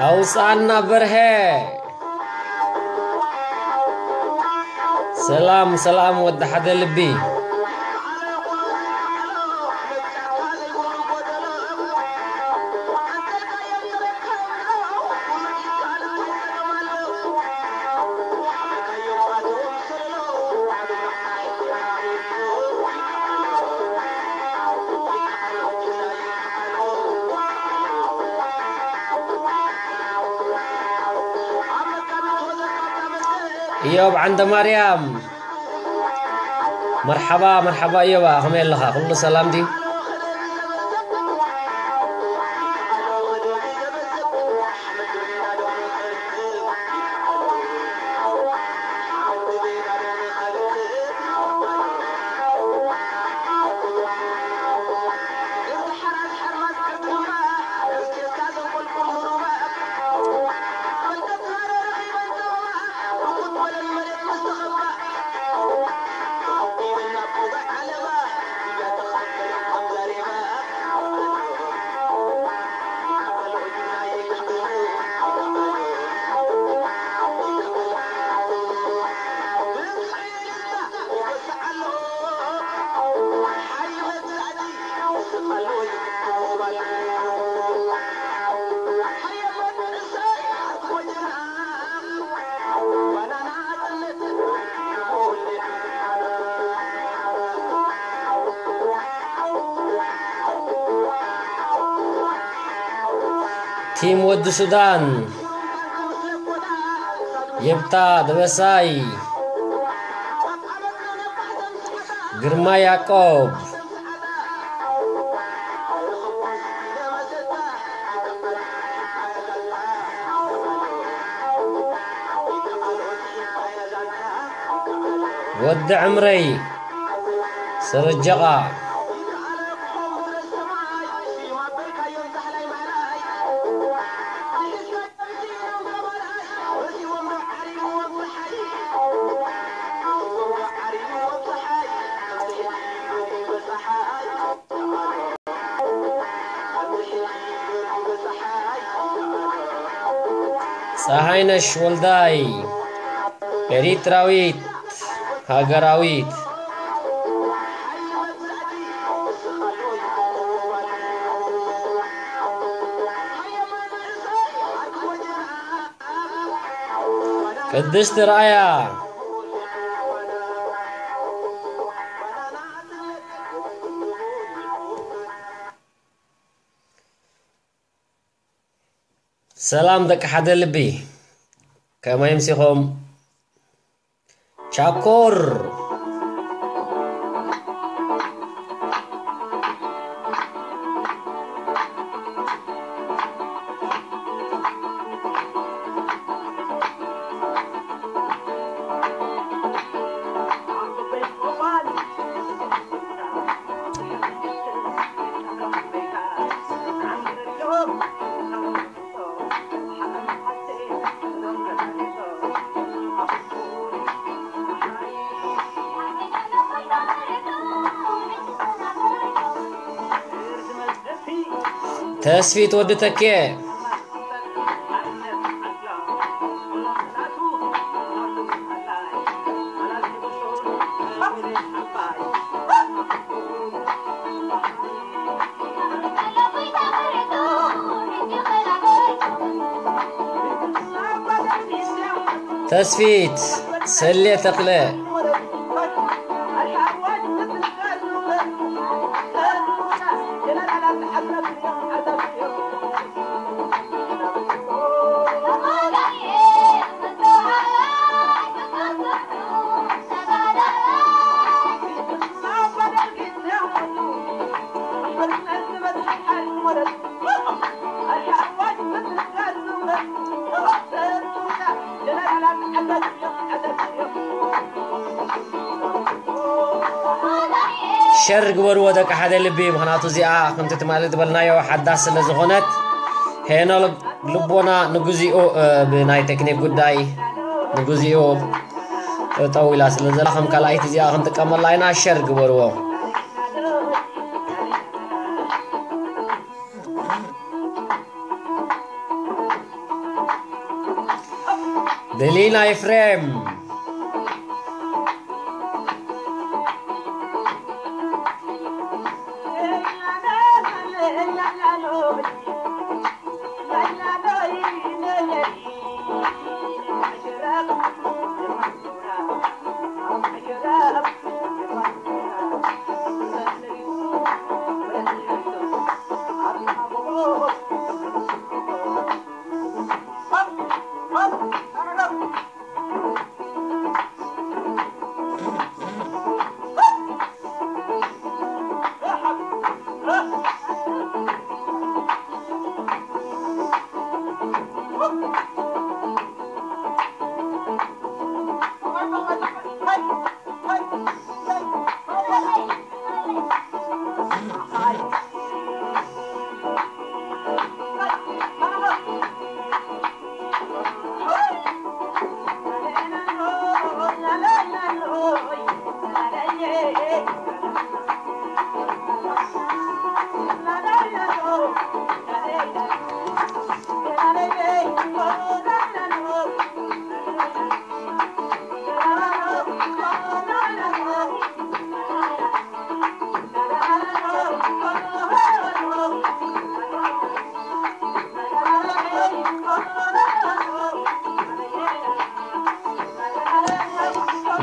ኣውፅኣና በርሀ። ሰላም ሰላም ወዲ ሓደ ልቢ። ኢዮብ ዓንደ ማርያም፣ መርሓባ መርሓባ። ኢዮባ፣ ከመይ ኣለኻ? ኩሉ ሰላም ድዩ? ቲም ወዲ ሱዳን፣ የብታ ደበሳይ፣ ግርማ ያዕቆብ፣ ወዲ ዕምረይ፣ ሰረጀቓ፣ ፀሃይነሽ ወልዳይ፣ ኤሪትራዊት ሃገራዊት። ቅድስቲ ርኣያ። ሰላም ደቂ ሓደ ልቢ፣ ከመይ ኣምሲኹም? ቻኮር። ተስፊት ወዲ ተኬ። ተስፊት ሰሌ ተኽለ። ሸር ግበርዎ ደቂ ሓደ ልቢ፣ ምኽንያቱ እዚኣ ከምቲ ትማሊ ዝበልናዮ ሓዳስ ስለ ዝኾነት፣ ሄኖ ልቦና ንግዚኡ፣ እ፣ ብናይ ቴክኒክ ጉዳይ ንግዚኡ ጠጠው ኢላ ስለ ዘላ፣ ከም ካልኣይቲ እዚኣ ክንጥቀመላ ኢና። ሸር ግበርዎ። ደሊና ኤፍሬም።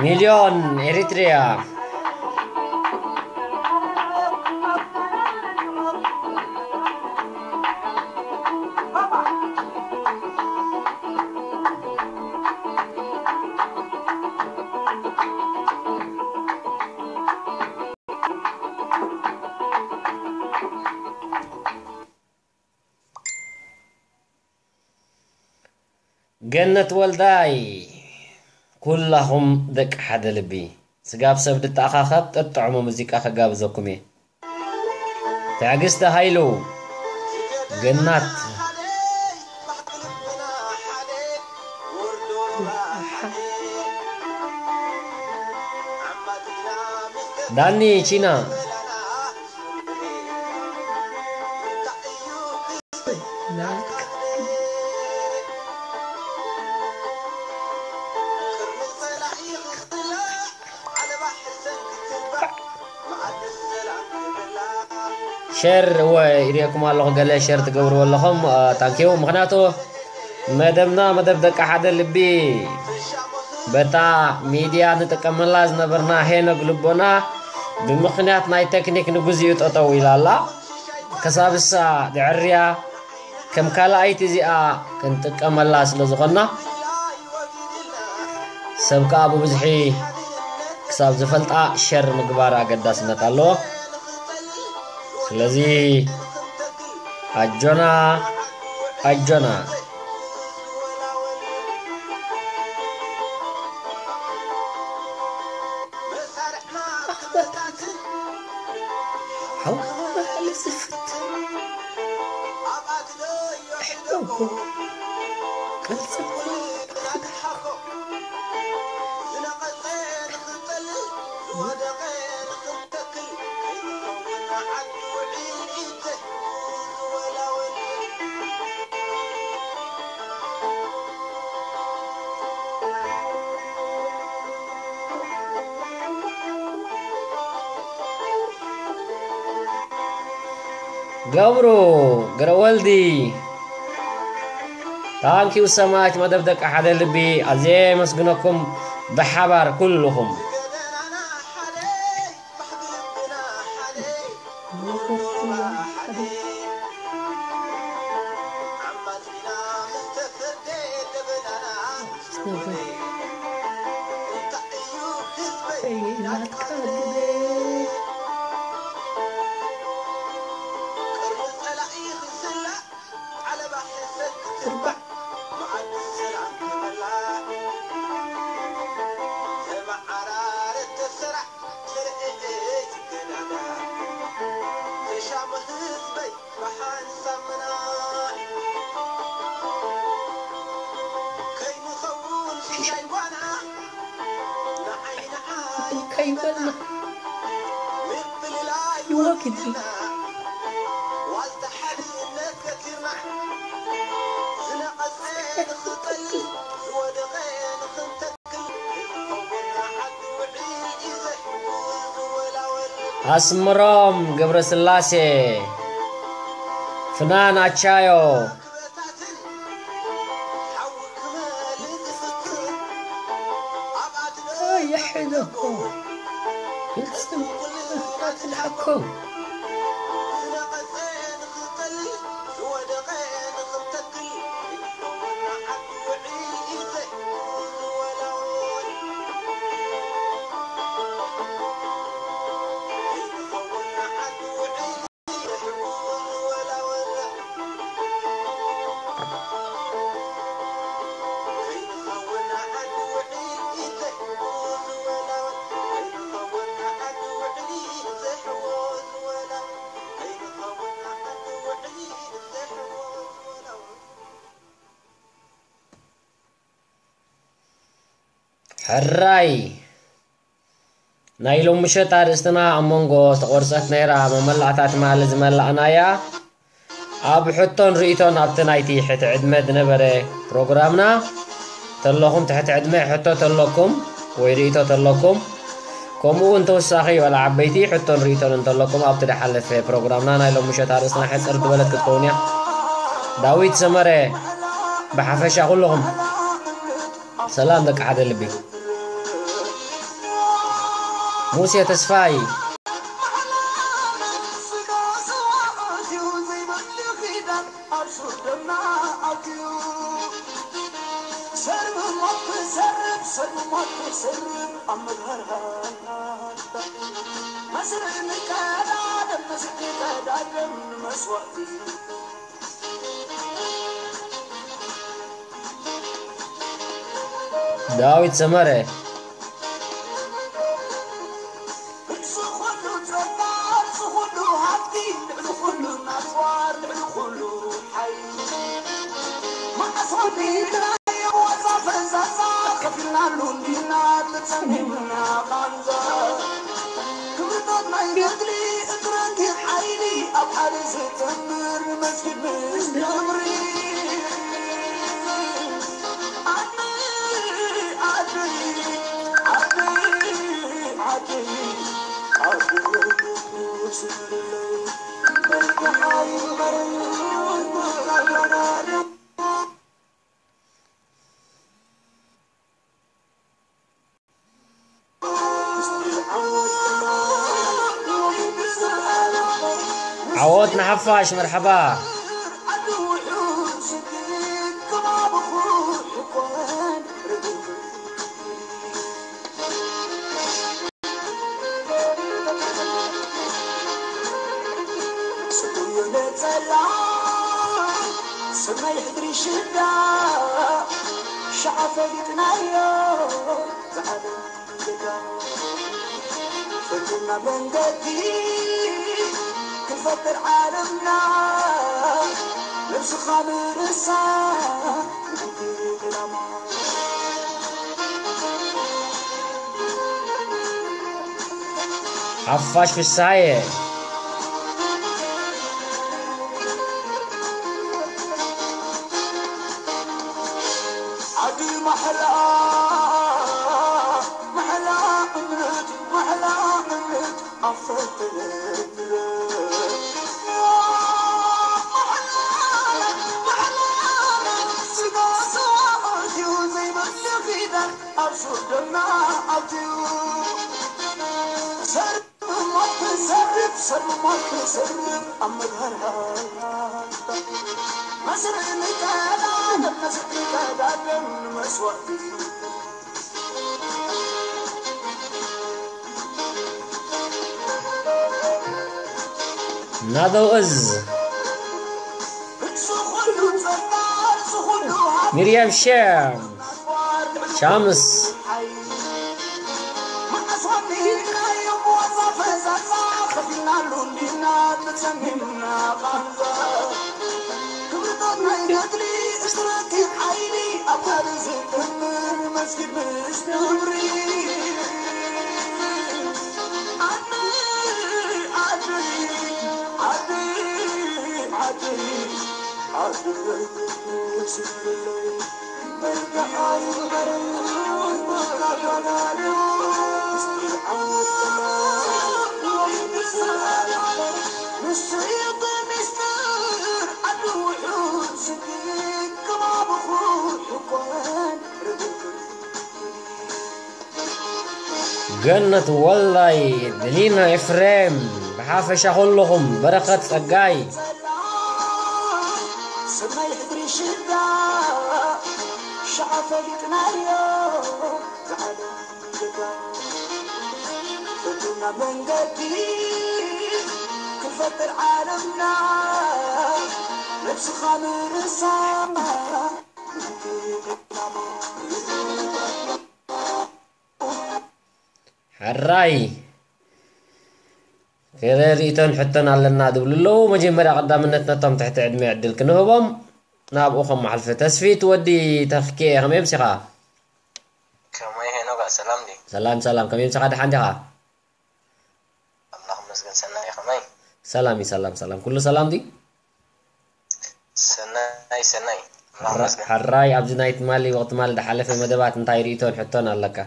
ሚልዮን ኤሪትሪያ። ገነት ወልዳይ፣ ኩላኹም ደቂ ሓደ ልቢ፣ ስጋብ ሰብ ድተኣኻኸብ ጥጥዕሙ ሙዚቃ ከጋብዘኩም እየ። ትዕግስቲ ሃይሉ፣ ገናት፣ ዳኒ ቺና፣ ሸር እወ፣ ይርእየኩም ኣለኹ፣ ገለ ሸር ትገብርዎ ኣለኹም። ታንኪዩ። ምኽንያቱ መደብና መደብ ደቂ ሓደ ልቢ፣ በታ ሚድያ ንጥቀመላ ዝነበርና ሄኖግ ልቦና ብምኽንያት ናይ ቴክኒክ ንግዚኡ ጠጠው ኢላ ኣላ። ክሳብ እሳ ድዕርያ ከም ካልኣይቲ እዚኣ ክንጥቀመላ ስለ ዝኾንና፣ ሰብ ከኣ ብብዝሒ ክሳብ ዝፈልጣ ሸር ምግባር ኣገዳስነት ኣለዎ። ስለዚ ኣጆና፣ ኣጆና። ኣኽበታትን ሓው ባህሊ ዝፍትን ኣሕበቦ ቅርጽ ፍትሓ ገብሩ ገረወልዲ፣ thank you so much። መደብ ደቂ ሓደ ልቢ ኣዝየ የመስግነኩም ብሓባር ኩልኹም። ከይበልና ይወግድና። ኣስምሮም ገብረስላሴ፣ ፍናን ኣቻዮ፣ የሕለኮ፣ ይጽም፣ ኣትልሓኮ። ሕራይ! ናይ ሎምሸት ኣርእስትና ኣብ መንጎ ዝተቖርጸት ነይራ፣ መመላእታ ትማሊ ዝመላእናያ። ኣብ ሕቶን ርእይቶን ኣብቲ ናይቲ ሕቲ ዕድመ ዝነበረ ፕሮግራምና ተለኹም፣ ትሕቲ ዕድመ ሕቶ ተለኩም ወይ ርእይቶ ተለኩም፣ ከምኡ እውን ተወሳኺ ዋላ ዓበይቲ ሕቶን ርእይቶን እንተለኩም፣ ኣብቲ ዝሓለፈ ፕሮግራምና ናይ ሎምሸት ኣርእስትና ሕጽር ዝበለት ክትከውን እያ። ዳዊት ሰመረ፣ ብሓፈሻ ኩልኹም ሰላም ደቂ ሓደ ልቢ። ሙሴ ተስፋይ። ዳዊት ሰመረ። ዓወት ንሓፋሽ፣ መርሓባ። ሓፋሽ ፍሳየ። ናደው እዝ ሚርያም ሸም ሻምስ ገነት ወላይ፣ ደሊና ኤፍሬም፣ ብሓፈሻ ኩልኹም፣ በረኸት ጸጋይ። ሕራይ፣ ገለ ርእይቶን ሕቶን ኣለና ዝብሉ ኣለዉ። መጀመርያ ቀዳምነት ነቶም ትሕቲ ዕድመ ዕድል ክንህቦም ናብኡ ከመሓልፈ። ተስፊት ወዲ ተኽኪኤ፣ ከመይ ኣምሲኻ? ከመይ ሄኖጋ፣ ሰላም ድዩ? ሰላም ሰላም፣ ከመይ ኣምሲኻ? ደሓን ዲኻ? ኣምላኽ ይመስገን፣ ሰናይ፣ ከመይ? ሰላም እዩ፣ ሰላም ሰላም፣ ኩሉ ሰላም ድዩ? ሰናይ ሰናይ፣ ኣምላኽ ይመስገን። ሕራይ፣ ኣብዚ ናይ ትማሊ ወቕቲ ትማሊ ዝሓለፈ መደባት እንታይ ርእይቶን ሕቶን ኣለካ?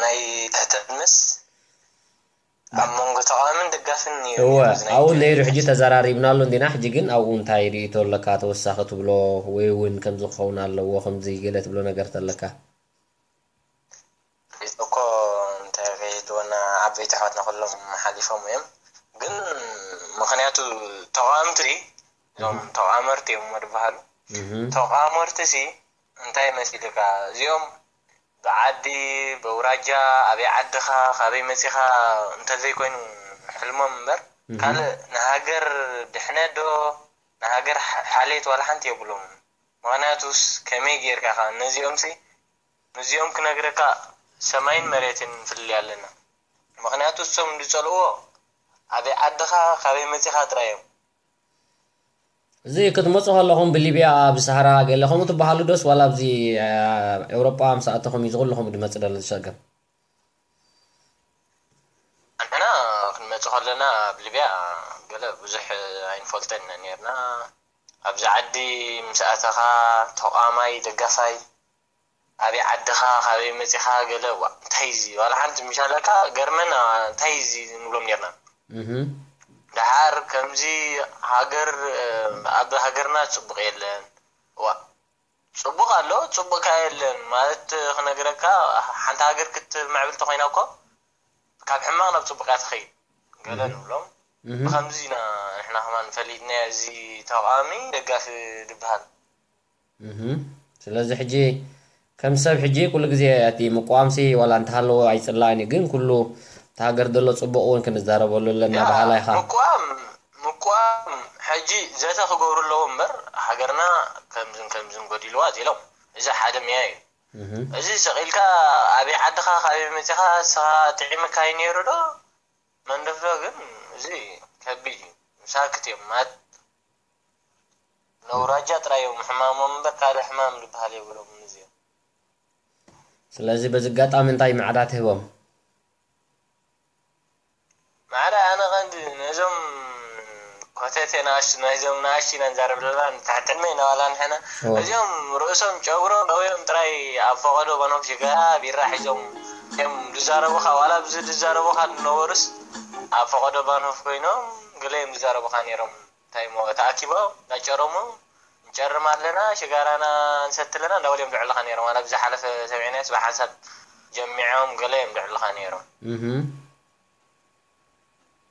ናይ ትሕቲ ዕድመስ ኣብ መንጎ ተቓዋምን ደጋፍን ነይሩ እወ፣ ኣብዚ ናይ ኣብኡ ነይሩ። ሕጂ ተዘራሪብናሉ እንዲና። ሕጂ ግን ኣብኡ እንታይ ርእይቶ ኣለካ? ተወሳኺ ትብሎ ወይ እውን ከምዚ ክኸውን ኣለዎ፣ ከምዚ ገለ ትብሎ ነገር ተለካ? ርእይቶ እኮ እንታይ ከይህልወና፣ ዓበይቲ ኣሕዋትና ኩሎም ሓሊፎም እዮም። ግን ምኽንያቱ ተቓወምቲ፣ እዞም ተቓመርቲ እዮም እሞ ዝበሃሉ። እህ። ተቓመርቲ ሲ እንታይ መሲልካ? እዚኦም ብዓዲ፣ በውራጃ፣ ኣበይ ዓድኻ፣ ካበይ መጺኻ እንተዘይኮይኑ ሕልሞም እምበር፣ እህ። ካልእ ንሃገር ድሕነት ዶ፣ ንሃገር ሓ-፣ ሓልየት ዋላ ሓንቲ የብሎምን። ምኽንያቱስ ከመይ ጌርካ ኸ ነዚኦምሲ፣ ነዚኦም ክነግረካ ሰማይን መሬትን ፍልልይ ኣለና። ምኽንያቱ እሶም ዝጸልእዎ ኣበይ ዓድኻ፣ ካበይ መጺኻ ጥራይ እዮም። እዚ ክትመጹ ከለኹም ብሊብያ፣ ብሳህራ ገለ ከምኡ ትበሃሉ ዶስ ዋላ ኣብዚ፣ እ፣ ኤውሮጳ ምስ ኣተኹም እዩ እዚ ኩልኹም ዝመጽእ ዘሎ ዝሰገም? ኣንሕና ክንመጽእ ከለና ኣብ ሊብያ ገለ ብዙሕ ኣይንፈልጦን ኢና ኔርና። ኣብዚ ዓዲ ምስ ኣተኻ ተቓማይ፣ ደጋፋይ፣ ኣበይ ዓድኻ፣ ካበይ መጺኻ፣ ገለ፣ ዋ፣ እንታይ እዚ? ዋላ ሓንቲ ምሻለካ ገርመና፣ እንታይ እዚ ንብሎም ኔርና። እህ። ደሓር ከምዚ ሃገር፣ እ፣ ኣብ ሃገርና ጽቡቕ የለን። ዋ፣ ጽቡቕ ኣሎ፣ ጽቡቕ ከኣ የለን ማለት ክነግረካ፣ ሓንቲ ሃገር ክትምዕብል ተኾይና እኮ ካብ ሕማቕ ናብ ጽቡቕ እያ ትኸይድ። ገለ እህ። ንብሎም። እህ። ብኸምዚ ኢና ንሕና ከማን ፈሊጥናዮ፣ እዚ ተቓዋሚ ደጋፊ ዝበሃል። እህ። ስለዚ ሕጂ ከም ሰብ ሕጂ ኩሉ ግዜ እቲ ምቅዋምሲ ዋላ እንተሃለዎ ኣይጽላእን እዩ፣ ግን ኩሉ እቲ ሃገር ዘሎ ጽቡቕ እውን ክንዛረበሉ ኣለና ያ፣ በሃላይ ኢኻ። ምቅዋም፣ ምቅዋም ሕጂ ዘተ ክገብሩ ኣለዎ እምበር፣ ሃገርና ከምዝን ከምዝን ጎዲልዋ ኢሎም። እዚ ሓደ ሚያ እዩ። እህ። እዚ ሰቒልካ ኣበይ ዓድኻ፣ ካበይ መጺኻ፣ ንስኻ ጥዒምካ እዩ ነይሩ ዶ? መንደፍዶ ግን እዚ ከቢድ እዩ። ምሳክት እዮም። ማት ነውራጃ ጥራይ እዮም ሕማሞም እምበር ካልእ ሕማም ዝበሃል የብሎምን እዚኦም። ስለዚ በዚ ኣጋጣሚ እንታይ ማዕዳ ትህቦም? ማዕዳ ኣነ ቀንዲ ነዞም ኮተቴ ንኣሽቱ፣ ናይዞም ንኣሽቱ ኢና ንዛረብ ዘለና፣ ንታሕቲ ዕድመ ኢና ዋላ ንሕና። እወ። እዚኦም ርእሶም ጨጉሮም ረውዮም ጥራይ ኣብ ፈቐዶ ባኖም ሽጋ ቢራ ሒዞም እዮም ዝዛረቡኻ፣ ዋላ ኣብዚ ዝዛረቡኻ ዝነበሩስ ኣብ ፈቐዶ ባኖፍ ኮይኖም ገለ እዮም ዝዛረቡኻ ነይሮም። እንታይ እሞ ተኣኪቦም እንዳጨረሙ፣ "ንጨርም ኣለና፣ ሽጋራና ንሰቲ ኣለና" እንዳበሉ እዮም ድዕልኻ ነይሮም። ዋላ ብዝሓለፈ ሰሚዕናዮስ ብሓንሳብ ጀሚዖም ገለ እዮም ድዕልኻ ነይሮም። እህ።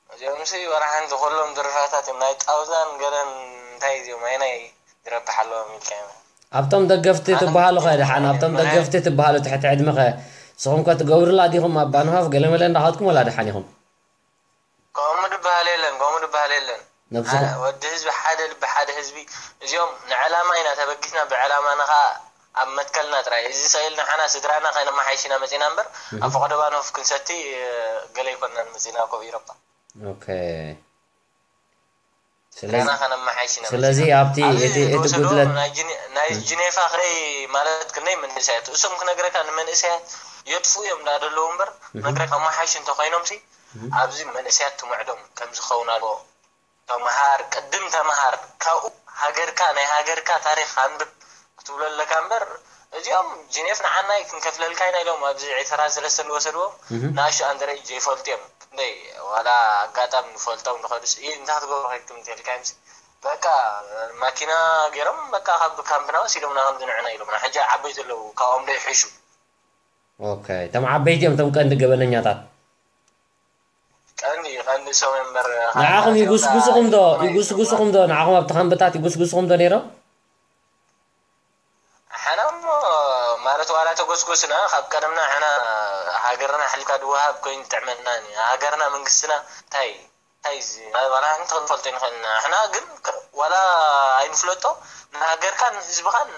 እዚኦምሲ ዋላ ሓንቲ ኩሎም ድርፋታት እዮም። ናይ ጣውዛን ገለን እንታይ እዚኦም፣ ኣየናይ ይረብሕ ኣለዎም ኢልካ እዮም። ኣብቶም ደገፍቲ ኣነ ትበሃሉ ኸ ደሓን፣ ኣብቶም ማለት ትበሃሉ ትሕቲ ዕድመ ኸ ንስኹም ከ ትገብሩላ ዲኹም? ኣብ ባንሆፍ ገለ መለ እንዳኸድኩም ወላ ደሓን ኢኹም? ከምኡ ድበሃል የለን፣ ከምኡ ድበሃል የለን። ነብስኹም። ሓደ ወዲ ህዝቢ፣ ሓደ ልቢ፣ ሓደ ህዝቢ። እዚኦም ንዕላማ ኢና ተበጊስና፣ ብዕላማና ኸዓ ኣብ መትከልና ጥራይ። እዚ ሰኢልና ሓና ስድራና ከነመሓይሽ ኢና መጺና እምበር፣ እህ። ኣብ ፈቐዶ ባኖፍ ክንሰቲ፣ እ፣ ገለ ኣይኮንናን መጺና እኮ ብኢሮፓ። ኦኬ። ስለዚ፣ ስድራና ከነመሓይሽ ኢና ስለዚ መጺና። ኣብቲ፣ ኣብዚ እቲ፣ እቲ ዝወሰድዎ ጉድለት ናይ ጅኔ-፣ ናይ እህ። ጅኔፋ ክንደይ ማለት ክንደይ መንእሰያት፣ እሶም ክነግረካ ንመንእሰያት የጥፍኡ እዮም እንዳደለዉ እምበር፣ እህ። ክነግረካ መሓይሽ እንተኾይኖምሲ፣ እህ። ኣብዚ መንእሰያት ትምዕዶም ከም ዝኸውን ኣለዎ። ተምሃር፣ ቅድም ተምሃር፣ ካብኡ ሃገርካ፣ ናይ ሃገርካ ታሪኽ ኣንብብ ክትብሎ ኣለካ እምበር፣ እዚኦም ጅኔፍ ንዓናይ ክንከፍለልካ ኢና ኢሎም ኣብዚ ዒስራን ሰለስተን ዝወሰድዎም እህ። ንኣሽቱ ኣንደረጅ ዘይፈልጡ እዮም። ክንደይ ዋላ ኣጋጣሚ ንፈልጦም ንኸዱስ፣ "ኢ፣ እንታይ ክትገብሩ ከድኩም?" እንተልካ፣ "ምስ በቃ ማኪና ገይሮም በቃ ካብ ካምፕና ወሲዶምና ከምዚ ንዕና ኢሎምና። ሕጂ ዓበይቲ ኣለዉ ካብኦም ዶ ይሕሹ? ኦኬ፣ እቶም ዓበይቲ እዮም እቶም ቀንዲ ገበነኛታት። ቀንዲ ቀንዲ ሰው እምበር ንዓኹም ይጉስጉስኹም ዶ? ይጉስጉስኹም ዶ? ንዓኹም ኣብቲ ካምፕታት ይጉስጉስኹም ዶ ነይሮም? ሓና እሞ ማለት ዋላ ተጎስጎስና ካብ ቀደምና ሓና ሃገርና ሓሊፍካ ድወሃብ ኮይኑ ጥዕመና። ሃገርና መንግስትና እንታይ እንታይ እዚ ዋላ ንትኽንፈልጦ ይንኽእልና። ሓና ግን ዋላ ኣይንፍለጦ ንሃገርካን ንህዝብኻን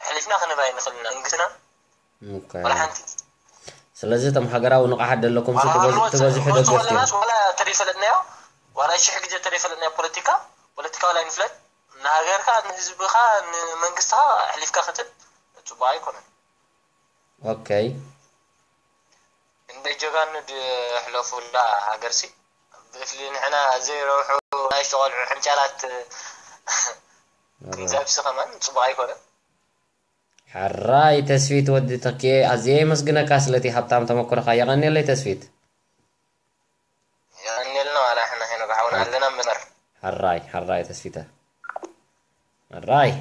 ሕሊፍና ክንህብ ኣይንኽእልና። መንግስትና ዋላ ሓንቲ። ስለዚ እቶም ሃገራዊ ንቕሓት ዘለኩም ትበዝሑ ደገፍቲ እዮም። ዋላ ተደይፈለጥናዮ ዋላ ሽሕ ግዜ ተደይፈለጥናዮ ፖለቲካ ፖለቲካ ዋላ ይንፍለጥ ንሃገርካ ንህዝብኻ ንመንግስትኻ ኣሕሊፍካ ክትብ ጽቡቅ ኣይኮነን። ኦኬይ እንደ ጀጋኑ ድሕለፉላ ሃገርሲ ብእፍሊ ንሕና ዘይረብሑ ናይ ሸቆልዑ ሕንጫላት ክንዛብሲ ከማን ጽቡቅ ኣይኮነን። ሕራይ ተስፊት ወዲ ተኪኤ ኣዝየ የመስግነካ ስለቲ ሃብታም ተመክሮኻ። የቐንየለይ ተስፊት። የቐንየልና ዋላ ሕና ሄኖክ ሓውና ኣለና መስመር። ሕራይ ሕራይ ተስፊተ ሕራይ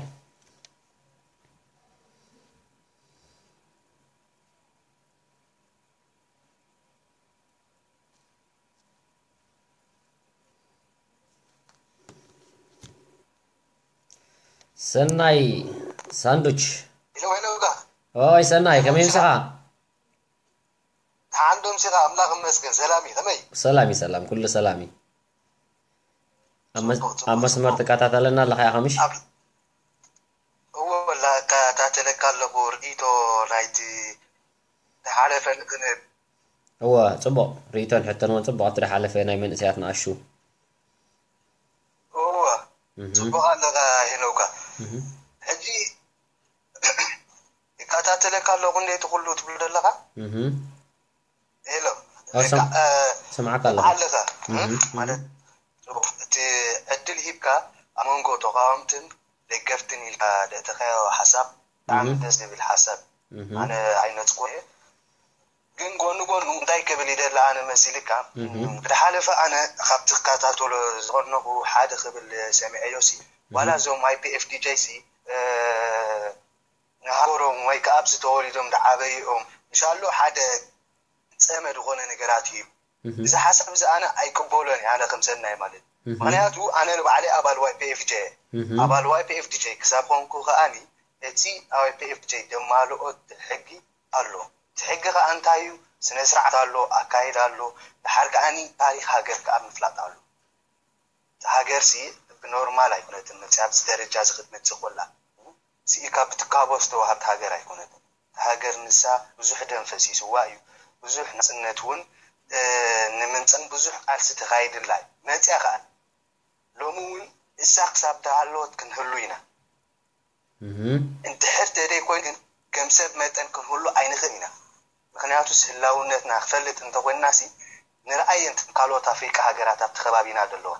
ሰናይ ሳንዱች። ሄሎ ሄሎ ጋ ኦይ ሰናይ ከመይ ምሳኻ? ደሓን ዶ ምሲኻ? ኣምላኽ ይመስገን። ሰላም እዩ። ከመይ? ሰላም እዩ፣ ሰላም፣ ኩሉ ሰላም እዩ። ኣብ መስ- ኣብ መስመር ትከታተለና ኣለኻ ኢኻ ምሽ? ኣብ እዎ ላ እከታተለካ ኣለኹ። ርኢቶ ናይቲ ዝሓለፈ ንክንህብ። እወ፣ ጽቡቕ ርኢቶን ሕቶን እውን ጽቡቕ ኣብቲ ዝሓለፈ ናይ መንእሰያት ንኣሹ። እወ እህ፣ ጽቡቕ ኣለኻ ሄኖካ። እህ፣ ሕጂ ይከታተለካ ኣለኹ እንዴ እቲ ኩሉ ትብሎ ዘለኻ? እህ። ሄሎ ኣዎ፣ ሰም- እ፣ ሰምዓካ ኣለኹ። ኣለኻ እህ፣ ማለት ጽቡቕ እቲ ዕድል ሂብካ ኣብ መንጎ ተቃወምትን ደገፍትን ኢልካ ደእተኻዮ ሓሳብ ብጣዕሚ እህ። ደስ ዝብል ሓሳብ እህ፣ ኣነ ኣይነጽጎ እየ። ግን ጎኒ ጎኑ እንታይ ክብል ይደሊ ኣነ መሲልካ እህ። ብዝሓለፈ ኣነ ካብቲ ክከታተሎ ዝቐነኹ ሓደ ክብል ሰሚዐዮ ሲ ዋላ እዞም ዋይ ፒ ኤፍ ዲ ጀይ ሲ እ፣ ንሃገሮም ወይ ከዓ ኣብዚ ተወሊዶም ዝዓበይኦም ምሻሎ ሓደ ጸመድ ዝኾነ ነገራት እዩ። እህ፣ እዚ ሓሳብ እዚ ኣነ ኣይቅበሎን እየ ኣነ ከም ሰናይ ማለት እዩ። እህ፣ ምክንያቱ ኣነ ንባዕለይ ኣባል ዋይ ፒ ኤፍ ጀ እህ፣ ኣባል ዋይ ፒ ኤፍ ዲ ጀ ክሳብ ኮንኩ ከኣኒ እቲ ዋይ ፒ ኤፍ ዲ ጀ ደማልኦ ሕጊ ኣሎ። እቲ ሕጊ ከኣ እንታይ እዩ? ስነ ስርዓት ኣሎ፣ ኣካይዳ ኣሎ፣ ድሓር ከኣኒ ታሪክ ሃገር ከኣ ምፍላጥ ኣሎ። እቲ ሃገር ሲ ብኖርማል ኣይኮነትን መፅያ ኣብዚ ደረጃ እዚ ክትመፅእ ኮላ ስኢካ ብትካቦ ዝተዋሃብት ሃገር ኣይኮነትን። እታ ሃገር ንሳ ብዙሕ ደም ፈሲስዋ እዩ። ብዙሕ ናፅነት እውን ንምምፀን ብዙሕ ቃልሲ ተኻይድላ እዩ። መፅያ ከኣ ሎሚ እውን እሳ ክሳብ ተሃለወት ክንህሉ ኢና። እንድሕር ተደይ ኮይኑ ግን ከም ሰብ መጠን ክንህሉ ኣይንኽእል ኢና። ምኽንያቱስ ህላውነትና ክፈልጥ እንተኾይንና ሲ ንርኣየን እተን ካልኦት ኣፍሪቃ ሃገራት ኣብቲ ከባቢና ዘለዋ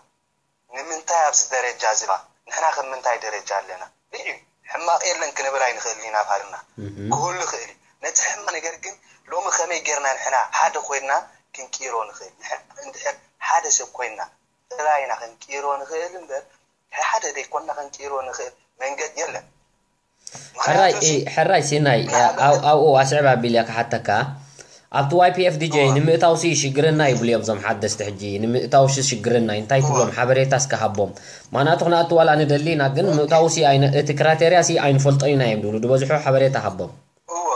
ንምንታይ ኣብዚ ደረጃ ዝባ ንሕና ከም ምንታይ ደረጃ ኣለና? ርዕዩ ሕማቕ የለን ክንብል ኣይንኽእል ኢና ኣብ ሃገርና ክህሉ ይኽእል እዩ። ነቲ ሕማቕ ነገር ግን ሎሚ ከመይ ጌርና ንሕና ሓደ ኮይንና ክንቅይሮ ንኽእል? ንሕና እንድሕር ሓደ ሰብ ኮይንና ጥራይና ክንቅይሮ ንኽእል እምበር ሓደ ዘይኮንና ክንቅይሮ ንኽእል መንገዲ የለን። ሕራይ ሕራይ ሲናይ ኣብኡ ኣስዕብ ኣቢል እያ ክሓተካ ኣብቲ ዋይ ፒ ኤፍ ዲ ጀ ንምእታው ሲ ሽግርና ይብሉ እዮም እዞም ሓደስቲ ሕጂ ንምእታው ሲ ሽግርና እንታይ ትብሎም ሓበሬታ እስከ ሃቦም ማናቱ ክንኣቱ ዋላ ንደሊ ኢና ግን ምእታው ሲ እቲ ክራቴርያ ሲ ኣይንፈልጦ ኢና እዮም ዝብሉ ዝበዝሑ ሓበሬታ ሃቦም እወ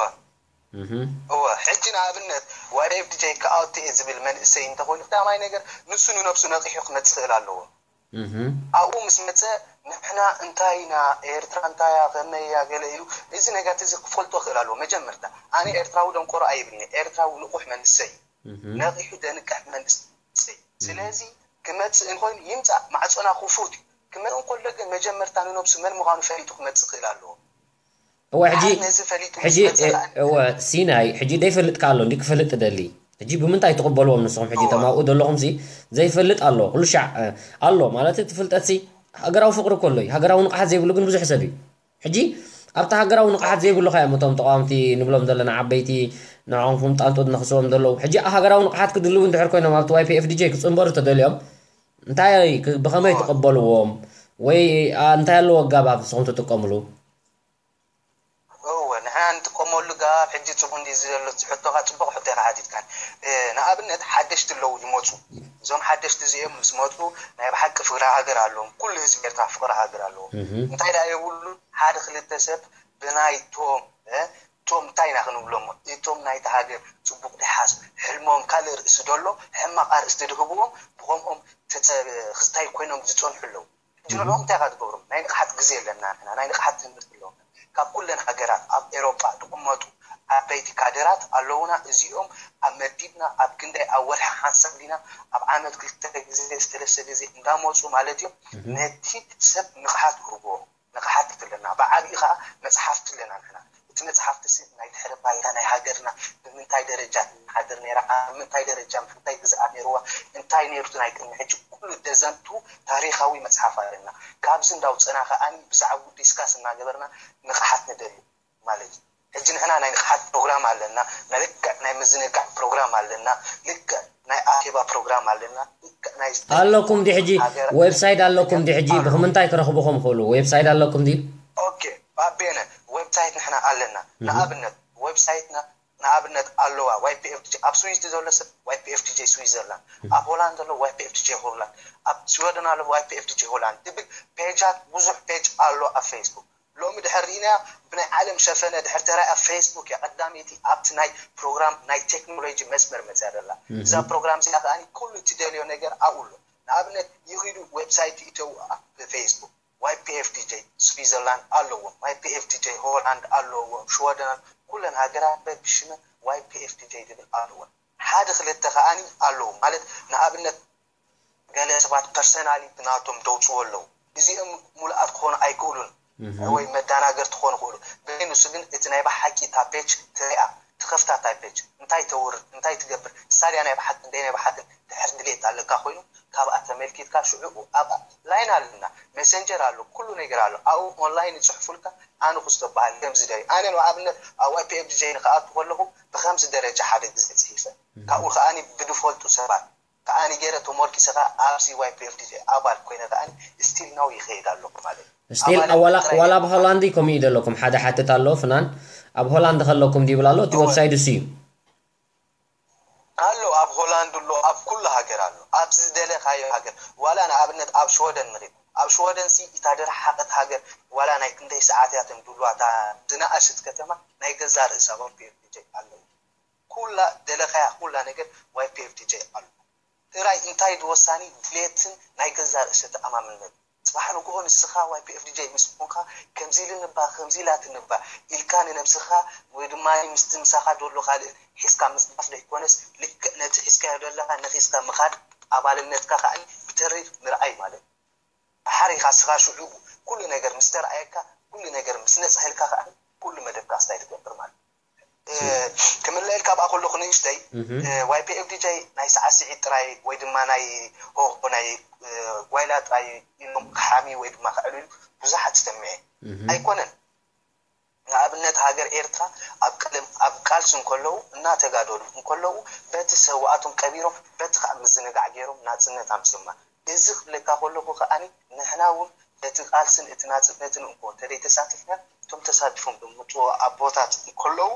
እወ ሕጂ ንኣብነት ዋይ ፒ ኤፍ ዲ ጀ ክኣቱ እየ ዝብል መንእሰይ እንተኾይኑ ቀዳማይ ነገር ንሱ ንነብሱ ነቒሑ ክመፅእ ክኽእል ኣለዎ ኣብኡ ምስ መፀ ንሕና እንታይ ኢና ኤርትራ እንታይ እያ ከመይ እያ ገለ ኢሉ እዚ ነገራት እዚ ክፈልጦ ክእል ኣለዎ መጀመርታ ኣነ ኤርትራዊ ደንቆሮ ኣይብልኒ ኤርትራዊ ንቑሕ መንእሰይ እዩ ነቒሑ ደንቅሕ መንእሰይ ስለዚ ክመፅእ እንኮይኑ ይምፃእ ማዕፆና ክፉት እዩ ክመፅእ እንኮሎ ግን መጀመርታ ንነብሱ መን ምዃኑ ፈሊጡ ክመፅእ ክእል ኣለዎ እወ ሕጂ ሕጂ እወ ሲናይ ሕጂ ደይፈልጥ ከ ኣሎ እንዲ ክፈልጥ ደሊ ሕጂ ብምንታይ ትቕበልዎም ንስኹም ሕጂ ተማብኡ ዘለኹም ሲ ዘይፈልጥ ኣሎ ኩሉ ሻዕ ኣሎ ማለት እቲ ፍልጠት ሲ ሃገራዊ ፍቅሪ ከሎ እዩ ሃገራዊ ንቕሓት ዘይብሉ ግን ብዙሕ ሰብ እዩ ሕጂ ኣብቲ ሃገራዊ ንቕሓት ዘይብሉ ከ እዮም እቶም ተቃወምቲ ንብሎም ዘለና ዓበይቲ ንዕኹም ጣንጡት ነኽስቦም ዘለዉ ሕጂ ሃገራዊ ንቕሓት ክድልው እንድሕር ኮይኖም ኣብቲ ዋይ ፒ ኤፍ ዲ ጀ ክፅንበሩ ተደልዮም እንታይ ብኸመይ ትቕበልዎም ወይ እንታይ ኣለዎ ኣጋባብ ንስኹም ትጥቀምሉ? እወ ንሕና ንጥቀመሉ ጋብ ሕጂ ጽቡቅ እንዲ ዘሎ ሕቶኻ ጽቡቅ ሕቶ ኢኻ ሓቲትካን። ንኣብነት ሓደሽቲ ኣለዉ ይመጹ። እዞም ሓደሽቲ እዚኦም ምስ መጹ ናይ ብሓቂ ፍቅሪ ሃገር ኣለዎም። ኩሉ ህዝቢ ኤርትራ ፍቅሪ ሃገር ኣለዎ። እንታይ ደኣ የብሉ ሓደ ክልተ ሰብ ብናይቶም እቶም እንታይ ኢና ክንብሎሞ እቶም ናይቲ ሃገር ጽቡቅ ደሓስ ሕልሞም ካልእ ርእሲ ደሎ ሕማቅ ኣርእስቲ ድህብዎም ብኸምኦም ክስታይ ኮይኖም ዝጸንሑ ኣለዉ። ሕጂ ንዕኦም እንታይ ኢኻ ትገብሮም? ናይ ንቕሓት ግዜ ኣለና ንሕና፣ ናይ ንቕሓት ትምህርቲ ኣለውና። ካብ ኩለን ሃገራት ኣብ ኤሮጳ ዝቕመጡ ዓበይቲ ካድራት ኣለዉና። እዚኦም ኣብ መዲብና ኣብ ክንደይ ኣብ ወርሒ ሓንሳብ ዲና ኣብ ዓመት ክልተ ግዜ ሰለስተ ግዜ እንዳመፁ ማለት እዮም ነቲ ሰብ ንቕሓት ክህብዎ ንቕሓት ኣለና። ብዓብዪ ከዓ መፅሓፍቲ ኣለና ንሕና። እቲ መጽሓፍቲ ሲ ናይ ድሕሪ ባይታ ናይ ሃገርና ብምንታይ ደረጃ ትመሓደር ነይራ፣ ኣብ ምንታይ ደረጃ ምንታይ ግዝኣት ነይርዋ፣ እንታይ ነይሩ እቲ ናይ ቅድሚ ሕጂ ኩሉ ደዘንቱ ታሪኻዊ መጽሓፍ ኣለና። ካብዚ እንዳውፀና ከኣኒ ብዛዕባኡ ዲስካስ እናገበርና ንቕሓት ንደሊ ማለት እዩ። ሕጂ ንሕና ናይ ንቕሓት ፕሮግራም ኣለና፣ ናይ ልክዕ ናይ ምዝንጋዕ ፕሮግራም ኣለና፣ ልክዕ ናይ ኣኼባ ፕሮግራም ኣለና፣ ልክዕ ናይ ኣለኩም ዲ ሕጂ ሃገር- ዌብሳይት ኣለኩም ዲ ሕጂ ብኽምንታይ ክረኽብኹም ይኽእሉ? ዌብሳይት ኣለኩም ዲ? ኦኬ ኣቤነ ዌብሳይት ንሕና ኣለና ንኣብነት ዌብሳይትና ንኣብነት ኣለዋ ዋይፒኤፍዲጂ ኣብ ስዊዝ ዘሎ ሰብ ዋይፒኤፍዲጂ ስዊዘርላንድ ኣብ ሆላንድ ዘሎ ዋይፒኤፍዲጂ ሆላንድ ኣብ ስወደን ኣሎ ዋይፒኤፍዲጂ ሆላንድ ትብል ፔጃት ብዙሕ ፔጅ ኣሎ ኣብ ፌስቡክ ሎሚ ድሕር ርኢናያ ብናይ ዓለም ሸፈነ ድሕር ተራይ ኣብ ፌስቡክ እያ ቀዳመይቲ ኣብቲ ናይ ፕሮግራም ናይ ቴክኖሎጂ መስመር መፅያ ዘላ እዛ ፕሮግራም እዚኣ ከኣ ኩሉ ትደልዮ ነገር ኣብኡ ኣሎ ንኣብነት ይኺዱ ዌብሳይት ይእተው ኣብ ፌስቡክ ዋይፒኤፍዲጂ ስዊዘርላንድ ኣለዎም፣ ዋይፒኤፍዲጂ ሆላንድ ኣለዎም፣ ሽወደን ኩለን ሃገራት በብሽመን ዋይፒኤፍዲጂ ዝብል ኣለወን። ሓደ ክልተ ከኣኒ ኣለዉ ማለት ንኣብነት ገለ ሰባት ፐርሰናሊ ብናቶም ደውፅዎ ኣለዉ። እዚኦም ሙሉኣት ክኾኑ ኣይክእሉን ወይ መዳናገርቲ ክኾኑ ይኽእሉ። በይኑሱ ግን እቲ ናይ ብሓቂ እታ ፔጅ ትሪኣ ትኸፍታ እታ ፔጅ እንታይ ተውርድ እንታይ ትገብር እሳ ድያ ናይ ብሓቂ እንደ ናይ ብሓቂ ድሕር ድሌት ኣለካ ኮይኑ ካብኣ ተመልኪትካ ሽዑ ኣብኣ ላይን ኣለና ሜሴንጀር ኣሎ ኩሉ ነገር ኣሎ ኣብኡ ኦንላይን ይፅሕፉልካ ኣነ ክስቶ በሃል ከምዚ ደይ ኣነ ንኣብነት ኣብ ዋይፒኤፍ ዲጀይ ንክኣቱ ከለኹ ብከምዚ ደረጃ ሓደ ግዜ ፅሒፈ ካብኡ ከኣኒ ብድፈልጡ ሰባት ከኣኒ ገይረ ተሞርኪሰ ከዓ ኣብዚ ዋይፒኤፍ ዲጀይ ኣባል ኮይነ ከኣኒ ስቲል ናው ይኸይድ ኣለኹ ማለት እዩ ስቲል ኣባል ዋላ ጥራይ ዋላ ኣብ ሆላንድ ኮሚኡ ዘለኩም ሓደ ሓትት ኣሎ ፍናን ኣብ ሆላንድ ከለኩም ዲብል ኣሎ እቲ ወብሳይት እሱ እዩ ኣሎ ኣብ ሆላንድ ኣሎ ኣብ ኩሉ ሃገር ኣሎ ኣብ ዝደለካዮ ሃገር ዋላ ንኣብነት ኣብ ሽወደን ንኺድ ኣብ ሽወደን ሲ እታ ደረሓቀት ሃገር ዋላ ናይ ክንደይ ሰዓት እያ ትንድልዋ እታ ዝነኣሸት ከተማ ናይ ገዛ ርእሳ ዋይፒኤፍ ዲጀይ ኣለዎ ኩላ ደለካያ ኩላ ነገር ዋይፒኤፍ ዲጀይ ኣሎ ጥራይ እንታይ ዝወሳኒ ድሌትን ናይ ገዛ ርእሰ ተኣማምነት ጽባሕ ንግሆ ንስኻ ዋይፒኤፍ ዲጀይ ምስ ኮንካ ከምዚ ኢልኒ እባ ከምዚ ኢላትኒ እባ ኢልካ ንነብስኻ ወይ ድማ ምስቲ ምሳኻ ዘሎ ካልእ ሒዝካ ምጽናሕ ዘይኮነስ ልክዕ ነቲ ሒዝካዮ ዘለኻ ነኺስካ ምኻድ ኣባልነትካ ከኣ ብተሪር ምርኣይ ማለት እዩ። ሓሪኻ ስኻ ሽዑ ኩሉ ነገር ምስ ተረኣየካ ኩሉ ነገር ምስ ነጽሀልካ ከኣ ኩሉ መደብካ ስታይ ትገብር ማለት እዩ። ክምለል ካብኣ ከለኹ ንእሽተይ ዋይፒኤፍ ዲጀይ ናይ ሰዓት ስዒት ጥራይ ወይ ድማ ናይ ሆሆ ናይ ጓይላ ጥራይ ኢሎም ክሓምዩ ወይ ድማ ከዕልሉ ብዙሓት ዝሰምዐ ኣይኮነን። ንኣብነት ሃገር ኤርትራ ኣብ ቀለም ኣብ ቃልሲ እንከለዉ እናተጋደሉ እንከለዉ በቲ ሰውኣቶም ቀቢሮም በቲ ከዓ ምዝንጋዕ ገይሮም ናፅነት ኣምፅማ እዚ ክብለካ ከለኹ ከዓኒ ንሕና እውን በቲ ቃልስን እቲ ናፅነትን እንኮ እንተደይ ተሳቲፍና እቶም ተሳቲፎም ዝምፅኡ ኣቦታት እንከለዉ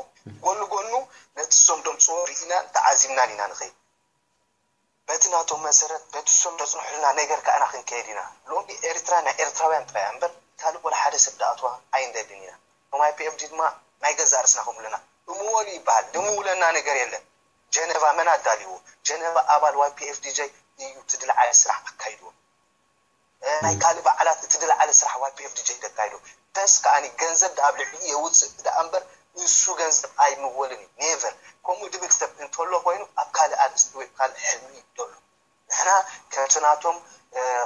ጎኑ ጎኑ ነቲ እሶም ዘምፅዎ ርኢናን ተዓዚብናን ኢና ንኸይድ። በቲ ናቶም መሰረት በቲ እሶም ዘፅንሑልና ነገር ከዓና ክንከይድ ኢና። ሎሚ ኤርትራ ናይ ኤርትራውያን ጥራይ እያ እምበር ካልእ ወላ ሓደ ሰብ ዝኣትዋ ኣይንደልን ኢና። እቶም ኣይፒኤፍዲ ድማ ናይ ገዛእ ርእስና ከምኡ ኣለና። እምወሉ ይበሃል። ዝምውለና ነገር የለን። ጀነቫ መን ኣዳልይዎ? ጀነቫ ኣባል ዋይፒኤፍዲጀይ እዩ እቲ ዝለዓለ ስራሕ ኣካይድዎ። ናይ ካልእ በዓላት እቲ ዝለዓለ ስራሕ ዋይፒኤፍዲጀይ ዘካይዶ። ተስ ከኣኒ ገንዘብ ኣብ ልዕሊኡ የውፅእ ደኣ እምበር ንሱ ገንዘብ ኣይምወልን እዩ። ኔቨር። ከምኡ ዝብል ሰብ እንተሎ ኮይኑ ኣብ ካልእ ኣርእስቲ ወይ ካልእ ሕልሚ እዩ ዘሎ። ንሕና ከምቲ ናቶም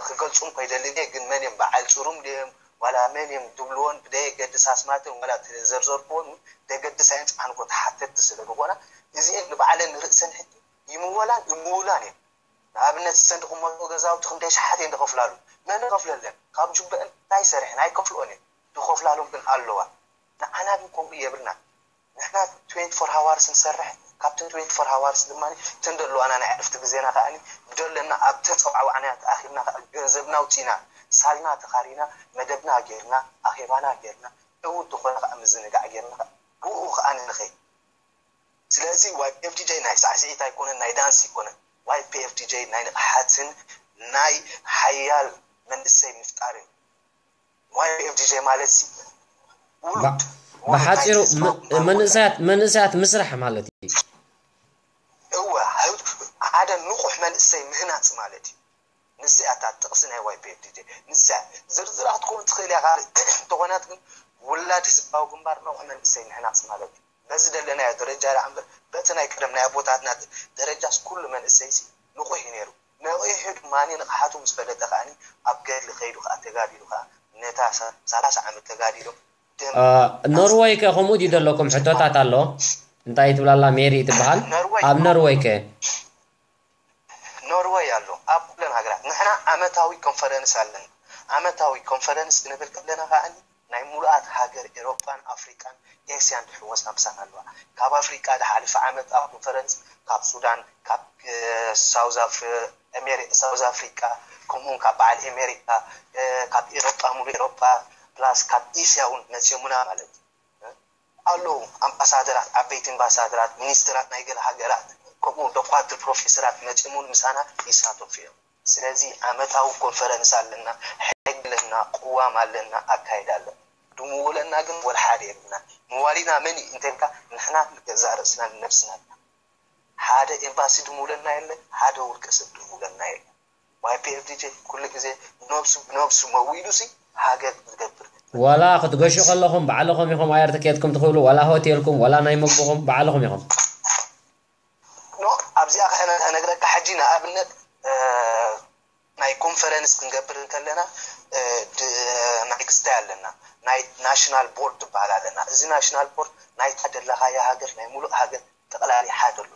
ክገልፁም ኮይደልን እየ ግን መን እዮም በዓል ፅሩም ድዮም ዋላ መን እዮም ዝብልዎን ብደየገድስ ኣስማትን ዋላ ተዘርዘርክዎን እውን ደገድስ ኣየን ፅባሕ ንጎ ተሓተትቲ ስለ ዝኾና እዚአን ንባዕለን ንርእሰን ሕጂ ይምወላን ይምውላን እየን ንኣብነት እሰን ዝቕመጥኦ ገዛውቲ ክንደይ ሸሓት እየን ዝኸፍላሉ መን ይኸፍለለን ካብ ጅበአን እንታይ ሰሪሐን ኣይከፍልኦን እየን ዝኸፍላሎም ግን ኣለዋ ንዓና ግን ከምኡ የብልናን ንሕና ትዌንቲ ፎር ሃዋርስ ንሰርሕ ካብተን ትዌንቲ ፎር ሃዋርስ ድማ ተን ደለዋና ናይ ዕረፍቲ ግዜና ከኣኒ ብደለና ኣብ ተፀዋዕዋዕና ተኣኺብና ከኣ ገንዘብና ኣውፂና ሳልና ተኻሪና መደብና ጌርና ኣኼባና ጌርና ዕዉት ዝኾነ ከኣ ምዝንጋዕ ጌርና ከኣ ብኡ ከኣ ንኸይድ። ስለዚ ዋይ ፒ ኤፍ ዲ ጀይ ናይ ሳዕስዒት ኣይኮነን፣ ናይ ዳንስ ኣይኮነን። ዋይ ፒ ኤፍ ዲ ጀይ ናይ ንቕሓትን ናይ ሓያል መንእሰይ ምፍጣር እዩ። ዋይ ፒ ኤፍ ዲ ጀይ ማለት ሲ ውሉድ ውሉድ ናይ ብሓፂሩ ህዝቢ ም- ማዕቆ መንእሰያት መንእሰያት ምስራሕ ማለት እዩ። እወ፣ ህብ- ሓደ ንቑሕ መንእሰይ ምህናፅ ማለት እዩ። ንስያ እታ ጥቕሲ ናይ ዋይ ፒ ኤፍ ዲ ጀይ ንስያ ዝርዝራ ክትከውን ትኽእል እያ። ካልእ እንተኾነት ግን ውላድ ህዝባዊ ግንባር ንቑሕ መንእሰይ ምህናፅ ማለት እዩ። በዚ ዘለናዮ ደረጃ ደኣ እምበር በቲ ናይ ቀደም ናይ ኣቦታትና ደረጃስ ኩሉ መንእሰይሲ ንቑሕ እዩ ነይሩ። ነቒሑ ድማ ንቕሓቱ ምስ ፈለጠ ከኣ ኣብ ገድሊ ከይዱ ከኣ ተጋዲሉ ከኣ ነታ ሰ- ሰላሳ ዓመት ተጋዲሎም ደም ኖርወይ ከ ከምኡ ድዩ ዘለኩም ሕቶታት ኣሎ? እንታይ ትብላላ ሜሪ ትበሃል? ኖርወይ ኣብ ኖርወይ ከ? ኖርወይ ኣሎ። ኣብ ኩለን ሃገራት ንሕና ዓመታዊ ኮንፈረንስ ኣለና። ዓመታዊ ኮንፈረንስ ክንብል ከለና ከኣ ናይ ሙሉኣት ሃገር ኤሮጳን ኣፍሪቃን ኤስያን ትሕወሳ ምሳና ኣለዋ። ካብ ኣፍሪቃ ዝሓለፈ ዓመት ኣብ ኮንፈረንስ ካብ ሱዳን፣ ካብ ሳውዝ ኣፍ- ኣሜሪ- ሳውዝ ኣፍሪቃ፣ ከምኡውን ካብ በዓል ኣሜሪካ፣ እ፣ ካብ ኤሮጳ፣ ሙሉእ ኤሮጳ ፕላስ ካብ ኤስያ እውን መፅዮምና ማለት እዩ። ኣለዉ ኣምባሳደራት፣ ዓበይቲ ኣምባሳደራት፣ ሚኒስትራት ናይ ገለ ሃገራት፣ ከምኡ ዶኳትር ፕሮፌሰራት መፂኦም እውን ምሳና ይሳተፉ እዮም። ስለዚ ዓመታዊ ኮንፈረንስ ኣለና፣ ሕጊ ኣለና፣ ቅዋም ኣለና፣ ኣካይዳ ኣለና። ድምውለና ግን ወላ ሓደ የብልና። መዋሊና መን እዩ እንተልካ ንሕና ንገዛእ ርእስና ንነብስና ኢና። ሓደ ኤምባሲ ድምውለና የለ፣ ሓደ ውልቀ ሰብ ድምውለና የለ። ዋይ ፒ ኤፍ ዲ ጀ ኩሉ ግዜ ነብሱ ብነብሱ መዊሉ ሲ ሃገር ዝገብር። ዋላ ክትገሹ ከለኹም ባዕልኹም ኢኹም ኣየር ትኬትኩም ትኽእሉ፣ ዋላ ሆቴልኩም፣ ዋላ ናይ ምግብኹም ባዕልኹም ኢኹም። ኖ ኣብዚኣ ከነግረካ ሕጂ ንኣብነት እ፣ ናይ ኮንፈረንስ ክንገብር እንከለና እ፣ ድ- ናይ ክስታይ ኣለና ናይ ናሽናል ቦርድ ትበሃል ኣለና። እዚ ናሽናል ቦርድ ናይታ ደለኻያ ሃገር ናይ ሙሉእ ሃገር ጠቕላሊ ሓደ ኣሎ።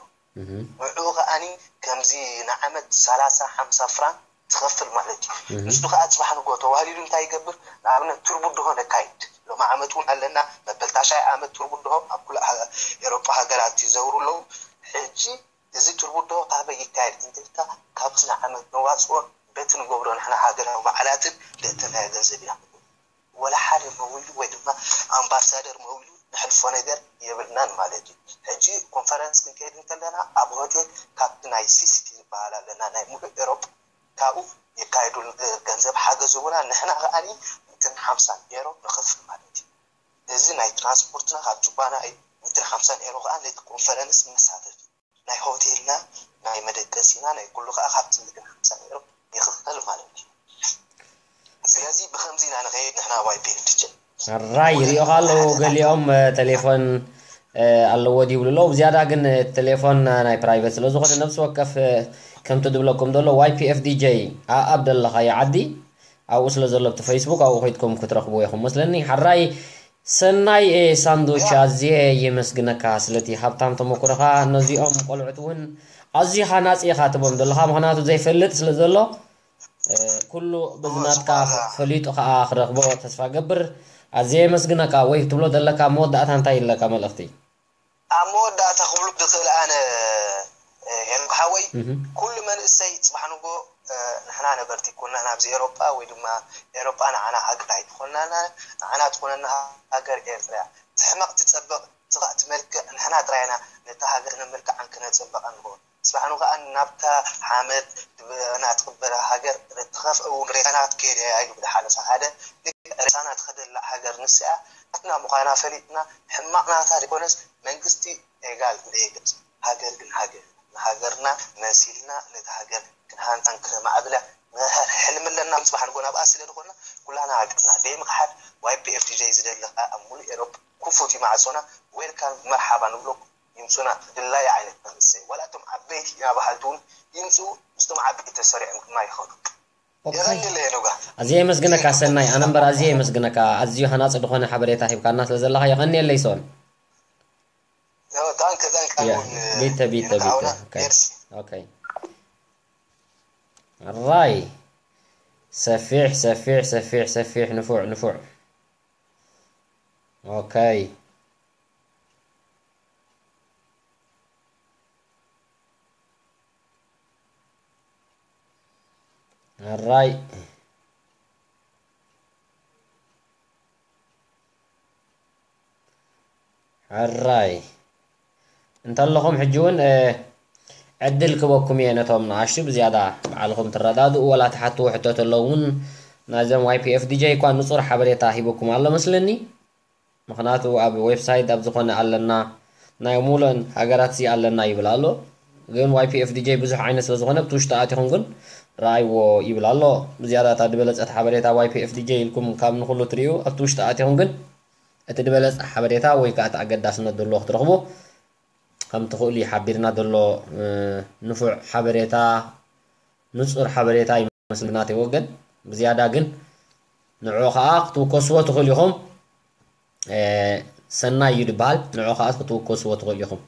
ንዑ ከኣኒ ከምዚ ንዓመት ሰላሳ ሓምሳ ፍራን ትኸፍል ማለት እዩ። ንሱ ከዓ ፅባሕ ንጎ ተዋህሊሉ እንታይ ይገብር? ንኣብነት ቱርቡድሆ ነካይድ ሎም ዓመት እውን ኣለና መበል ታሻይ ዓመት ቱርቡድሆ ኣብ ኩሉ ኤሮጳ ሃገራት ይዘውሩ ኣለዉ። ሕጂ እዚ ቱርቡድሆ ካበይ ይካየድ እንተልካ ካብቲ ንዓመት ነዋፅኦ በቲ ንገብሮ ንሕና ሃገራዊ በዓላትን ደእተናዮ ገንዘብ ኢና። ወላ ሓደ መዊሉ ወይ ድማ ኣምባሳደር መዊሉ ንሕልፎ ነገር የብልናን ማለት እዩ። ሕጂ ኮንፈረንስ ክንከይድ እንከለና ኣብ ሆቴል ካብቲ ናይ ሲ ሲ ቲ ዝበሃል ኣለና ናይ ሙሉእ ኤሮፕ ካብኡ የካይዱ ገንዘብ ሓገዝ ይህቡና ንሕና ከዓኒ ሚእትን ሓምሳን ኤሮ ንኸፍል ማለት እዩ። እዚ ናይ ትራንስፖርትና ካብ ጁባና እዩ። ሚእትን ሓምሳን ኤሮ ከዓ ነቲ ኮንፈረንስ ንሳተፍ። ናይ ሆቴልና ናይ መደቀሲና ናይ ኩሉ ከዓ ካብቲ ሚእትን ሓምሳን ኤሮ ይኽፈል ማለት እዩ። ስለዚ ብኸምዚ ኢና ንኸይድ ንሕና ዋይ ፒ ኤፍ ዲ ጂ። ሕራይ ይሪኦ ኣለዉ ገሊኦም ተሌፎን ኣለዎ ድዩ ይብሉ ኣለዉ ብዝያዳ ግን ተሌፎን ናይ ፕራይቨት ስለ ዝኾነ ነብሲ ወከፍ ከምቲ ዝብለኩም ዘሎ ዋይ ፒ ኤፍ ዲ ጂ ኣኣብ ደለኻዮ ዓዲ ኣብኡ ስለ ዘሎ ኣብቲ ፌስቡክ ኣብኡ ከይድኩም ክትረኽብዎ ኢኹም መስለኒ። ሕራይ ሰናይ ሳንዱች ኣዝየ የመስግነካ ስለቲ ሃብታም ተመኩሮኻ። ነዚኦም ቆልዑት እውን ኣዝዩ ሃናፂ ኢኻ ትቦም ዘለኻ ምኽንያቱ ዘይፈልጥ ስለ ዘሎ ኩሉ በዚ ናትካ ፈሊጡ ከዓ ክረኽቦ ተስፋ ገብር። ኣዝየ የመስግነካ። ወይ ክትብሎ ዘለካ መወዳእታ እንታይ ኣለካ መልእኽቲ? ኣብ መወዳእታ ክብሉ ዝኽእል ኣነ ሄኖክ ሓወይ ኩሉ መንእሰይ ፅባሕ ንጎ ንሕና ነበርቲ ኮና ናብዚ ኤሮጳ ወይ ድማ ኤሮጳ ንዓና ሃገር ኣይትኾንና ንዓና ትኾነና ሃገር ኤርትራ ትሕመቕ ትፀብቕ ትኻእ ትመልክዕ ንሕና ጥራይና ነታ ሃገር ነመልክዓን ክነፀብቐን ንኾን። ስራሕኑ ከኣ ናብታ ሓመድ ናትቕበላ ሃገር ትኸፍእ እውን ሬሳና ትከይድ እያ ኢሉ ብዝሓለፈ ሓደ ሬሳና ትኸደላ ሃገር ንስያ ናትና ምዃና ፈሊጥና ሕማቕ ናታ ዘይኮነስ መንግስቲ ኤጋል ዘይገልጽ ሃገር ግን ሃገር ንሃገርና መሲልና ነታ ሃገር ክንሃንጻን ክነማዕብላ ሕልሚ ኣለና። ምጽባሕ ንጎ ናብኣ ስለ ዝኾንና ኩላና ሃገርና ደይ ምኽሓድ ዋይ ፒ ኤፍ ዲ ጀይ ዝደለኻ ኣብ ሙሉእ ኤሮፕ ክፉት እዩ ማዕጾና። ዌልካም መርሓባ ንብለኩም። ይምፁና ድላዩ ዓይነት መንእሰይ ዋላ እቶም ዓበይቲ ኢና በሃልቲ እውን ይምፅኡ ምስቶም ዓበይቲ ተሰሪዖም ድማ ይኸዱ። የቐንየለይ ሄኖጋ። ኣዝየ የመስግነካ ሰናይ ኣነ እምበር ኣዝየ የመስግነካ። ኣዝዩ ሃናፂ ዝኾነ ሓበሬታ ሂብካና ስለ ዘለኻ የቐንየለይ ሶን። ዳንከ ዳንከ ቢተ ቢተ ቢተ። ኦኬ ራይ ሰፊሕ ሰፊሕ ሰፊሕ ሰፊሕ ንፉዕ ንፉዕ። ኦኬ ሕራይ፣ ሕራይ እንተለኹም፣ ሕጂ እውን፣ እ፣ ዕድል ክበኩም እየ። ነቶም ንኣሽቱ ብዝያዳ ባዕልኹም ትረዳድኡ፣ ወላ ትሓትዎ ሕቶ ተለዉ እውን፣ ናይዞም ዋይ ፒ ኤፍ ዲ ጀይ እኳ ንጹር ሓበሬታ ሂበኩም ኣሎ መስለኒ። ምኽንያቱ ኣብ ዌብሳይት ኣብ ዝኾነ ኣለና፣ ናይ ሙሉእን ሃገራት ሲ ኣለና ይብል ኣሎ። ግን ዋይ ፒ ኤፍ ዲ ጀይ ብዙሕ ዓይነት ስለ ዝኾነ፣ ኣብቲ ውሽጢ ኣቲኹም ግን ረኣይዎ ይብል ኣሎ። ብዝያዳ እታ ዝበለጸት ሓበሬታ ዋይ ፒ ኤፍ ዲ ጀይ ኢልኩም ካብ ንኹሉ ትርእዩ፣ ኣብቲ ውሽጢ ኣቲኹም ግን እቲ ዝበለጸ ሓበሬታ ወይ ከኣ እቲ ኣገዳስነት ዘለዎ ክትረኽቡ ከም ትኽእሉ እዩ ሓቢርና ዘሎ፣ እ፣ ንፉዕ ሓበሬታ፣ ንጹር ሓበሬታ ይመስል ናተይ ወገን። ብዝያዳ ግን ንዕኡ ከኣ ክትውከስዎ ትኽእሉ ኢኹም። እ፣ ሰናይ እዩ ዝበሃል። ንዕኡ ከኣ ክትውከስዎ ትኽእሉ ኢኹም።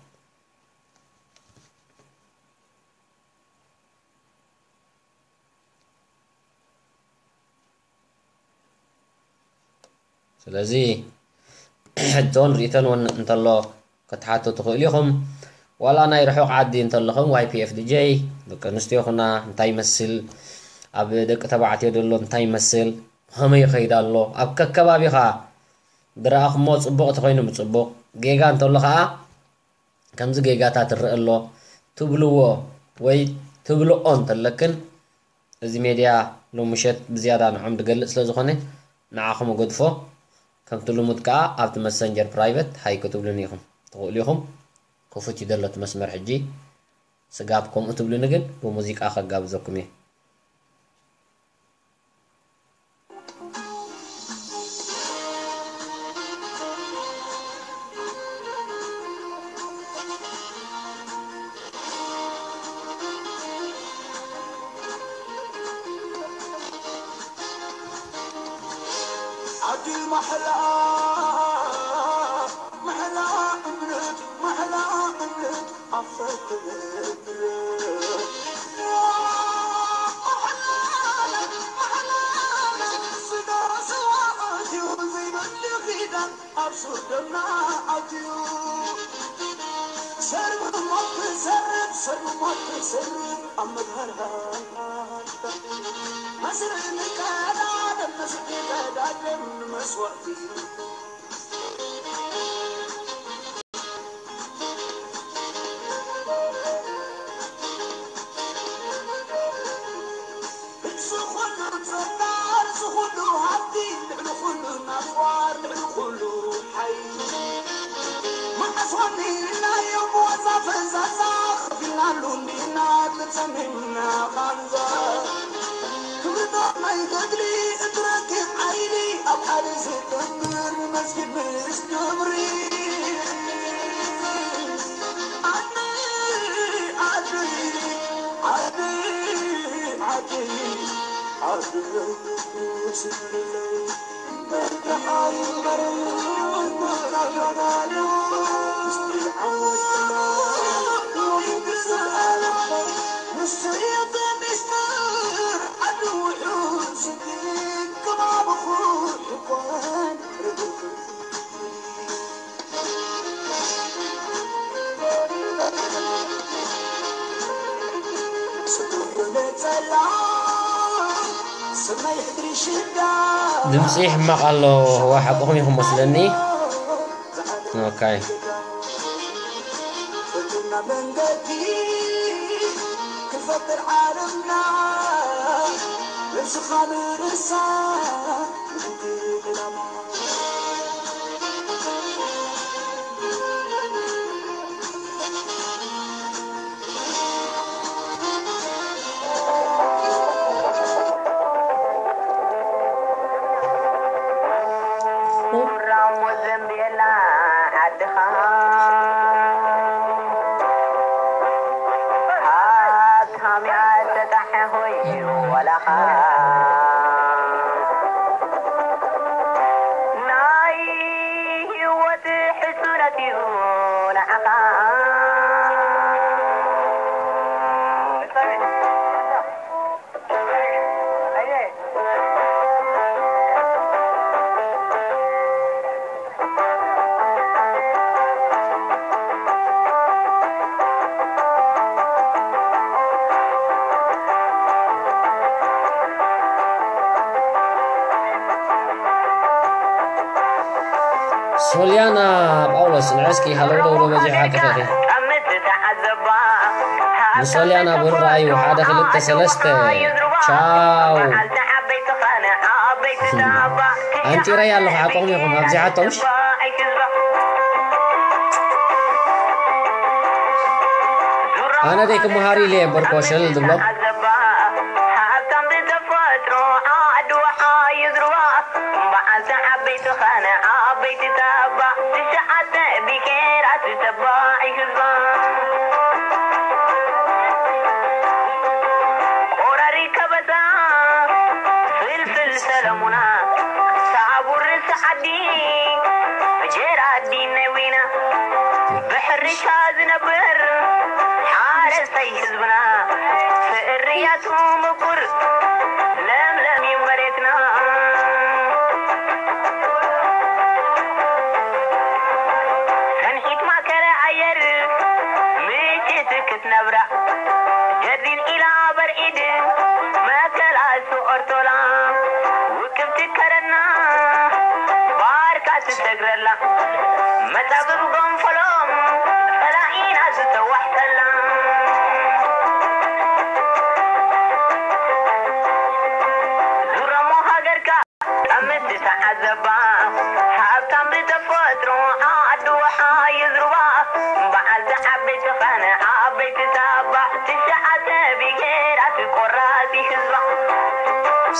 ስለዚ ሕቶን ርእይቶን እውን እንተሎ ክትሓቱ ትኽእሉ ኢኹም። ዋላ ናይ ርሑቕ ዓዲ እንተለኹም፣ ዋይ ፒ ኤፍ ዲ ጀይ ደቂ ኣንስትዮ ይኹና እንታይ ይመስል፣ ኣብ ደቂ ተባዕትዮ ዘሎ እንታይ ይመስል፣ ከመይ ይኸይድ ኣሎ፣ ኣብ ከከባቢኻ ዝረኣኹሞ ጽቡቕ እንተኾይኑ ብጽቡቕ፣ ጌጋ እንተሎ ኸኣ ከምዚ ጌጋታት ይረአ ኣሎ ትብልዎ ወይ ትብልኦ እንተለክን፣ እዚ ሜድያ ሎሚ ምሸት ብዝያዳ ንዖም ዝገልጽ ስለ ዝኾነ፣ ንዓኹም እገድፎ። ከምቲ ልሙድ ከኣ ኣብቲ መሰንጀር ፕራይቨት ሃይ ክትብሉኒ ኢኹም። ትኽእሉ ኢኹም። ክፉት እዩ ዘሎ እቲ መስመር ሕጂ። ስጋብ ከምኡ ትብሉኒ ግን ብሙዚቃ ከጋብዘኩም እየ። ዓዲ ማሕላ፣ ማሕላ እምነት፣ ማሕላ እምነት ኣብ ፈትነት። ማሕላ፣ ማሕላ፣ ስጋ ስዋ ኣትዩ ዘይበሊ ኪዳን ኣብ ሱር ደምና ኣትዩ። ሰርብ ሞት ትሰርብ፣ ሰርብ ሞት ትሰርብ ኣብ መድሃርሃ። መስርዕ ንቀዳደም፣ መስርዕ ንቀዳደም ንመስዋእቲ። እዚ ኩሉ ጸጋ፣ እዚ ኩሉ ሃብቲ፣ ልዕሊ ኩሉ ናጽዋር፣ ልዕሊ ኩሉ ሓይሊ። መዓስ ወዲእናዮ ብዋዛ ፈዛዛ፣ ከፊልናሉ እንዲና ተጸሚምና ቃንዛ። ክብሪ ጦር ናይ ገድሊ እትረክብ ሓይሊ፣ ኣብ ሓደ ዝጥምር መስጊድ ምስ ግብሪ። ዓደይ፣ ዓደይ፣ ዓደይ፣ ዓደይ፣ ዓደይ፣ ዓደይ። ድምፂ ሕማቕ ኣሎ። ዋ፣ ሓቅኹም ኢኹም መስለኒ። ኦኬ። ሶልያና ጳውሎስ፣ ንዕስኪ ሃለውለው ዶ በዚሑ ሓቂ ኸኺ? ንሶልያና ብር ረኣዩ፣ ሓደ ክልተ ሰለስተ። ቻው። ኣንጢረያ ኣለኹ፣ ሓቆም ኢኹም፣ ኣብዚሓቶም። ኣነ ደይ ክመሃር ኢለ እየ እምበር ኮሸል ዝብሎ።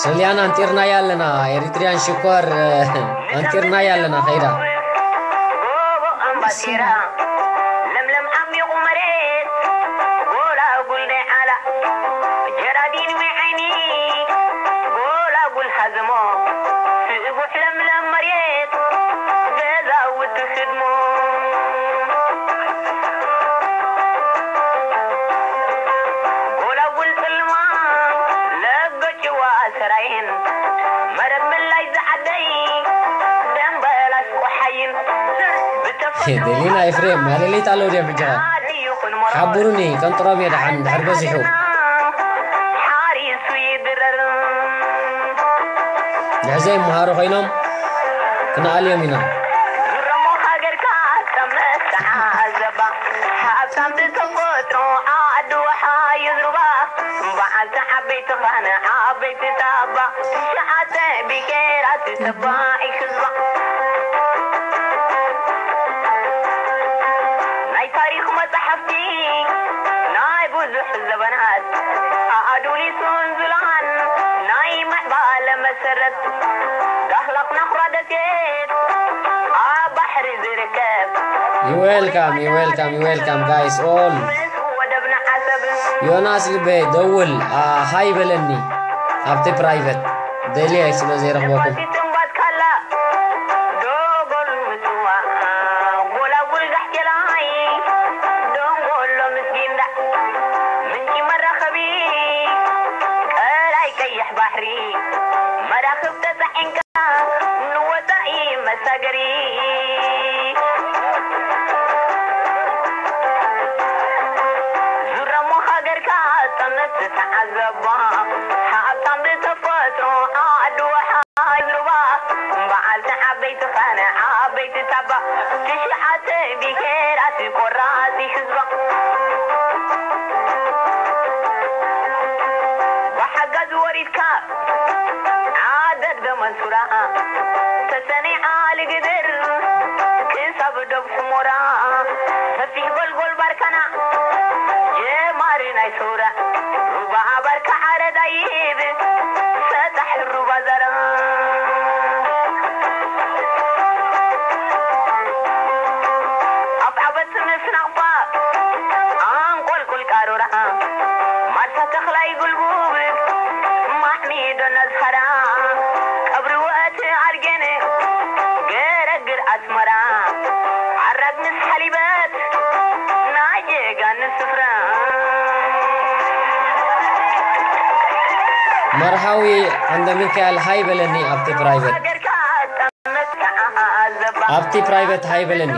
ሰልያና፣ ኣንጢርናያ ኣለና። ኤሪትሪያን ሽኮር፣ ኣንጢርናያ ኣለና። ኸይዳ ደሊና ኤፍሬም፣ ማለሊት ኣለዉ ድዮም ሕጂ ኸ? ሓቡሩኒ፣ ቀንጥሮም እየ ደሓን፣ ድሕር በዚሑ። ድሕዘ ይመሃሩ ኮይኖም ክንኣልዮም ኢና። You welcome, you welcome, you welcome, guys, all. ዮናስ ልቤ ደውል፣ ሃይ በለኒ ኣብቲ ፕራይቨት፣ ደልየ ስለ ዘይረኽበኩም። መርሃዊ ዓንደ ሚካኤል ሃይ በለኒ ኣብቲ ፕራይቨት። ኣብቲ ፕራይቨት ሃይ በለኒ።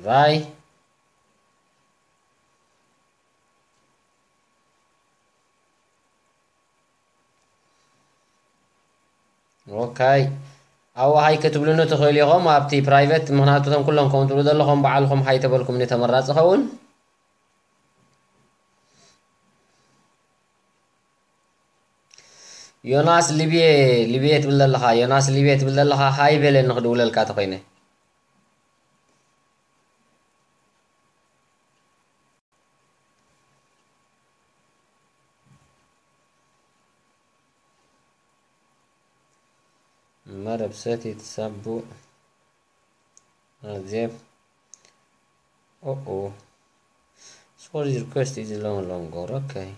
ራይ ኦኬ። ኣብኡ ሃይ ክትብሉኒ ትኽእሉ ኢኹም ኣብቲ ፕራይቬት፣ ምኽንያቱ እቶም ኩሎም ከምኡ ትብሉ ዘለኹም ባዕልኹም ሃይ ተበልኩምኒ ተመራፂ ኸውን። ዮናስ ሊብየ፣ ሊብየ ትብል ዘለኻ፣ ዮናስ ሊብየ ትብል ዘለኻ ሃይ በለኒ ክድውለልካ ተኾይነ። መረብ ሰቲት ሳቡ ኣዜብ ኦኦ። Sorry, request is long longer. Okay.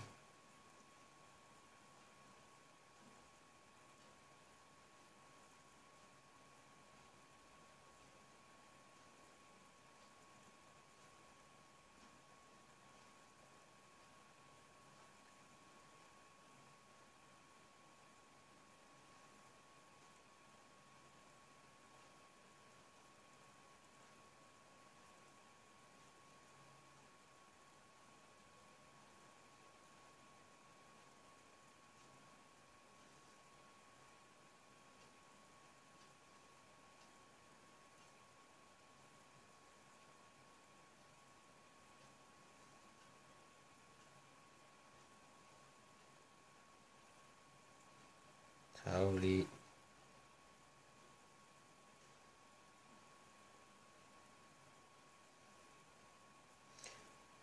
Howley.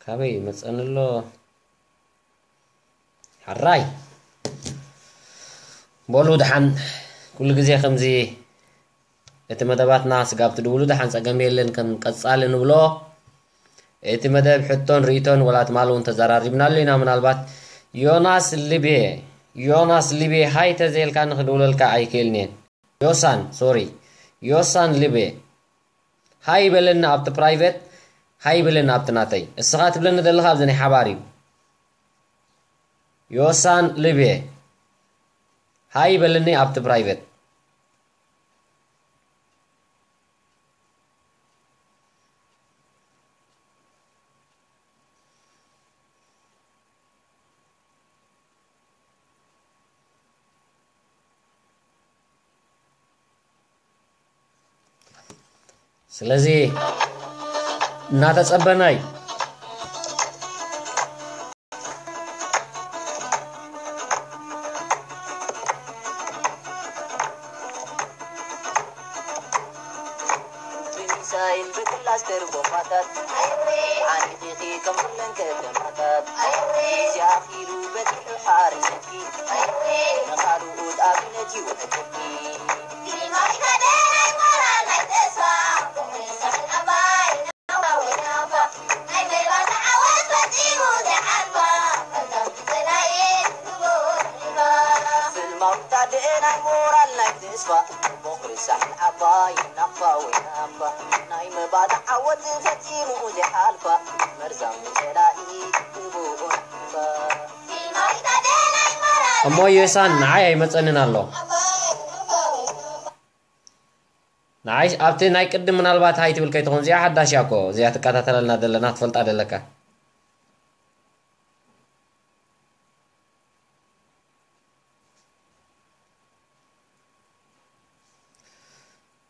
ካበይ ይመፀኒ ኣሎ? ሕራይ በሉ ደሓን። ኩሉ ግዜ ከምዚ እቲ መደባትና ስጋብ ትድውሉ ደሓን ፀገም የለን። ከም ቀፃሊ ንብሎ እቲ መደብ ሕቶን ርእቶን ወላ ትማሊ እውን ተዘራሪብናሉ ኢና። ምናልባት ዮናስ ልቤ፣ ዮናስ ልቤ ሃይ ተዘየልካ ንክድውለልካ ኣይክእልን እየ። ዮሳን ሶሪ፣ ዮሳን ልቤ ሃይ በለኒ ኣብቲ ፕራይቬት፣ ሃይ በለኒ ኣብቲ ናተይ። እስኻ ትብለኒ ዘለኻ ኣብዚ ናይ ሓባር እዩ። ዮሳን ልቤ ሃይ በለኒ ኣብቲ ፕራይቬት። ስለዚ እናተጸበናይ ብሚሳይል ብክላስተር ቦምባታት ዓንዲኺ ከም ኩለን ከተማታት ግዜ ኣኺሉ በጺሑ ሓርነትኪ ንኻልኦት ኣብነት ይውሕደልኪ። እሞ ዮሳን ንዓይ ኣይመጸንን ኣሎ። ንዓይ ኣብቲ ናይ ቅድም ምናልባት ሃይ ትብል ከይትኾን፣ እዚኣ ሓዳሽ እያ እኮ፣ እዚኣ ትከታተለልና ዘለና ትፈልጣ ዘለካ።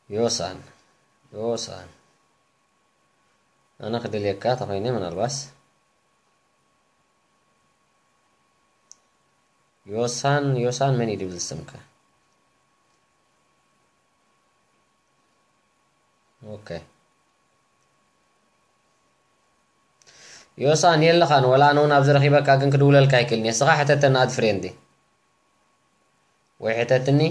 ዮሳን፣ ዮሳን። ኣነ ክደልየካ ተኾይነ ምናልባስ። ዮሳን፣ ዮሳን መን እዩ ድብል ስምካ? ኦኬ። ዮሳን የለኻን፣ ወላ ኣነ እውን ኣብዚ ረኺበካ ግን ክድውለልካ ኣይክእልን እየ። እስኻ ሕተተኒ ኣድ ፍሬንዲ። ወይ ሕተትኒ።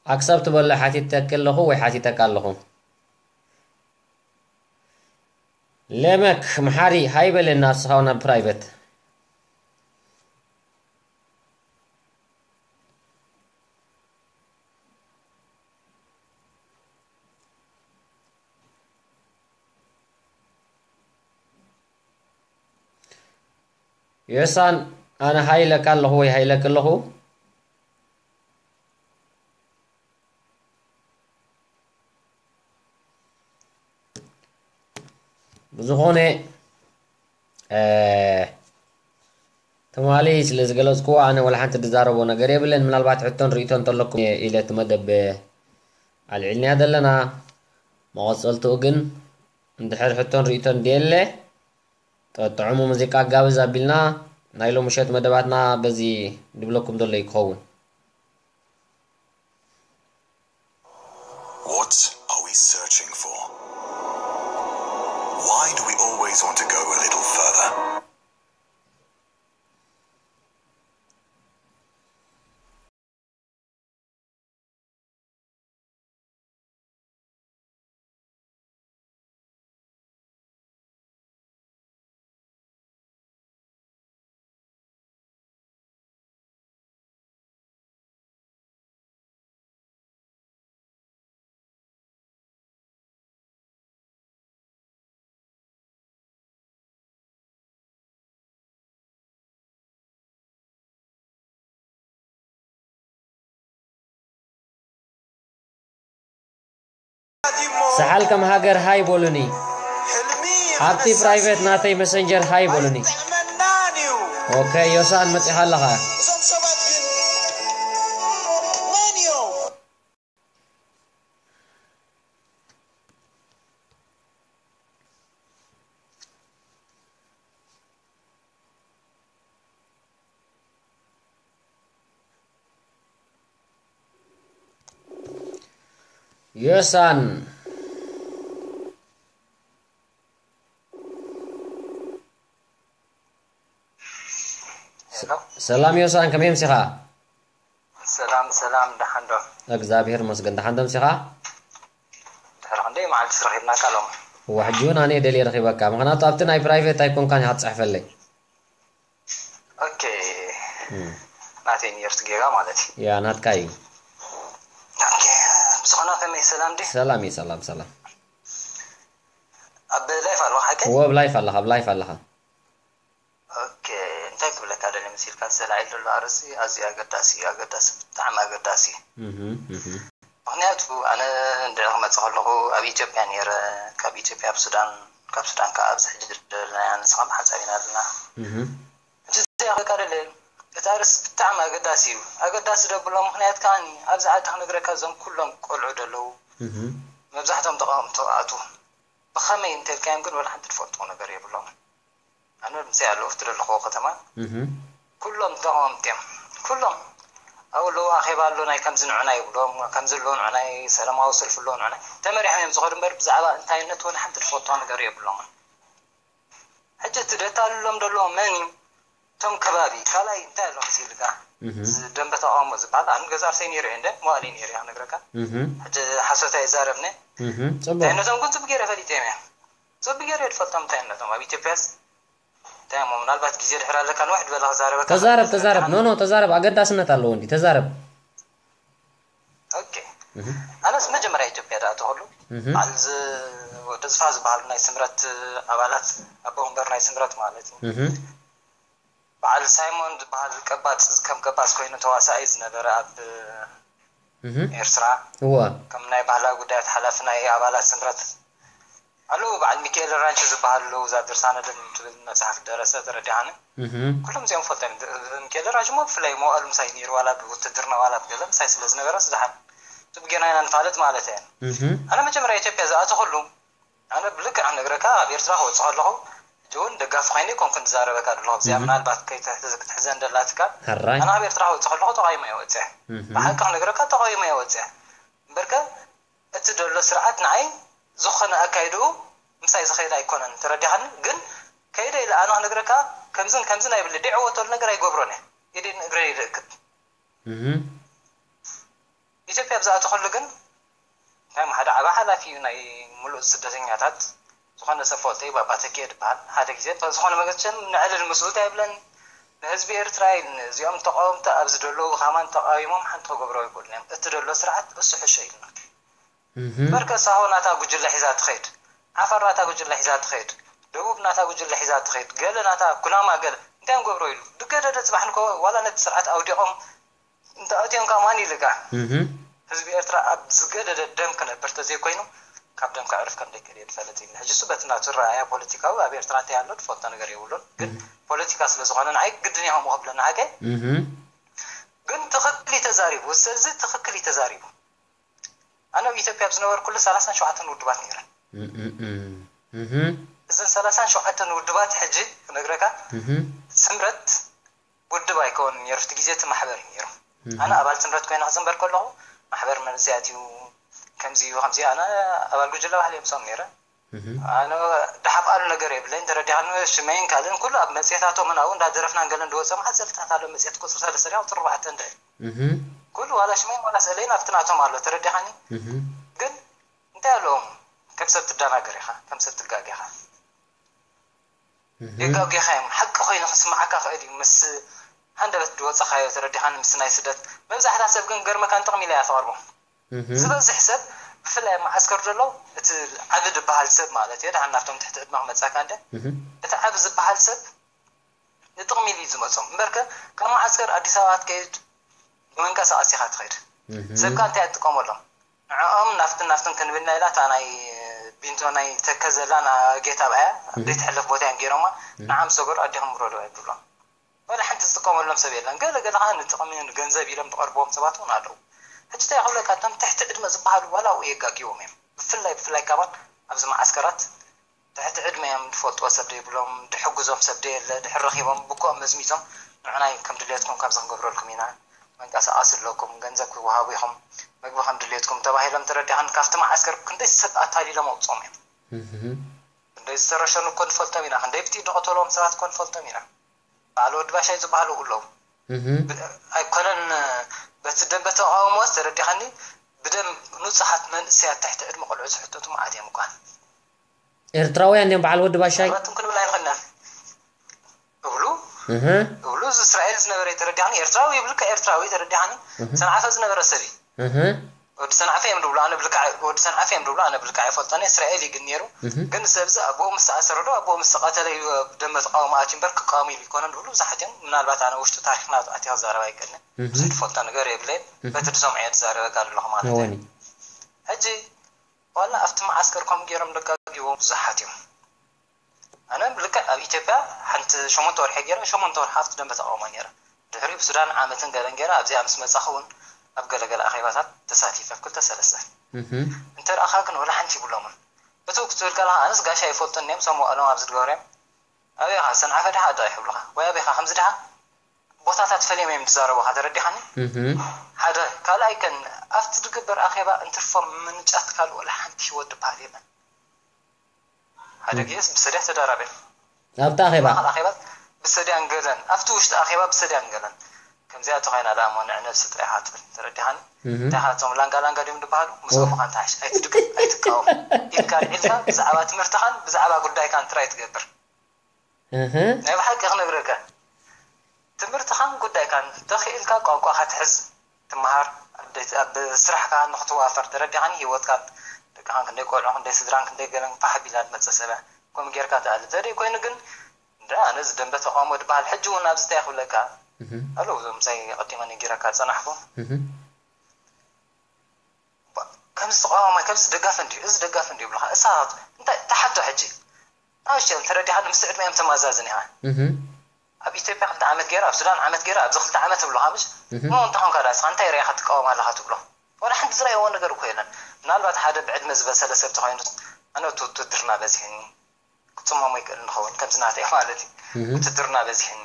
ኣክሰፕት በሎ ሓቲተክ ኣለኹ ወይ ሓቲተካ ኣለኹ። ለመክ መሓሪ ሃይ በለና ንስኻ ናብ ፕራይቨት። ዮሳን ኣነ ሃይለካ ኣለኹ ወይ ሃይለክ ኣለኹ። ብዝኾነ ትማሊ ስለ ዝገለጽክዎ ኣነ ወላ ሓንቲ ዝዛረቦ ነገር የብለን። ምናልባት ሕቶን ርእይቶን እንተለኩም ኢለ እቲ መደብ ኣልዒልናያ ዘለና። መቐጸልትኡ ግን እንድሕር ሕቶን ርእይቶን ድየለ ጥዑሙ ሙዚቃ ኣጋብዝ ኣቢልና ናይ ሎም ምሸት መደባትና በዚ ድብለኩም ዘሎ እዩ ክኸውን። What are we searching for? Why do we always want to go a little further? ሰሓል ከም ሃገር ሃይ በሉኒ። ኣብቲ ፕራይቬት ናተይ መሰንጀር ሃይ በሉኒ። ኦኬ ዮሳን መጺኻ ኣለኻ። ዮሳን ሰላም ዮሳን ከመይ ምሲኻ? ሰላም ሰላም ደሓን ዶ? እግዚኣብሔር ይመስገን ደሓን ዶ ምሲኻ? ድሕሪ ክንደይ መዓልቲ ረኺብናካ ሎም? እዋ ሕጂ እውን ኣነ ደልየ ረኺበካ ምኽንያቱ ኣብቲ ናይ ፕራይቬት ኣይኮንካን ኢኻ ትፅሕፈለይ። ኦኬ ናተይ ኔርስ ጌጋ ማለት እዩ። ያ ናትካ እዩ። ኦኬ ብዝኾነ ከመይ ሰላም ዲ? ሰላም እዩ ሰላም ሰላም። ኣብ ላይፍ ኣለኻ ሓቀይ? እወ ኣብ ላይፍ ኣለኻ ኣብ ላይፍ ኣለኻ። ኦኬ እንታይ ክብለካ ደልየ መሲልካ እዚ ተላዒሉ ዘሎ ኣርእስቲ ኣዝዩ ኣገዳሲ እዩ ኣገዳሲ ብጣዕሚ ኣገዳሲ እዩ። ምኽንያቱ ኣነ እንድዒ ክመፅእ ከለኹ ኣብ ኢትዮጵያ ነይረ፣ ካብ ኢትዮጵያ ኣብ ሱዳን፣ ካብ ሱዳን ከዓ ኣብዚ ሕጂ ዘለናያ ንስኻ ብሓንሳብ ኢና ዘለና። ሕጂ እዚኣ ክብለካ ደለ እቲ ኣርእስቲ ብጣዕሚ ኣገዳሲ እዩ። ኣገዳሲ ደብሎ ምኽንያት ከዓ ኣብዚ ዓዲ ክነግረካ እዞም ኩሎም ቆልዑ ደለዉ መብዛሕቶም ተቃወምቲ ክኣትዉ ብኸመይ እንተልካዮም ግን ወላ ሓንቲ ዝፈልጥዎ ነገር የብሎምን። ኣነ ምስይ ኣለዉ እቲ ዘለኽዎ ከተማ ኩሎም ተቐምጢም ኩሎም ኣብኡ ኣለዉ ኣኼባ ኣሎ ናይ ከምዚ ንዑና ይብሎም ከምዚ ኣሎ ንዑናይ ሰላማዊ ሰልፊ ኣሎ ንዑናይ ተመሪሖም እዮም ዝኸዱ እምበር ብዛዕባ እንታይነት ወላ ሓንቲ ዝፈልጥዎ ነገር የብሎምን። ሕጂ እቲ ደታልሎም ዘሎ መን እዩ? እቶም ከባቢ ካልኣይ እንታይ ኣሎ መሲልካ እዚ ደንበ ተቃውሞ ዝበሃል ኣነ ገዛ ኣርሰይ ነይረ እየ እንደ መዋእለይ ነይረ እየ ክነግረካ ሕጂ ሓሶት ኣይዛረብነ እንታይነቶም ግን ፅቡቅ ገይረ ፈሊጠ እየ ፅቡቅ ገይረ እየ ዝፈልጦም እንታይነቶም ኣብ ኢትዮጵያስ እንታይ እሞ ምናልባት ግዜ ድሕር ኣለካ ንውሕ ዝበለ ክዛረበካ ተዛረብ ተዛረብ ኖ ኖ ተዛረብ ኣገዳስነት ኣለዎ እንዲ ተዛረብ ኦኬ ኣነስ መጀመርያ ኢትዮጵያ ዳኣ ተኸሉ በዓል ወደዝፋ ዝበሃሉ ናይ ስምረት ኣባላት ኣቦ ወንበር ናይ ስምረት ማለት እዩ በዓል ሳይሞን ዝበሃል ቀባጽ ከም ቀባጽ ኮይኑ ተዋሳኣይ ዝነበረ ኣብ ኤርትራ እወ ከም ናይ ባህላዊ ጉዳያት ሓላፊ ናይ ኣባላት ስምረት ኣለዉ በዓል ሚካኤል ራንቺ ዝበሃል ኣለዉ እዛ ድርሳነ ደም ትብል መጽሓፍ ደረሰ ተረዲኣኒ ኩሎም እዚኦም ፈልጦም ሚካኤል ራንቺ ሞ ብፍላይ መዋእሉ ምሳይ ነይሩ ዋላ ብውትድርና ዋላ ብገለ ምሳይ ስለ ዝነበረ ዝደሓን ጽቡቅ ጌርና ኢና ንፋለጥ ማለት እየ ኣነ መጀመርያ ኢትዮጵያ ዝኣተኹሉ ኣነ ብልክዕ ክነግረካ ኣብ ኤርትራ ክወጽእ ከለኹ ሕጂ እውን ደጋፊ ኮይነ ኣይኮንኩን ዝዛረበካ ዘለኹ እዚኣ ምናልባት ከይትሕዘ ክትሕዘ እንደላትካ ሕራይ ኣነ ኣብ ኤርትራ ክወጽእ ከለኹ ተቃዊሞ እየ ወጽአ እህ ብሓቂ ክነግረካ ተቃዊሞ እየ ወጽአ እምበርከ እቲ ዘሎ ስርዓት ንዓይ ዝኾነ ኣካይድኡ ምሳይ ዝኸይድ ኣይኮነን ተረዲኻኒ ግን ከይደ ኢለ ኣነ ክነግረካ ከምዝን ከምዝን ኣይብለ ደይ ዕወተሉ ነገር ኣይገብሮን እየ ኢደን እግረን ይደክብ እህ ኢትዮጵያ ብዛዕባ እቲ ኩሉ ግን ከም ሓደ ዓቢ ሓላፊ እዩ ናይ ምሉእ ስደተኛታት ዝኾነ ሰብ ፈልጦ እዩ፣ ባባ ተኪኤ ዝበሃል። ሓደ ግዜ ዝኾነ መገሸም ንዕልል ምስኡ እንታይ ይብለን፣ ንህዝቢ ኤርትራ ኢልኒ፣ እዚኦም ተቃወምቲ ኣብዚ ዘለዉ ከማን ተቃዊሞም ሓንቲ ክገብሮ ኣይክእሉን እዮም፣ እቲ ዘሎ ስርዓት እሱ ሕሾ ኢልና። በርከ ሳሆ ናታ ጉጅለ ሒዛ ትኸይድ፣ ዓፋር ናታ ጉጅለ ሒዛ ትኸይድ፣ ደቡብ ናታ ጉጅለ ሒዛ ትኸይድ፣ ገለ ናታ ኩናማ ገለ እንታይ እዮም ገብሮ ኢሉ ዝገደደ ጽባሕ ንኮ ዋላ ነቲ ስርዓት ኣውዲቖም እንተ ኣትዮም ከማን ኢልካ ህዝቢ ኤርትራ ኣብ ዝገደደ ደም ክነብር ተዘይኮይኑ ካብ ደም ከዕርፍ ከም ደይክእል እየ ዝፈልጥ እዩ። ሕጂ እሱ በቲ ናቱ ረኣያ ፖለቲካዊ ኣብ ኤርትራ እንታይ ኣሎ ዝፈልጦ ነገር የብሉን። ግን ፖለቲካ ስለ ዝኾነ ንዓይ ግድን ኢኹም ክብለና ሓቀ ግን ትኽክል እዩ ተዛሪቡ። ስለዚ ትኽክል እዩ ተዛሪቡ። ኣነ ኣብ ኢትዮጵያ ኣብ ዝነበርኩሉ ሰላሳን ሸውዓተን ውድባት ነይረን። እዘን ሰላሳን ሸውዓተን ውድባት ሕጂ ክነግረካ ስምረት ውድብ ኣይከውን ነይሩ። እቲ ግዜ እቲ ማሕበር እዩ ነይሩ። ኣነ ኣባል ስምረት ኮይነ ክዝንበር ከለኹ ማሕበር መንእሰያት እዩ፣ ከምዚ እዩ፣ ከምዚ እዩ። ኣነ ኣባል ጉጅለ ባህሊ እዮም ሶም ነይረ። ኣነ ደሓቕ ኣሉ ነገር የብለኝ። ተረዲኻኒ? ሽመይን ካልእን ኩሉ ኣብ መጽሔታቶም ናብኡ እንዳደረፍና ገለ እንደወጸ መዓት ሰልጥታት ኣሎ። መጽሔት ቁጽሪ ሰለስተ ዲያ ቁጽሪ ኣርባዕተ እንደ ኩሉ ዋላ ሽመይን ዋላ ስእለይን ኣብቲ ናቶም ኣሎ። ተረዲኻኒ? ግን እንታይ ኣለዎም? ከም ሰብ ትደናገር ኢኻ፣ ከም ሰብ ትጋገ ኢኻ። የጋጊኻ እዮም። ሓቂ ኮይኑ ክስምዓካ ክእል እዩ። ምስ ሃንደበት ዝወጸኻዮ ተረዲኻኒ? ምስ ናይ ስደት መብዛሕታ ሰብ ግን ገርመካን ጥቕሚ ኢላ እያ ተቕርቦ። ዝበዝሕ ሰብ ብፍላይ ኣብ መዓስከር ዘሎ እቲ ዓቢ ዝበሃል ሰብ ማለት እየ። ደሓን ናብቶም ትሕቲ ዕድመ ክመጻካ እንደ እቲ ዓቢ ዝበሃል ሰብ ንጥቕሚ ኢሉ እዩ ዝመጾም። እምበርከ ካብ መዓስከር ኣዲስ ኣበባ ትከይድ ብመንቀሳቐሲ ኢኻ ትኸይድ። ሰብካ እንታይ ትጥቀመሎም? ንዕኦም ናፍትን ናፍትን ክንብልና ኢላ እታ ናይ ቢንቶ ናይ ተከዘላ ና ጌታ ብኣያ ኣብ ዘይትሕለፍ ቦታ እዮም ገይሮማ። ንዓም ሰገሩ ኣዴኹም ውረዱ ኣይብሎም። ወላ ሓንቲ ዝጥቀመሎም ሰብ የለን። ገለ ገለ ከዓ ንጥቕሚ ንገንዘብ ኢሎም ዝቐርብዎም ሰባት እውን ኣለዉ። ሕጂ እንታይ ክብለካ እቶም ትሕቲ ዕድመ ዝበሃሉ ዋላ ኣብኡ የጋግዎም እዮም። ብፍላይ ብፍላይ ካባን ኣብዚ መዓስከራት ትሕቲ ዕድመ እዮም ዝፈልጥዎ ሰብ ዘይብሎም ድሕግዞም ሰብ ደየለ ድሕር ረኺቦም ብኮኦም መዝሚዞም ንዕናይ ከም ድልየትኩም ካብዚ ክንገብረልኩም ኢና መንቀሳቐሲ ኣለኩም ገንዘብ ክወሃቡ ኢኹም ምግቢ ከም ድልየትኩም ተባሂሎም ተረዲኻን ካብቲ መዓስከር ክንደይ ሰብ ኣታሊሎም ኣውፅኦም እዮም ክንደይ ዝተረሸኑ እኮ ንፈልጦም ኢና ክንደይ ብቲ ዝቐተልዎም ሰባት እኮ ንፈልጦም ኢና በዓል ወዲ ባሻይ ዝበሃሉ ኣለዉ ኣይኮነን በቲ ደንበ ተቃውሞ ተረዲኻኒ ብደም ንጹሃት መንእሰያት ትሕቲ ዕድመ ቆልዑ ዝሕተቱ መዓት እዮም እኳ ኤርትራውያን እዮም በዓል ወዲ ባሻይ ኣባትም ክንብል ኣይንኽእልን እብሉ እብሉ እዚ እስራኤል ዝነበረ ተረዲኻኒ ኤርትራዊ ይብልካ ኤርትራዊ ተረዲኻኒ ሰንዓፈ ዝነበረ ሰብ እዩ ወዲ ሰንዓፈ እዮም ድብሉ ኣነ ብልክዓ ወዲ ሰንዓፈ እዮም ድብሉ ኣነ ብልክዓ ይፈልጦን እስራኤል እዩ ግን ነይሩ ግን ሰብዚ ኣቦኡ ምስ ተኣሰረ ዶ ኣቦኡ ምስ ተቐተለ እዩ ደመ ተቃውሞ ኣትዩ እምበር ክቃወሙ ኢሉ ይኮነን ድብሉ ብዙሓት እዮም ምናልባት ኣነ ውሽጢ ታሪክና ኣትያ ክዛረብ ኣይክእልን ብዙሕ ትፈልጦ ነገር የብለይን በቲ ዝሰምዖ እየ ዝዛረበካ ዘለኹ ማለት እዩ ሕጂ ዋላ ኣብቲ መዓስከር ከም ገይሮም ደጋጊቦም ብዙሓት እዮም ኣነ ልክዕ ኣብ ኢትዮጵያ ሓንቲ ሸሞንተ ወርሒ ገይረ ሸሞንተ ወርሒ ኣብቲ ደንበ ተቃውሞ ነይረ ድሕሪኡ ብሱዳን ዓመትን ገለን ገይረ ኣብዚኣ ምስ መፃኹ እውን ኣብ ገለገለ ኣኼባታት ተሳቲፈ ኣብ ክልተ ሰለስተ እንተረኣኻ ግን ወላ ሓንቲ ይብሎምን እቱ ክትብል ከለኻ ኣነስ ጋሻ ይፈልጡ እኒኦም ሰምዖሎም ኣብዚ ዝገበሩ እዮም ኣበይ ኢኻ ሰንዓፈ ድኻ ኣዶ ይሕብሉኻ ወይ ኣበይ ኢኻ ከምዚ ድኻ ቦታታት ፈልዮም እዮም ዝዛረቡኻ ተረዲኻኒ ሓደ ካልኣይ ከን ኣብቲ ዝግበር ኣኼባ እንትርፎም ምንጫት ካልእ ወላ ሓንቲ ህይወት ዝበሃል የለን ሓደ ግዜስ ብሰድያ ተዳራበ ኣብቲ ኣኼባ ማእኸል ኣኼባ ብሰድያን ገለን ኣብቲ ውሽጢ ኣኼባ ብሰድያን ገለን ከምዚኣ ተኾይና ደኣ እሞ ንዕ ነብሲ ጥራይ ኢኻ ትብል ተረዲኻኒ እንታይ ኢኻ እቶም ላንጋ ላንጋ ድዮም ዝበሃሉ ምስኦም ኢኻ ንትሓሽ ኣይትድግፍ ኣይትቃወም ኢድካ ኣልዒልካ ብዛዕባ ትምህርትኻን ብዛዕባ ጉዳይካን ጥራይ ትገብር ናይ ብሓቂ ክነግረካ ትምህርትኻን ጉዳይካን ተኽኢልካ ቋንቋኻ ትሕዝ ትምሃር ኣብ ስራሕካ ንክትዋፈር ተረዲኻኒ ሂወትካን ደቅኻን ክንደይ ቆልዑ ክንደይ ስድራን ክንደይ ገለን ፋሕ ቢላ ትመፅእ ሰበ ከምኡ ጌርካ ትኣልም ዘደይ ኮይኑ ግን እንዳ ኣነ እዚ ደንበ ተቃውሞ ዝበሃል ሕጂ እውን ኣብዚ እንታይ ክብለካ ኣለዉ እዞም ምሳይ ቀዲመ ነጊረካ ዝፀናሕኩ ከምዚ ተቃዋማይ ከምዚ ደጋፊ እንድዩ እዚ ደጋፊ እንድዩ ይብሉካ እሳት እንታይ ተሓቶ ሕጂ ኣሽዮም ተረዲኻ ምስ ዕድመ እዮም ተማዛዝን ኢኻ ኣብ ኢትዮጵያ ክልተ ዓመት ገይራ ኣብ ሱዳን ዓመት ገይራ ኣብዚ ክልተ ዓመት ይብሉካ ምሽ እሞ እንተ ኮንካ ዳ እስኻ እንታይ ርኢኻ ትቃወም ኣለኻ ትብሎ ወላ ሓንቲ ዝረኣይዎ ነገር እኮ የለን ምናልባት ሓደ ብዕድመ ዝበሰለ ሰብ ተኮይኑ ኣነ ውትድርና በዚሕኒ ክፅመሞ ይክእል ንኸውን ከምዚ ናተይ ማለት እዩ ውትድርና በዚሕኒ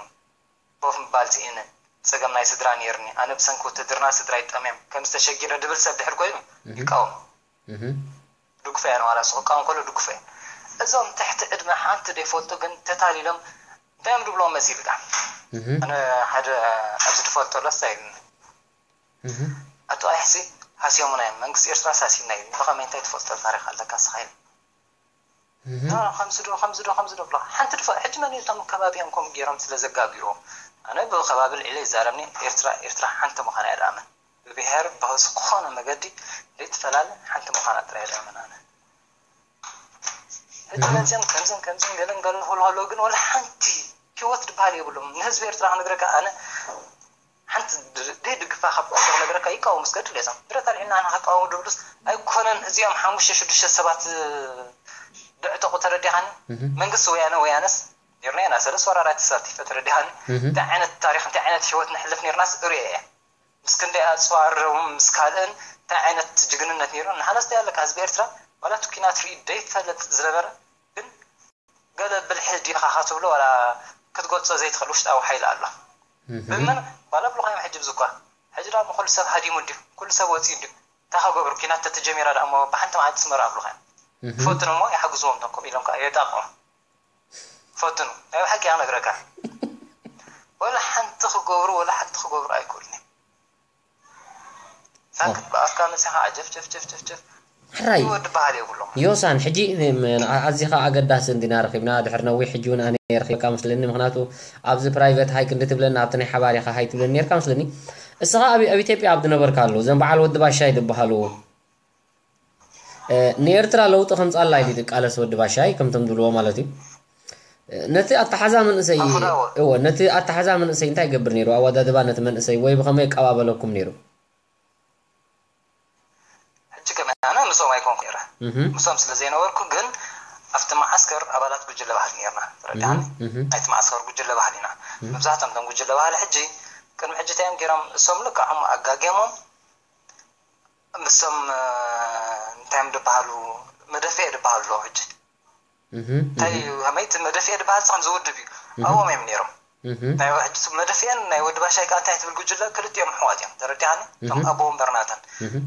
ኮፍ ምባል ስኢነ። ብጸገም ናይ ስድራ ነይርኒ። ኣነ ብሰንኪ ውትድርና ስድራይ ጠምዮም ከም ዝተሸጊረ ድብል ሰብ ድሕር ኮይኑ ይቃወም። ድግፎ እያ ንዋላ እሱ ክቃወም ከሎ ድግፎ እያ። እዞም ትሕቲ ዕድመ ሓንቲ ዘይፈልጡ ግን ተታሊሎም እንታይ እዮም ድብልዎም መሲልካ? ኣነ ሓደ ኣብዚ ድፈልጦ ኣሎ ስታይል ኣቶ ኣይሕሲ ሃስዮሙና እዮም። መንግስቲ ኤርትራ ሳሲና እዩ። ብኸመይ እንታይ ትፈልጦ ታሪኽ ኣለካ እስኻ ኢሉ። ከምዚ ዶ ከምዚ ዶ ከምዚ ዶ ብሎ ሓንቲ ድፈ ሕጂ መን እዮም እቶም ከባቢኦም ከምኡ ገይሮም ስለ ዘጋግርዎም? ኣነ ብከባቢ ልዒለ ይዛረብኒ። ኤርትራ ኤርትራ ሓንቲ ምዃና እየ ድኣምን። ብብሄር ብዝኾነ መገዲ ዘይትፈላለ ሓንቲ ምዃና ጥራይ እየ ድኣምን ኣነ። ሕጂ መፅኦም ከምዝን ከምዝን ገለን ገለን ክብሉ ከለዉ ግን ወላ ሓንቲ ህይወት ዝበሃል የብሎም። ንህዝቢ ኤርትራ ክነግረካ ኣነ ሓንቲ ዘይድግፋ ካብ ክነግረካ ይቃወሙ እስከ ድሌ እዞም ብረት ኣልዒልና ንክቃወሙ ድብሉስ ኣይኮነን። እዚኦም ሓሙሽተ ሽዱሽተ ሰባት ድዕጠቑ ተረዲኻኒ። መንግስቲ ወያነ ወያነስ ኔርና ኢና ሰለስተ ወራራት ተሳቲፈ ተረዲኻኒ። እንታይ ዓይነት ታሪኽ እንታይ ዓይነት ህይወት ንሕልፍ ኔርናስ እሪኦ እየ። ምስ ክንደይ ኣፅዋር ምስ ካልእን እንታይ ዓይነት ጅግንነት ነይሩ። ንሓለስ እንታይ ኣለካ ህዝቢ ኤርትራ ዋላ እቲ ኲናት ርኢ ዘይፈልጥ ዝነበረ ግን ገለ ብልሒ ዲኻ ክትብሎ ዋላ ክትገልጾ ዘይትኽእል ውሽጣዊ ሓይሊ ኣሎ። ብምን ዋላ ብልኻዮም ሕጂ ብዝኳ ሕጂ ዳሞ ኩሉ ሰብ ሃዲሙ እንዲዩ ኩሉ ሰብ ወፂኡ እንዲዩ እንታይ ክገብሩ ኲናት ተተጀሚራ ዳሞ ብሓንቲ መዓልቲ ስመራ ኣብልኻዮም ፈትኑ እሞ ይሓግዝዎም ቶም ከምኡ ኢሎም ከዓ የጣቕዖም ፈትኑ ናይ ብሓቂ እያ ክነግረካ ወላ ሓንቲ ክገብሩ ወላ ሓንቲ ክገብሩ ኣይክእሉን እዮም ሳክት ብኣፍካ መፂኻ ጀፍ ጀፍ ጀፍ ጀፍ ጀፍ ሕራይ ወዲ በሃል የብሎም ዮሳን ሕጂ ኣዚኻ ኣገዳሲ እንዲና ረኺብና ድሕር ነዊሕ ሕጂ እውን ኣነ ረኺብካ መስለኒ ምክንያቱ ኣብዚ ፕራይቨት ሃይ ክንዲ ትብለና ኣብቲ ናይ ሓባር ኢኻ ሃይ ትብለኒ ነርካ መስለኒ እስኻ ኣብ ኣብ ኢትዮጵያ ኣብ ዝነበርካሉ እዘን በዓል ወዲ ባሻይ ዝበሃሉ ንኤርትራ ለውጢ ከምጻላ ኢሉ ዝቃለስ ወዲ ባሻይ ከምቶም ዝብልዎ ማለት እዩ ነቲ ኣተሓዛ መንእሰይ እወ ነቲ ኣተሓዛ መንእሰይ እንታይ ይገብር ነይሩ ኣወዳድባ ነቲ መንእሰይ ወይ ብኸመይ ይቀባበለኩም ነይሩ ሕጂ ከም ኣነ ምስኦም ኣይኮንኩ ነይረ ምስኦም ስለ ዘይነበርኩ ግን ኣብቲ መዓስከር ኣባላት ጉጅለ ባህሊ ነርና ተረዳኒ ናይቲ መዓስከር ጉጅለ ባህሊ ኢና መብዛሕቶም ቶም ጉጅለ ባህሊ ሕጂ ቅድሚ ሕጂ እንታይ እዮም ገይሮም እሶም ልክዖም ኣጋጊሞም ምሶም እንታይ እዮም ዝበሃሉ መደፍኤ ዝበሃሉ ኣለዉ ሕጂ እንታይ ከመይ እቲ መደፍኤ ዝበሃል ከም ዝውድብ እዩ ኣብኦም እዮም ነይሮም ናይ ሕጂ መደፍኤን ናይ ወዲ ባሻይ ከዓ እንታይ ትብል ጉጅለ ክልቲኦም ኣሕዋት እዮም ተረዲኻኒ እቶም ኣቦ ወንበር ናተን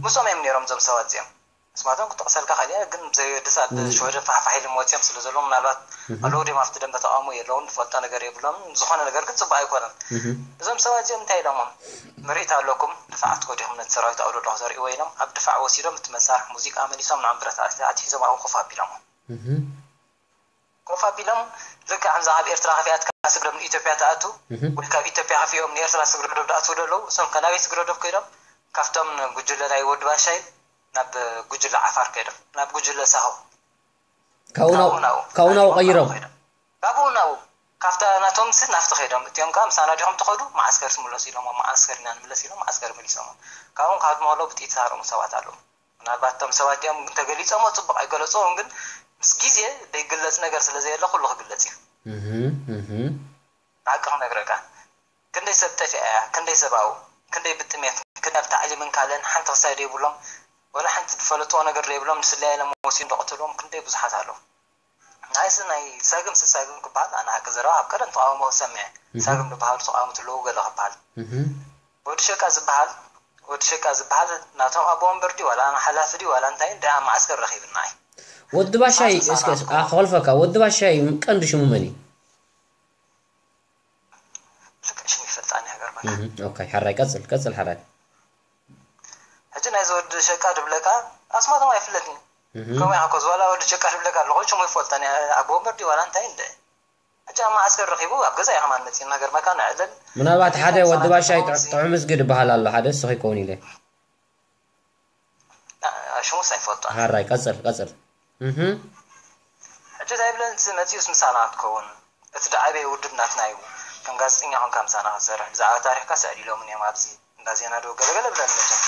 ምስኦም እዮም ነይሮም እዞም ሰባት እዚኦም ኣስማቶም ክጠቕሰልካ ክእል እየ ግን ብዘየድሳት ሽወደ ፋሕፋሕ ኢሎም ወፂኦም ስለ ዘለዉ ምናልባት ኣለዉ ድዮም ኣብቲ ደንበ ተቃውሞ የለውን ዝፈልጦ ነገር የብሎምን ዝኾነ ነገር ግን ፅቡቅ ኣይኮነን እዞም ሰባት እዚኦም እንታይ ኢሎሞም ምርኢት ኣለኩም ድፋዓት ኮዲኹም ነቲ ሰራዊት ኣብዶ ኣለኹ ዘርእዎ ኢሎም ኣብ ድፋዕ ወሲዶም እቲ መሳርሒ ሙዚቃ መሊሶም ንዓም ብረት ኣትሒዞም ኣብኡ ኮፍ ኣቢሎሞ ኮፍ ኣቢሎም ልክዕ ከምዛ ካብ ኤርትራ ከፊኣትካ ስግዶም ንኢትዮጵያ ትኣቱ ወይ ካብ ኢትዮጵያ ከፊኦም ንኤርትራ ስግረዶብ ዝኣትዉ ዘለዉ እሶም ከናበይ ስግረዶብ ከይዶም ካብቶም ጉጅለ ናይ ወዲ ባሻይ ናብ ጉጅለ ዓፋር ከይዶም ናብ ጉጅለ ሳሆ ካብኡ ናብኡ ቀይሮም ካብኡ ናብኡ ካብታ ናቶም ሲ ናፍቲ ከይዶም እቲኦም ከዓ ምሳና ዲኹም ትኸዱ መዓስከር ትምለሱ ኢሎም መዓስከር ኢና ንምለስ ኢሎም መዓስከር መሊሶም ካብኡ ካብ መኸሎ ብጥይት ዝሃረሙ ሰባት ኣለዉ ምናልባት እቶም ሰባት እዚኦም ግን ተገሊፆሞ ፅቡቅ ኣይገለፅዎም ግን ምስ ግዜ ዘይግለፅ ነገር ስለ ዘየለ ኩሉ ክግለፅ እዩ ብሓቂ ክነግረካ ክንደይ ሰብ ጠፊኣ እያ ክንደይ ሰብ ኣብኡ ክንደይ ብጥሜት ክንደይ ኣብ ታዕሊምን ካልእን ሓንቲ ክሳይ ዘይብሎም ወላ ሓንቲ ዝፈለጥዎ ነገር ዘይብሎም ንስለያ ኢሎም ወሲዶም ዝቐተልዎም ክንደይ ብዙሓት ኣለዉ ናይዚ ናይ ሳግም ሲ ሳግም ክበሃል ኣነ ሓቂ ዘረባ ኣብ ቀደም ተቃውሞ ክሰምዐ ሳግም ዝበሃሉ ተቃውሞ ትለዉ ገለ ክበሃል ወዲ ሸቃ ዝበሃል ወዲ ሸቃ ዝበሃል ናቶም ኣቦ ወንበር ድዩ ዋላ ሓላፊ ድዩ ዋላ እንታይ ድኣ መዓስከር ረኺብና እዩ ወዲ ባሻይ እስከ ክኸልፈካ ወዲ ባሻይ ቀንዲ ሽሙ መን እዩ ልክዕ ሽሙ ይፈልጣኒ ሃገር መካ ኦኬ ሓራይ ቀጽል ቀጽል ሓራይ ሕጂ ናይዚ ወዲ ሸቃ ድብለካ ኣስማቶም ኣይፍለጥን ከምኡ ይሓኮዝ ዋላ ወዲ ሸቃ ድብለካ ኣለኹ ሽሙ ይፈልጠኒ ኣቦ ወንበር ድዩ ዋላ እንታይ እንደ ሕጂ ኣብ መዓስከር ረኺቡ ኣብ ገዛ ኢኸማን መፂና ገርመካ ንዕልል ምናልባት ሓደ ወዲ ባሻይ ጥዑምዝጊ ድበሃል ኣሎ ሓደ እሱ ከይከውን ኢለ ሽሙስ ኣይፈልጦ ሃራይ ቀፅል ቀፅል ሕጂ እንታይ ብለን መፂኡስ ምሳና ትከውን እቲ ደዓበየ ውድብ ናትና እዩ ከም ጋዜጠኛ ኮንካ ምሳና ክትሰርሕ ብዛዕባ ታሪኽካ ስዕል ኢሎምን እዮም ኣብዚ እንዳ ዜና ዶ ገለገለ ብለን መቸም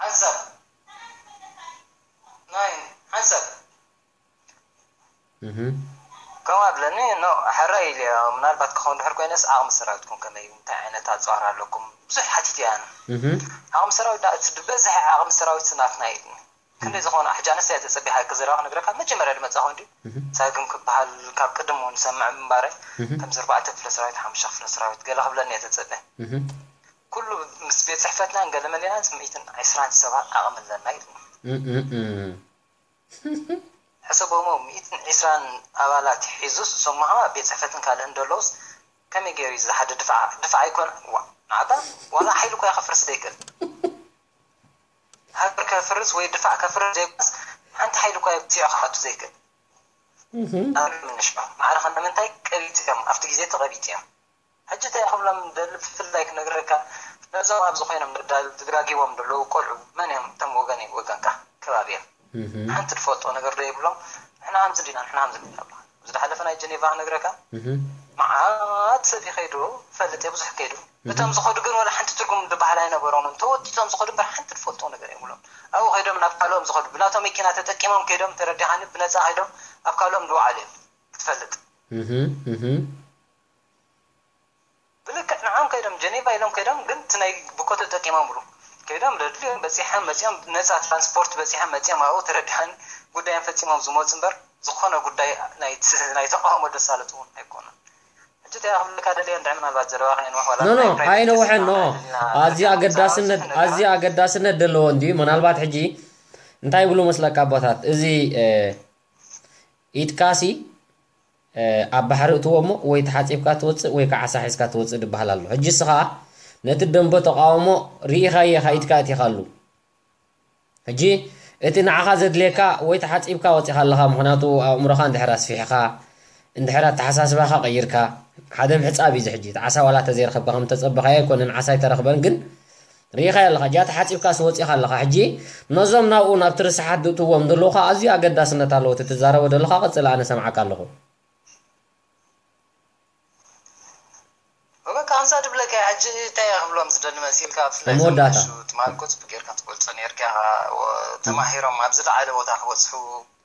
ሓንሳብ ናይ ሓንሳብ ከምኡ ኣብለኒ ኖ ሕራይ ኢለ ምናልባት ክኸውን ድሕር ኮይነስ ዓቕሚ ሰራዊትኩም ከመይ እዩ እንታይ ዓይነት ኣፅዋር ኣለኩም ብዙሕ ሓቲት እያ ኣነ ዓቕሚ ሰራዊት ዳ እቲ ዝበዝሐ ዓቕሚ ሰራዊት ናትና እዩ ክንደይ ዝኾነ ሕጂ ኣነስ እያ ተፀቢሓ ክዝረባ ክነግረካ መጀመርያ ዝመፃ ኮንዲ ሳግም ክበሃል ካብ ቅድም እውን ሰምዕ ምንባረ ከምዚ ኣርባዕተ ክፍለ ሰራዊት ሓሙሽተ ክፍለ ሰራዊት ገለ ክብለኒ እየ ተፀበ ኩሉ ምስ ቤት ፅሕፈትናን ገለ መሊናን ሚእትን ዕስራን ሰባት ዓቕሚ ኣለና ኢሉኒ ሕሰቦሞ ሚእትን ዕስራን ኣባላት ሒዙስ እሶም ከዓ ቤት ፅሕፈትን ካልእን ደለውስ ከመይ ገይሩ እዩ ዝሓደ ድፋዕ ድፋዕ ኣይኮነ ዋ ንዓባ ዋላ ሓይሉ እኳ ከፍርስ ዘይክእል ሃገር ከፍርስ ወይ ድፋዕ ከፍርስ ዘይኮነስ ሓንቲ ሓይሊ እኳ ብዚዑ ክሓቱ ዘይክእል። ኣብ ምንሽባ ማዕረ ከነ ምንታይ ቀቢጽ እዮም ኣብቲ ግዜ ተቐቢጽ እዮም። ሕጂ እንታይ ክብሎም ደሊ ብፍላይ ክነግረካ ነዞም ኣብዚ ኮይኖም ደዳሉ ተጋጊቦም ዘለዉ ቆልዑ መን እዮም እቶም ወገነይ ወገንካ ከባቢ እዮም ሓንቲ ትፈልጦ ነገር ዶ ይብሎም። ንሕና ከምዚ ዲና ንሕና ከምዚ ዲና ብሎ ዝሓለፈ ናይ ጀኔቫ ክነግረካ መዓት ሰብ ይኸይዱ ፈልጥ እየ ብዙሕ ከይዱ እቶም ዝኸዱ ግን ወላ ሓንቲ ትርጉም ዝበሃል ኣይነበሮምን ተወጢቶም ዝኸዱ እምበር ሓንቲ ትፈልጦ ነገር የብሎም። ኣብኡ ከይዶም ናብ ካልኦም ዝኸዱ ብናቶም መኪና ተጠቂሞም ከይዶም ተረዲኻኒ ብነፃ ከይዶም ኣብ ካልኦም ዝወዓሉ እዮም ክትፈልጥ ብልክዕ ንዓም ከይዶም ጀኔቫ ኢሎም ከይዶም ግን እቲ ናይ ብኮ ተጠቂሞምሉ ከይዶም ደድልዮም በፂሖም መፂኦም ነፃ ትራንስፖርት በፂሖም መፂኦም ኣብኡ ተረዲሓን ጉዳዮም ፈፂሞም ዝመፁ እምበር ዝኾነ ጉዳይ ናይ ተቃውሞ ደሳለጡ እውን ኣይኮኑን። ሕጂ እንታይ ክብልካ ደልየ እንድዒ ምናልባት ዘረባ ከይንውሕ ዋላ ኖ ኖ ኣይነውሐን ኖ ኣዝዩ ኣገዳስነት ኣዝዩ ኣገዳስነት ዘለዎ እንድዩ ምናልባት ሕጂ እንታይ ይብሉ መስለካ ኣቦታት እዚ ኢድካሲ ኣብ ባሕሪ እትዎ እሞ ወይ ተሓፂብካ ትወፅእ ወይ ከዓ ዓሳ ሒዝካ ትወፅእ ዝበሃል ኣሎ። ሕጂ እስኻ ነቲ ደንበ ተቃውሞ ርኢኻዮ ኢኻ ኢድካ ኣእቲኻሉ። ሕጂ እቲ ንዓኻ ዘድልየካ ወይ ተሓፂብካ ወፂኻ ኣለኻ፣ ምኽንያቱ ኣእምሮኻ እንድሕር ኣስፊሕኻ እንድሕር ኣተሓሳስባኻ ቀይርካ ሓደ ምሕፃብ እዩ። እዚ ሕጂ እቲ ዓሳ ዋላ ተዘይረኸብካ ከም ተፀበኻዮ ኣይኮነን፣ ዓሳ ኣይተረኽበን ግን ርኢኻዮ ኣለኻ። እጃ ተሓፂብካስ ወፂኻ ኣለኻ። ሕጂ ነዞም ናብኡ ናብቲ ርስሓት ዝእትዎም ዘለዉ ከዓ ኣዝዩ ኣገዳስነት ኣለዎ። እቲ ትዛረቦ ዘለኻ ቀፅል፣ ኣነ ሰምዓካ ኣለኹ። በቃ ከምዛ ድብለካ ሕጂ እንታይ ክብሎም ዝደሊ መሲልካ ብፍላይ መወዳእታ ትማልኮ ፅቡቅ ጌርካ ትገልፆ ነርካ ተማሂሮም ኣብ ዝለዓለ ቦታ ክበፅሑ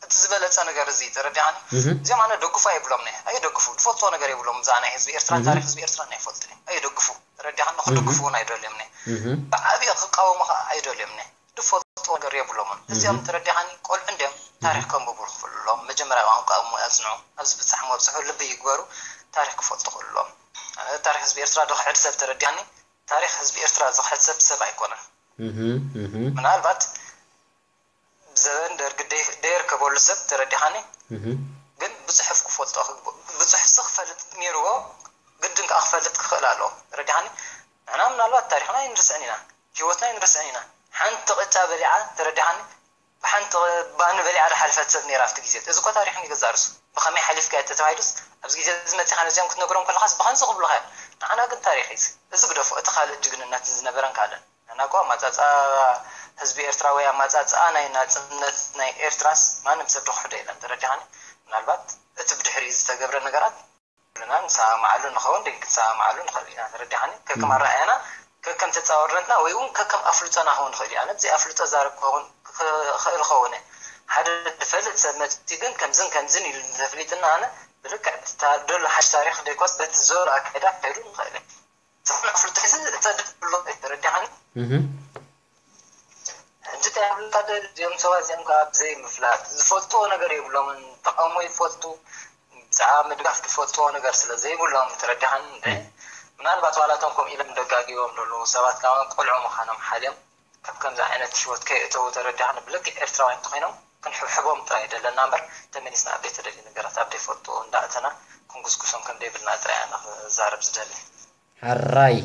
እቲ ዝበለፀ ነገር እዚ ተረዲኻኒ እዚኦም ኣነ ደግፉ ኣይብሎም ነ ኣይደግፉ ዝፈልጥዎ ነገር የብሎም እዛ ናይ ህዝቢ ኤርትራ ታሪክ ህዝቢ ኤርትራ ናይ ፈልጡ ኣየደግፉ ተረዲኻኒ ክድግፉ እውን ኣይደልዮም ነ ብዓብዮ ክቃወሙ ከዓ ኣይደልዮም ነ ዝፈልጥዎ ነገር የብሎምን እዚኦም ተረዲኻኒ ቆልዑ እንዲዮም ታሪክ ከንብቡ ክኽእሉሎም መጀመርያ ቋንቋ እሞ ያጽንዑ ኣብዚ ብጻሕ መብጽሑ ልቢ ይግበሩ ታሪክ ክፈልጡ ክእሉሎም ታሪክ ህዝቢ ኤርትራ ዝኽሕድ ሰብ ተረዲኻኒ ታሪክ ህዝቢ ኤርትራ ዝኽሕድ ሰብ ሰብ ኣይኮነን ምናልባት ብዘበን ደርጊ ደየርከበሉ ሰብ ተረዲኻኒ ግን ብፅሑፍ ክፈልጦ ብፅሑፍሲ ክፈልጥ ነይርዎ ግድን ከዓ ክፈልጥ ክኽእል ኣለዎ ተረዲኻኒ ንሕና ምናልባት ታሪክና ኣይንርስዕን ኢና ሂወትና ኣይንርስዕን ኢና ሓንቲ ቅጫ በሊዓ ተረዲኻኒ ብሓንቲ ባኒ በሊዓ ዝሓለፈት ሰብ ነይራ ኣብቲ ግዜ እዚ እኮ ታሪክ ንገዛ ርሱ ብኸመይ ሓሊፍካ ተተባሂሉስ ኣብዚ ግዜ እዚ መፂኻ ነዚኦም ክትነግሮም ከለኻስ ብኸንዚ ክብሉኻ እዮም ንዓና ግን ታሪክ እዩ እዚ ግደፎ እቲ ካልእ ጅግንነት ዝነበረን ካልእን ናናቋ ኣማጻጽኣ ህዝቢ ኤርትራ ወይ ኣማጻጽኣ ናይ ናጽነት ናይ ኤርትራስ ማንም ሰብ ድኽሕዶ የለን ተረዲኻኒ ምናልባት እቲ ብድሕሪኡ ዝተገብረ ነገራት ኩልና ንሰማማዓሉ ንኸውን ደይ ክንሰማማዓሉ ንኽእል ኢና ተረዲኻኒ ከከም ኣረኣያና ከከም ተጻወርነትና ወይ እውን ከከም ኣፍልጦና ክኸውን ንኽእል ኢና ነዚ ኣፍልጦ ዛረብ ክኸውን ክኽእል ኸውን ሓደ ዝፈልጥ ሰብ መፅኡ ግን ከምዝን ከምዝን ኢሉ ተፍሊጥና ኣነ ብልክዕ ደሎ ሓሽ ታሪክ ደይኮስ በቲ ዘሎ ኣካይዳ ክኸይዱ ንኽእል ኣፍልጦ ሒዘ እፀድፍ ብሎ ተረዲኻኒ ሕጂ እንታይ ይብልካ እዚኦም ሰባት እዚኦም ከዓ ብዘይ ምፍላጥ ዝፈልጥዎ ነገር የብሎምን ተቃውሞ ይፈልጡ ብዛዕባ ምድጋፍ ዝፈልጥዎ ነገር ስለ ዘይብሎም ተረዲኻኒ ምናልባት ዋላቶም ከምኡ ኢሎም ደጋጊቦም ዘለዉ ሰባት ከዓ ቆልዑ ምዃኖም ሓልዮም ካብ ከምዚ ዓይነት ህይወት ከየእተዉ ተረዲኻ ንብለኪ ኤርትራውያን እንተኮይኖም ክንሕብሕቦም ጥራይ ደለና እምበር ተመሊስና ኣብ ዘይተደልዩ ነገራት ኣብ ዘይፈልጥዎ እንዳእተና ክንጉስጉሶም ከም ዘይብልና ጥራይ ኣነ ክዛረብ ዝደሊ። ሕራይ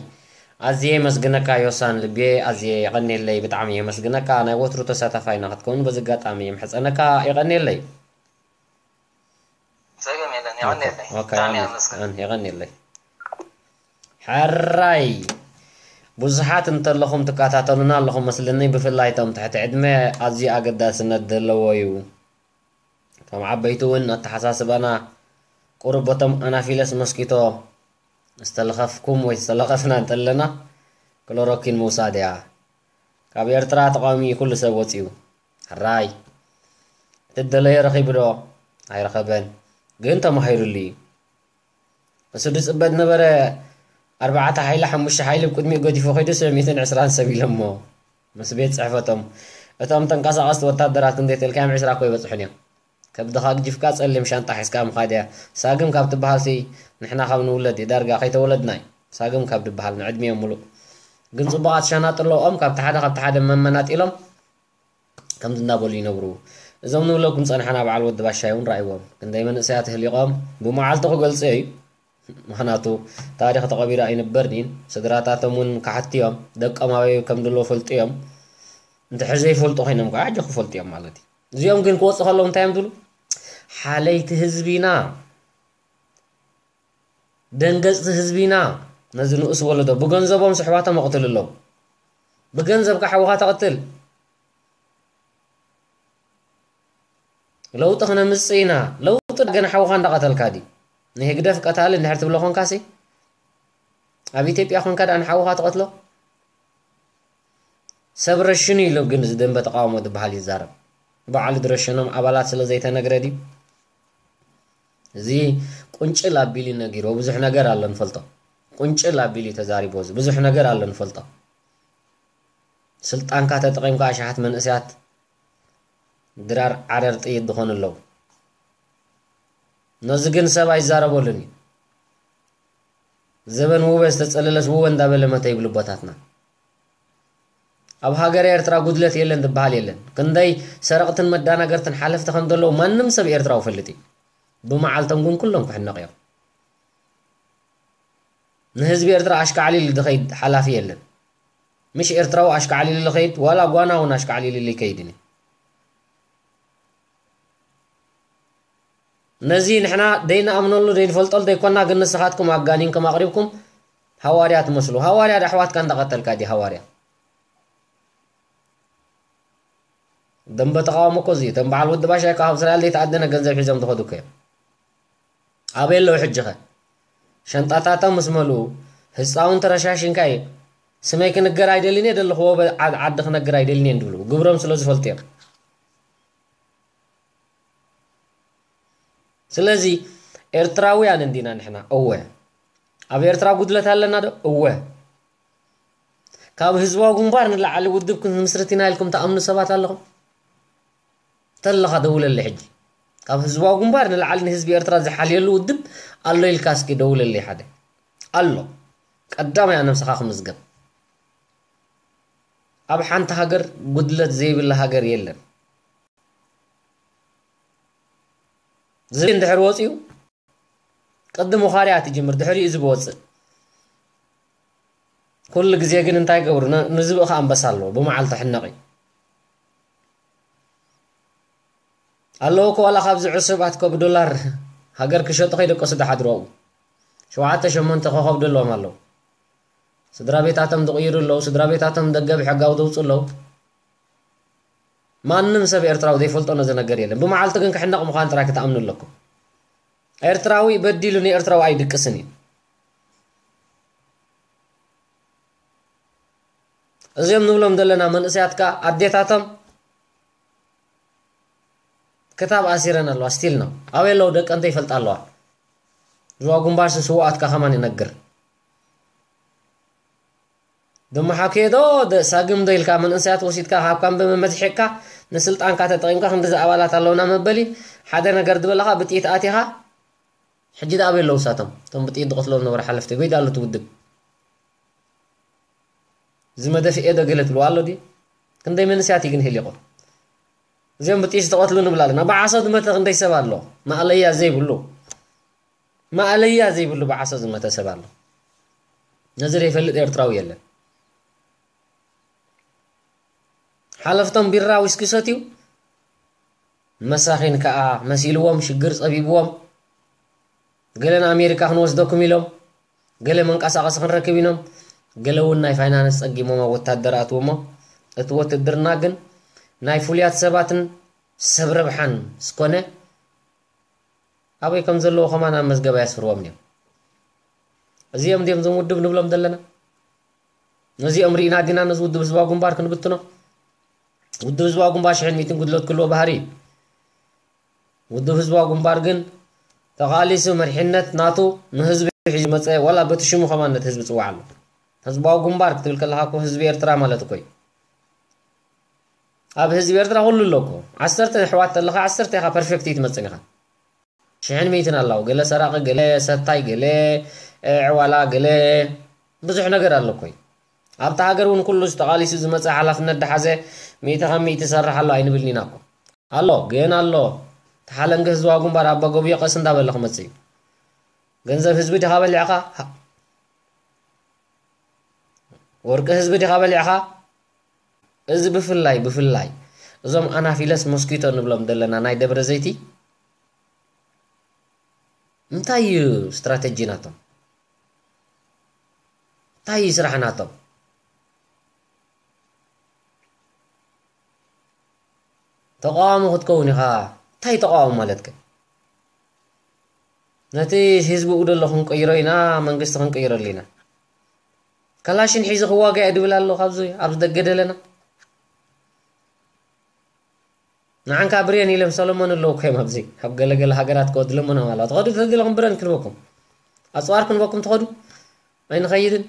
ኣዝየ የመስግነካ ዮሳን ልብየ ኣዝየ የቐንየለይ ብጣዕሚ የመስግነካ ናይ ወትሩ ተሳታፋይና ክትከውን በዚ ኣጋጣሚ የምሕጸነካ የቐንየለይ። ጸገም የለን የቐንየለይ ብጣዕሚ ኣመስግን። የቐንየለይ። ሕራይ ብዙሓት እንተለኹም ትከታተሉና ኣለኹም መስልኒ ብፍላይ እቶም ትሕቲ ዕድመ ኣዝዩ ኣገዳስነት ዘለዎ እዩ እቶም ዓበይቲ እውን ኣተሓሳስባና ቁሩብ በቶም ኣናፊለስ መስኪቶ ዝተለኸፍኩም ወይ ዝተለኸፍና እንተለና ክሎሮኪን ምውሳድ እያ ካብ ኤርትራ ተቃዋሚ ኩሉ ሰብ ወፂኡ ሕራይ እቲ ደለዮ ረኺቡ ዶ ኣይረኸበን ግን ተማሂሩሉ እዩ እሱ ዝፅበ ዝነበረ ኣርባዕተ ሓይሊ ሓሙሽተ ሓይሊ ብቅድሚኡ ገዲፉ ከይዱ ሰብ ሚእትን ዕስራን ሰብ ኢሎሞ ምስ ቤት ፅሕፈቶም እቶም ተንቀሳቀስቲ ወታደራት ክንደይ ተልካዮም ዕስራ እኮ ይበፅሑን እዮም ከብድኻ ግጅፍካ ፀሊም ሻንጣ ሒዝካ ምኻድ እያ ሳግም ካብ ትበሃል ሲ ንሕና ካብ ንውለድ እዩ ዳርጋ ከይተወለድና እዩ ሳግም ካብ ዝበሃል ንዕድሚኦም ሙሉእ ግን ፅቡቃት ሸናጢ ኣለዎም ካብቲ ሓደ ካብቲ ሓደ መመናጢሎም ከምዚ እንዳበሉ ይነብሩ እዞም ንብለኩም ፀናሕና በዓል ወዲ ባሻይ እውን ረኣይዎም ክንደይ መንእሰያት ህሊቆም ብመዓልቲ ክገልፆ እዩ ምክንያቱ ታሪክ ተቀቢሩ ኣይንበርን እዩ ስድራታቶም እውን ካሓቲ እዮም ደቆም ኣበይ ከም ዘለዉ ፈልጡ እዮም እንድሕር ዘይፈልጡ ኮይኖም ከዓ ሕጂ ክፈልጡ እዮም ማለት እዩ። እዚኦም ግን ክወፁ ከለዉ እንታይ እዮም ዝብሉ? ሓለይቲ ህዝቢና፣ ደንገፅቲ ህዝቢና፣ ነዚ ንኡስ ወለዶ ብገንዘቦም ስሕባቶም ኣቕትሉ ኣለዉ። ብገንዘብ ከዓ ሓውኻ ተቕትል። ለውጢ ክነምፅእ ኢና። ለውጢ ግን ሓውኻ እንዳቐተልካ ድዩ? ንህግደፍ ቀታሊ እንድሕር ትብሎ ኮንካሲ፣ ኣብ ኢትዮጵያ ኮንካ ደኣ ንሓውኻ ትቐትሎ? ሰብ ረሽኑ ኢሉ ግን እዚ ደንበ ተቃውሞ ዝበሃል ይዛረብ። በዓሉ ዝረሸኖም ኣባላት ስለ ዘይተነግረ ድዩ? እዚ ቁንጭል ኣቢሉ ነጊርዎ። ብዙሕ ነገር ኣሎ ንፈልጦ። ቁንጭል ኣቢሉ እዩ ተዛሪብዎ። እዚ ብዙሕ ነገር ኣሎ ንፈልጦ። ስልጣንካ ተጠቒምካ ኣሽሓት መንእሰያት ድራር ዓረር ጥይት ዝኾኑ ኣለዉ። ነዚ ግን ሰብ ኣይዛረበሉን እዩ። ዘበን ውበ ዝተጸለለስ ውበ እንዳበለ መተ ይብሉ ኣቦታትና። ኣብ ሃገረ ኤርትራ ጉድለት የለን ዝበሃል የለን። ክንደይ ሰረቕትን መዳናገርትን ሓለፍቲ ከም ዘለዉ ማንም ሰብ ኤርትራዊ ይፈልጥ እዩ። ብመዓልቶም ግን ኩሎም ክሕነቑ እዮም። ንህዝቢ ኤርትራ ኣሽካዕሊሉ ዝኸይድ ሓላፊ የለን። ምሽ ኤርትራዊ ኣሽካዕሊሉ ዝኸይድ፣ ዋላ ጓና እውን ኣሽካዕሊሉ ይከይድን እዩ። ነዚ ንሕና ደይንኣምነሉ ደይንፈልጠሉ ደይኮና፣ ግን ንስኻትኩም ኣጋኒንኩም ኣቕሪብኩም ሃዋርያ ትመስሉ። ሃዋርያ ኣሕዋትካ እንዳቐተልካ ድዩ ሃዋርያ? ደንበ ተቃውሞ እኮ እዚ እዩ። እቶም በዓል ወዲ ባሻይ ካብ እስራኤል ዘይተኣደነ ገንዘብ ሒዞም ዝኸዱ እኮ እዮም። ኣበይ ኣለዉ ሕጂ ኸ? ሸንጣታቶም ምስ መልኡ፣ ህፃውንቲ ረሻሽንካ እዩ። ስመይ ክንገር ኣይደልን እየ፣ ዘለኽዎ በ-፣ ዓ-፣ ዓዲ ክነግር ኣይደልን እየ እንድብሉ። ግብሮም ስለ ዝፈልጡ እዮም። ስለዚ ኤርትራውያን እንዲና ንሕና። እወ። ኣብ ኤርትራ ጉድለት ኣለና ዶ? እወ። ካብ ህዝባዊ ግንባር ንላዕሊ ውድብ ክንምስርት ኢና ኢልኩም ትኣምኑ ሰባት ኣለኹም? ተለኻ ደውለለይ ሕጂ። ካብ ህዝባዊ ግንባር ንላዕሊ ንህዝቢ ኤርትራ ዝሓልየሉ ውድብ ኣሎ ኢልካ እስኪ ደውለለይ ሓደ። ኣሎ። ቀዳማይ ኣብ ነብስኻ ክምዝገብ። ኣብ ሓንቲ ሃገር ጉድለት ዘይብላ ሃገር የለን። ዝብኢ እንድሕር ወፂኡ፣ ቅድም ውኻርያ ትጅምር፣ ድሕሪኡ ዝቢ ወፅእ። ኩሉ ግዜ ግን እንታይ ገብሩ? ነ-፣ ንዝብኢ ኸኣ ኣንበሳ ኣለዎ፣ ብመዓልቲ ሕነቕ እዩ። ኣለዉ እኮ ዋላ ካብዚ ዕሱባት እኮ ብዶላር ሃገር ክሸጡ ከይደቀሱ ዝሓድሩ ኣብኡ። ሸውዓተ ሸሞንተ ኮኸብ ደለዎም ኣለዉ። ስድራ ቤታቶም ዝቕይሩ ኣለዉ፣ ስድራ ቤታቶም ደገ ብሕጋዊ ዘውፅኡ ኣለዉ። ማንም ሰብ ኤርትራዊ ዘይፈልጦ ነዚ ነገር የለን። ብመዓልቲ ግን ክሕነቕ ምዃኑ ጥራይ ክትኣምኑ ኣለኩም። ኤርትራዊ በዲሉ ንኤርትራዊ ኣይድቅስን እዩ። እዚኦም ንብሎም ዘለና መንእሰያት ከኣ ኣዴታቶም ክታብ ኣሲረን ኣለዋ፣ ስቲል ነው። ኣበይ ኣለዉ ደቀንተ ይፈልጣ ኣለዋ። ዝዋ ጉንባር ስውኣትካ ከማን ይነግር። ደሞ ሓኬ ዶ ደ-፣ ሳግም ዶ ኢልካ መንእሰያት ወሲድካ ካብ ካምበ መመዝሒቕካ ንስልጣንካ ተጠቒምካ ክንድዚ ኣባላት ኣለውና መበሊ ሓደ ነገር ዝበለኻ ብጥይት ኣቲኻ። ሕጂ ደኣ ኣበይ ኣለዉ ንሳቶም? እቶም ብጥይት ዝቐትሎም ዝነበሩ ሓለፍቲ በይዳ ኣሎ እቲ ውድብ። እዚ መደፍኤ ዶ ገለ ትብልዎ ኣሎ ድዩ? ክንደይ መንእሰያት እዩ ግን ሄሊቑ? እዚኦም ብጥይት ዝተቐትሉ ንብል ኣለና። ብዓሶ ዝመተ ክንደይ ሰብ ኣሎ? ማእለያ ዘይብሉ። ማእለያ ዘይብሉ ብዓሶ ዝመተ ሰብ ኣሎ። ነዚ ዘይፈልጥ ኤርትራዊ የለን። ሓለፍቶም ቢራ ዊስኪ ሰትዩ መሳኺን ከኣ መሲልዎም፣ ሽግር ጸቢብዎም፣ ገለ ንኣሜሪካ ክንወስደኩም ኢሎም፣ ገለ መንቀሳቐሲ ክንረክብ ኢሎም፣ ገለ እውን ናይ ፋይናንስ ጸጊሞም ኣብ ወታደር ኣትዎ እሞ፣ እቲ ወትድርና ግን ናይ ፍሉያት ሰባትን ሰብ ረብሓን ስኮነ፣ ኣበይ ከም ዘለዎ ከማን ኣብ መዝገብ ኣየስፍርዎም ድዮም? እዚኦም ድዮም እዞም ውድብ ንብሎም ዘለና? ነዚኦም ርኢና ዲና ነዚ ውድብ ህዝባዊ ግንባር ክንብትኖ? ውድብ ህዝባዊ ግንባር ሽሕን ሚእትን ጉድለት ክህልዎ ባህሪ እዩ። ውድብ ህዝባዊ ግንባር ግን ተቓሊሱ መሪሕነት ናቱ ንህዝቢ ሒዙ መጸ፣ ዋላ በቲ ሽሙ ከማን ነቲ ህዝቢ ጽዋዕ ኣሎ። ህዝባዊ ግንባር ክትብል ከለኻ እኮ ህዝቢ ኤርትራ ማለት እኮ እዩ። ኣብ ህዝቢ ኤርትራ ኩሉ ኣሎ እኮ። ዓሰርተ ኣሕዋት ተለኻ ዓሰርተ ኢኻ ፐርፌክት ትመጽእ ኢኻ። ሽሕን ሚእትን ኣለዉ። ገለ ሰራቒ፣ ገለ ሰታይ፣ ገለ፣ እ፣ ዕዋላ፣ ገለ ብዙሕ ነገር ኣሎ እኮ እዩ። ኣብታ ሃገር እውን ኩሉ ዝተቓሊሱ ዝመጸ ሓላፍነት ደሓዘ ሚእቲ ካብ ሚእቲ ይሰርሕ ኣሎ ኣይንብልን ኢና እኮ። ኣሎ፣ ግን ኣሎ። ተሓለንገ ህዝባዊ ግንባር ኣባ ጎብዮ ቀስ እንዳበለ ክመጽእ እዩ። ገንዘብ ህዝቢ ዲኻ በሊዕኻ? ሃ-፣ ወርቂ ህዝቢ ዲኻ በሊዕኻ? እዚ ብፍላይ ብፍላይ እዞም ኣናፊለስ ሞስኪቶ ንብሎም ዘለና ናይ ደብረ ዘይቲ እንታይ እዩ ስትራተጂ ናቶም? እንታይ እዩ ስራሕ ናቶም? ተቃዋሚ ክትከውን ኢኻ። እንታይ ተቃዋሚ ማለትከ? ነቲ ህዝቢ እደሎ ክንቀይሮ ኢና፣ መንግስቲ ክንቀይረሉ ኢና። ካላሽን ሒዙ ክዋጋ እየ ድብል ኣሎ ካብዚ ኣብዚ ደገ ደለና። ንዓንካ ብሬን ኢሎም ሰለሞን ኣለዉ እኮ እዮም ኣብዚ። ኣብ ገለገለ ሃገራት ከወድለሞና ማለት። ትኸዱ ተደለኹም ብሬን ክንበኩም። ኣጽዋር ክንበኩም ትኸዱ? ኣይንኸይድን።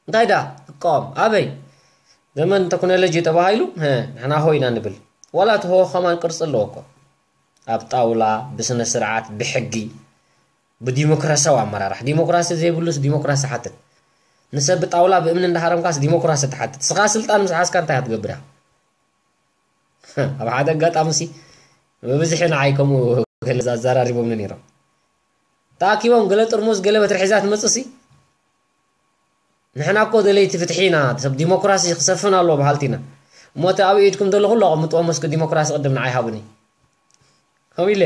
እንታይ ደኣ? ትቃወም። ኣበይ? ዘመን ቴክኖሎጂ ተባሂሉ፣ ሀ፣ ንሕና ሆ ኢና ንብል። ዋላ እቲ ሆ ከማን ቅርጺ ኣለዎ እኮ። ኣብ ጣውላ፣ ብስነ ስርዓት፣ ብሕጊ፣ ብዲሞክራሲያዊ ኣመራርሓ። ዲሞክራሲ ዘይብሉስ ዲሞክራሲ ሓትት። ንሰብ ብጣውላ ብእምኒ እንዳሃረምካስ ዲሞክራሲ ትሓትት። ስኻ ስልጣን ምስ ሓዝካ እንታይ ክትገብር ኢኻ? ኣብ ሓደ ኣጋጣሚ ሲ ብብዝሒ ንዓይ ከምኡ ገለ ኣዘራሪቦምኒ ነይሮም። ተኣኪቦም ገለ ጥርሙዝ ገለ በትሪ ሒዛ ትመጽእ ሲ ንሕና እኮ ደለይቲ ፍትሒ ኢና፣ ሰብ ዲሞክራሲ ክሰፍን ኣለዎ በሃልቲ ኢና። እሞ እቲ ኣብ ኢድኩም ዘሎ ኩሉ ኣቐምጥዎ መስኪ ዲሞክራሲ ቅድም ንዓይ ሃቡኒ። ከምኡ ኢለ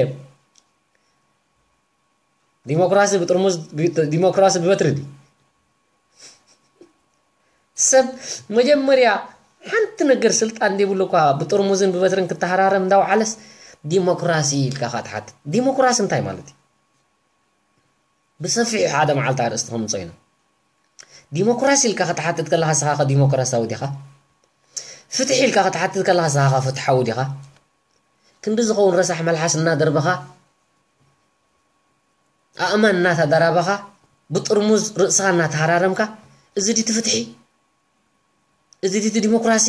ዲሞክራሲ ብጥርሙዝ ዲሞክራሲ ብበትሪ ድዩ? ሰብ መጀመርያ ሓንቲ ነገር ስልጣን ዘይብሉ እኳ ብጥርሙዝን ብበትርን ክተሃራረም እንዳውዓለስ ዲሞክራሲ ኢልካ ካ ትሓትት። ዲሞክራሲ እንታይ ማለት እዩ? ብሰፊሑ ሓደ መዓልቲ ኣርእስቲ ከምፅኦ ኢና። ዲሞክራሲ ኢልካ ክትሓትት ከለካ ንስኻ ከ ዲሞክራሲያዊ ዲኻ? ፍትሒ ኢልካ ክትሓትት ከለካ ንስኻ ከ ፍትሓዊ ዲኻ? ክንዲ ዝኸውን ረሳሕ መልሓስ እናደርበኻ ኣእማን እናተደራበኻ ብጥርሙዝ ርእስኻ እናተሃራረምካ፣ እዚ ድቲ ፍትሒ? እዚ ድቲ ዲሞክራሲ?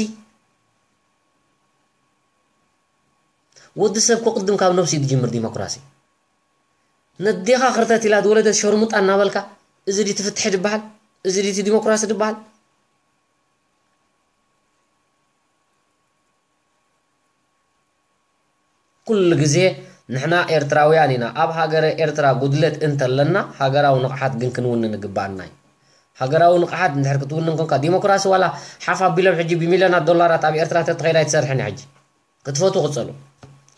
ወዲ ሰብ ኮ ቅድም ካብ ነብሱ እዩ ዝጅምር ዲሞክራሲ። ነዴኻ ክርተት ኢላ ዝወለደት ሸርሙጣ እናበልካ፣ እዚ ድቲ ፍትሒ ዝበሃል? እዚ ድቲ ዲሞክራሲ ዝበሃል? ኩሉ ግዜ ንሕና ኤርትራውያን ኢና። ኣብ ሃገረ ኤርትራ ጉድለት እንተለና ሃገራዊ ንቕሓት ግን ክንውንን ይግብኣና እዩ። ሃገራዊ ንቕሓት እንድሕር ክትውንን ኮንካ ዲሞክራሲ ዋላ ሓፍ ኣቢሎም ሕጂ ብሚልዮናት ዶላራት ኣብ ኤርትራ ተተኸይዳ ኣይትሰርሕን ሕጂ ክትፈቱ ክጸሉ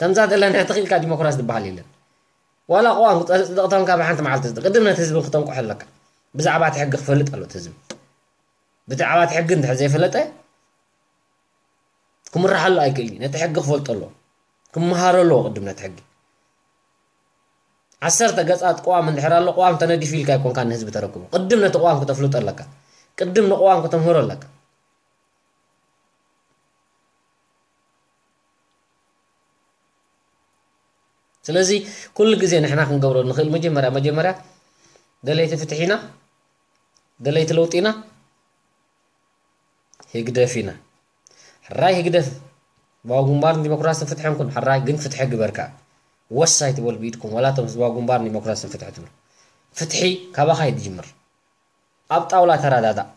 ከምዛ ዘለና ተኽኢልካ ዲሞክራሲ ዝበሃል የለን። ዋላ ቅዋም ክጸድቕ ተንካ ብሓንቲ መዓልቲ ዝድ ቅድም ነቲ ህዝቢ ክተንቁሕ ኣለካ። ብዛዕባ እቲ ሕጊ ክፈልጥ ኣሎ እቲ ህዝቢ። ብዛዕባ እቲ ሕጊ እንድሕር ዘይፈለጠ ክምርሓሉ ኣይክእል እዩ። ነቲ ሕጊ ክፈልጦ ኣለዎ። ክመሃሮ ኣለዎ ቅድም ነቲ ሕጊ። ዓሰርተ ገጻት ቅዋም እንድሕር ኣሎ፣ ቅዋም ተነዲፉ ኢልካ ኣይኮንካ ንህዝቢ ተረክቦ። ቅድም ነቲ ቅዋም ክተፍልጦ ኣለካ። ቅድም ንቅዋም ክተምህሮ ኣለካ። ስለዚ ኩሉ ግዜ ንሕና ክንገብሮ ንኽእል፣ መጀመርያ መጀመርያ ደለይቲ ፍትሒ ኢና፣ ደለይቲ ለውጢ ኢና፣ ህግደፍ ኢና። ሕራይ ህግደፍ፣ ህዝባዊ ግንባርን ዲሞክራስን ፍትሕን ኩን፣ ሕራይ ግን ፍትሒ ግበር ከኣ። ወሳይ ትበሉ ብኢድኩም፣ ዋላ እቶም ህዝባዊ ግንባርን ዲሞክራስን ፍትሒ ትብሉ። ፍትሒ ካባኻ እዩ ዝጅምር። ኣብ ጣውላ ተረዳዳእ።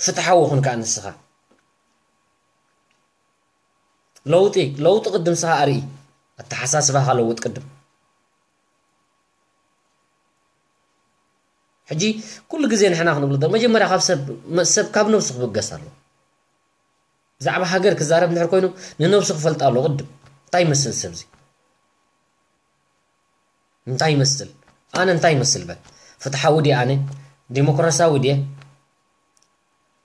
ፍትሓዊ ኩን ከኣ ንስኻ። ለውጢ፣ ለውጢ ቅድም ንስኻ ኣርኢ። ኣተሓሳስባኻ ለውጥ ቅድም። ሕጂ ኩሉ ግዜ ንሕና ክንብሎ ዶ-፣ መጀመርያ ካብ ሰብ፣ መ-፣ ሰብ ካብ ነብሱ ክብገስ ኣለዎ። ብዛዕባ ሃገር ክዛረብ እንድሕር ኮይኑ ንነብሱ ክፈልጣ ኣለዎ ቅድም። እንታይ ይመስል ሰብዚ? እንታይ ይመስል? ኣነ እንታይ ይመስል በል? ፍትሓዊ ድየ ኣነ? ዲሞክራሲያዊ ድየ?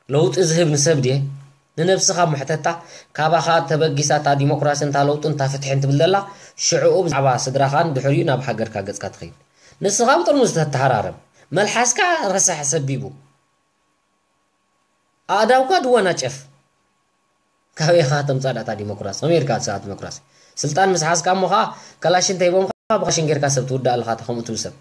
ለውጢ ዝህብ ንሰብ ድየ? ንነብስኻ እሞ ሕተታ። ካባኻ ተበጊሳ እታ ዲሞክራሲ፣ እንታ ለውጢ፣ እንታ ፍትሒ እንትብል ዘላ፣ ሽዕኡ ብዛዕባ ስድራኻን ድሕሪኡ ናብ ሃገርካ ገጽካ ትኸይድ። ንስኻ ብጥርሙዝ ተተሃራረም። መልሓስካ ረሳሕ ሰቢቡ። ኣእዳውካ ድወናጨፍ። ካበይ ኢኻ ተምጻእ ዳታ ዲሞክራሲ? ከመይ ኢልካ ትስኣ ዲሞክራሲ? ስልጣን ምስ ሓዝካ እሞ ኸኣ ከላሽን ተሂቦምካ ብኻሽን ጌርካ ሰብ ትውዳእ ኣለኻ፣ እታ ከምኡ ትብል ሰብ።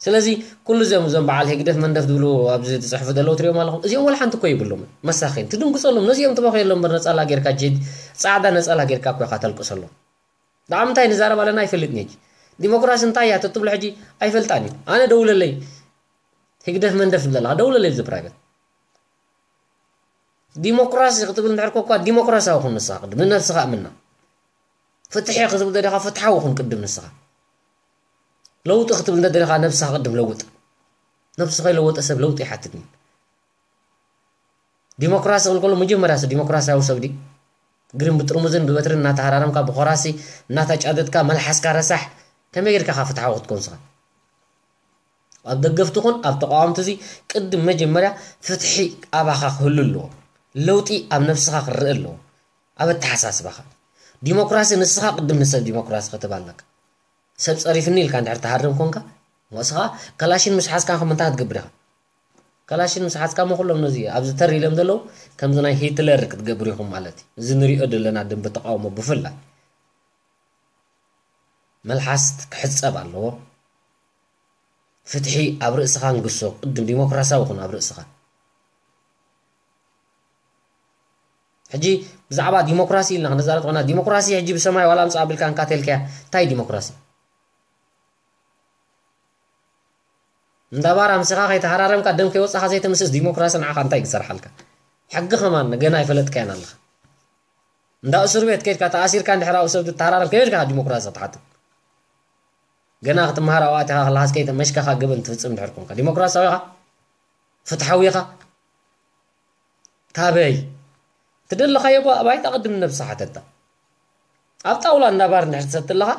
ስለዚ ኩሉ እዚኦም፣ እዞም በዓል ህግደፍ መንደፍ ዝብሉ ኣብዚ ዝጽሕፉ ዘለዉ ትሪኦም ኣለኹም። እዚኦም ወላ ሓንቲ እኮ ይብሉም። መሳኺን ትድንግጸሎም፣ ነዚኦም ትበኽየሎም እምበር ነጸላ ጌርካ ጀ-፣ ጻዕዳ ነጸላ ጌርካ እኮ ኢኻ ተልቅሰሎም። ደኣ ምንታይ ንዛረብ ኣለና ኣይፈልጥን እየ። ዲሞክራሲ እንታይ እያ ተትብሎ ሕጂ ኣይፈልጣን እዩ። ኣነ ደውለለይ። ህግደፍ መንደፍ ዝብለለኻ ደውለለይ ብዚ ፕራይቬት። ዲሞክራሲ ክትብል እንድሕር ኮኳ ዲሞክራሲያዊ ኩን ንስኻ ቅድም ንነብስኻ እምና። ፍትሒ ክትብል ደሊኻ ፍትሓዊ ኩን ቅድም ንስኻ። ለውጢ ክትብል እንተደሊኻ ነብስኻ ቅድም ለውጥ። ነብሱ ከይለወጠ ሰብ ለውጢ ይሓትት እዩ። ዲሞክራሲ ክብል ከሎ መጀመርያ ሰብ ዲሞክራሲያዊ ሰብ ድዩ? ግርን ብጥርሙዝን ብበትርን እናተሃራረምካ ብኾራሲ እናተጫደድካ መልሓስካ ረሳሕ ከመይ ጌርካ ኢኻ ፍትሓዊ ክትከውን ንስኻ? ኣብ ደገፍቲ ኩን ኣብ ተቃወምቲ እዚ ቅድም መጀመርያ ፍትሒ ኣባኻ ክህሉ ኣለዎ። ለውጢ ኣብ ነብስኻ ክረአ ኣለዎ። ኣብ ኣተሓሳስባኻ። ዲሞክራሲ ንስኻ ቅድም ንሰብ ዲሞክራሲ ክትህብ ኣለካ። ሰብ ጸሪፍኒ ኢልካ እንድሕር ትሃርም ኮንካ ንስኻ ከላሽን ምስ ሓዝካ ከም እንታይ ክትገብር ኢኻ? ከላሽን ምስ ሓዝካ እሞ ኩሎም ነዚ ኣብዚ ተር ኢሎም ዘለዉ ከምዚ ናይ ሂትለር ክትገብሩ ኢኹም ማለት እዩ። እዚ ንሪኦ ዘለና ደንበ ተቃውሞ ብፍላይ። መልሓስ ክሕጸብ ኣለዎ። ፍትሒ ኣብ ርእስኻ ንግሶ፣ ቅድም ዲሞክራሲያዊ ኩን ኣብ ርእስኻ። ሕጂ ብዛዕባ ዲሞክራሲ ኢልና ክንዛረብ ከለና ዲሞክራሲ ሕጂ ብሰማይ ዋላ ኣምጽእ ኣቢልካ እንካ ተልካያ እንታይ ዲሞክራሲ? እንዳ ባር ኣምሲኻ ከይተሃራረምካ ደም ከይወጻኻ ዘይተምስስ ዲሞክራሲ ንዓኻ እንታይ ክሰርሓልካ? ሕጊ ከማን ገና ኣይፈለጥካያን ኣለኻ። እንዳ እስር ቤት ከይድካ ተኣሲርካ እንድሕር ኣብኡ ሰብ ትተሃራረም ከመይ ኢልካ ዲሞክራሲ ክትሓትት? ገና ክትመሃር ኣብኡ ኣቲኻ ከለኻስ ከይተ-፣ መሽካኻ ገበን ትፍጽም እንድሕር ኮንካ ዲሞክራሲያዊ ኢኻ? ፍትሓዊ ኢኻ? ካበይ? ትደለኻዮ ባ-፣ ባይታ ቅድም ንነብስኻ ሓተታ። ኣብ ጣውላ እንዳ ባር እንድሕር ትሰቲ ኣለኻ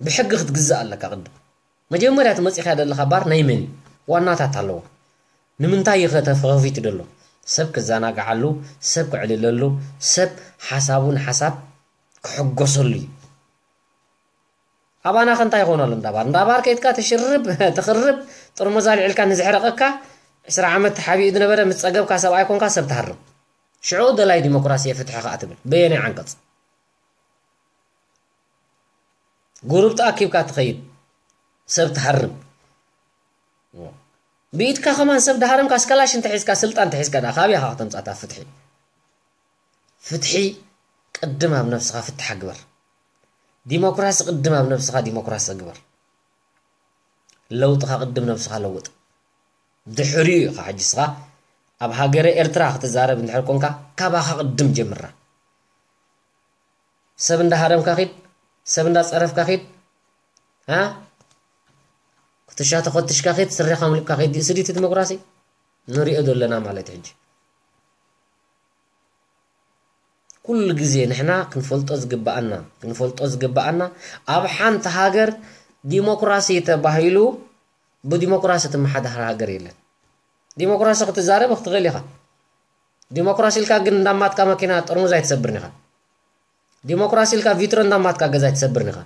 ብሕጊ ክትግዛእ ኣለካ ቅድም። መጀመርያ እቲ መጺእካ ዘለኻ ባር ናይ መን እዩ? ዋናታት ኣለዎ። ንምንታይ እዩ ከተ-፣ ተኸፊቱ ዘሎ? ሰብ ክዘናግዓሉ፣ ሰብ ክዕልለሉ፣ ሰብ ሓሳቡ ንሓሳብ ክሕጎሰሉ እዩ። ኣባና ከ እንታይ ይኾን ኣሎ እንዳ ባር? እንዳ ባር ከይድካ ትሽርብ፣ ትኽርብ፣ ጥርሙዝ ኣልዒልካ ንዝሕረቐካ ዕስራ ዓመት ተሓቢኡ ዝነበረ ምስ ጸገብካ ሰብኣይ ኮንካ ሰብ ትሃርም። ሽዑ ደላይ ዲሞክራሲ እየ ፍትሒ ከኣ ትብል። በየናይ ዓንቀጽ? ጉሩብ ተኣኪብካ ትኸይድ፣ ሰብ ትሃርም። ብኢድካ ከማን ሰብ ድሃረምካ፣ እስከላሽ እንተሒዝካ፣ ስልጣን እንተሒዝካ ደኣ፣ ካበይ ኢኻ ከተምጻእ እታ ፍትሒ? ፍትሒ ቅድም ኣብ ነብስኻ ፍትሓ ግበር። ዲሞክራሲ ቅድም ኣብ ነብስኻ ዲሞክራሲ ግበር። ለውጥኻ ቅድም ነብስኻ ለውጥ። ድሕሪኡ ኢኻ ሕጂ እስኻ ኣብ ሃገረ ኤርትራ ክትዛረብ እንድሕር ኮንካ፣ ካባኻ ቅድም ጀምራ። ሰብ እንዳሃረምካ ኺድ፣ ሰብ እንዳጸረፍካ ኺድ፣ አ? ክትሻ ተኸትሽካ ኺድ፣ ስረኻ ምልብካ ኺድ፣ እዚ ድዩ ዲሞክራሲ? ንሪኦ ዘለና ማለት እዩ ሕጂ። ኩሉ ግዜ ንሕና ክንፈልጦ ዝግብኣና፣ ክንፈልጦ ዝግብኣና፣ ኣብ ሓንቲ ሃገር ዲሞክራሲ ተባሂሉ ብዲሞክራሲ ትመሓዳር ሃገር የለን። ዲሞክራሲ ክትዛረብ ክትኽእል ኢኻ። ዲሞክራሲ ኢልካ ግን እንዳማትካ መኪና ጥርሙዝ ኣይትሰብርን ኢኻ። ዲሞክራሲ ኢልካ ቪትሮ እንዳማትካ ገዛ ኣይትሰብርን ኢኻ።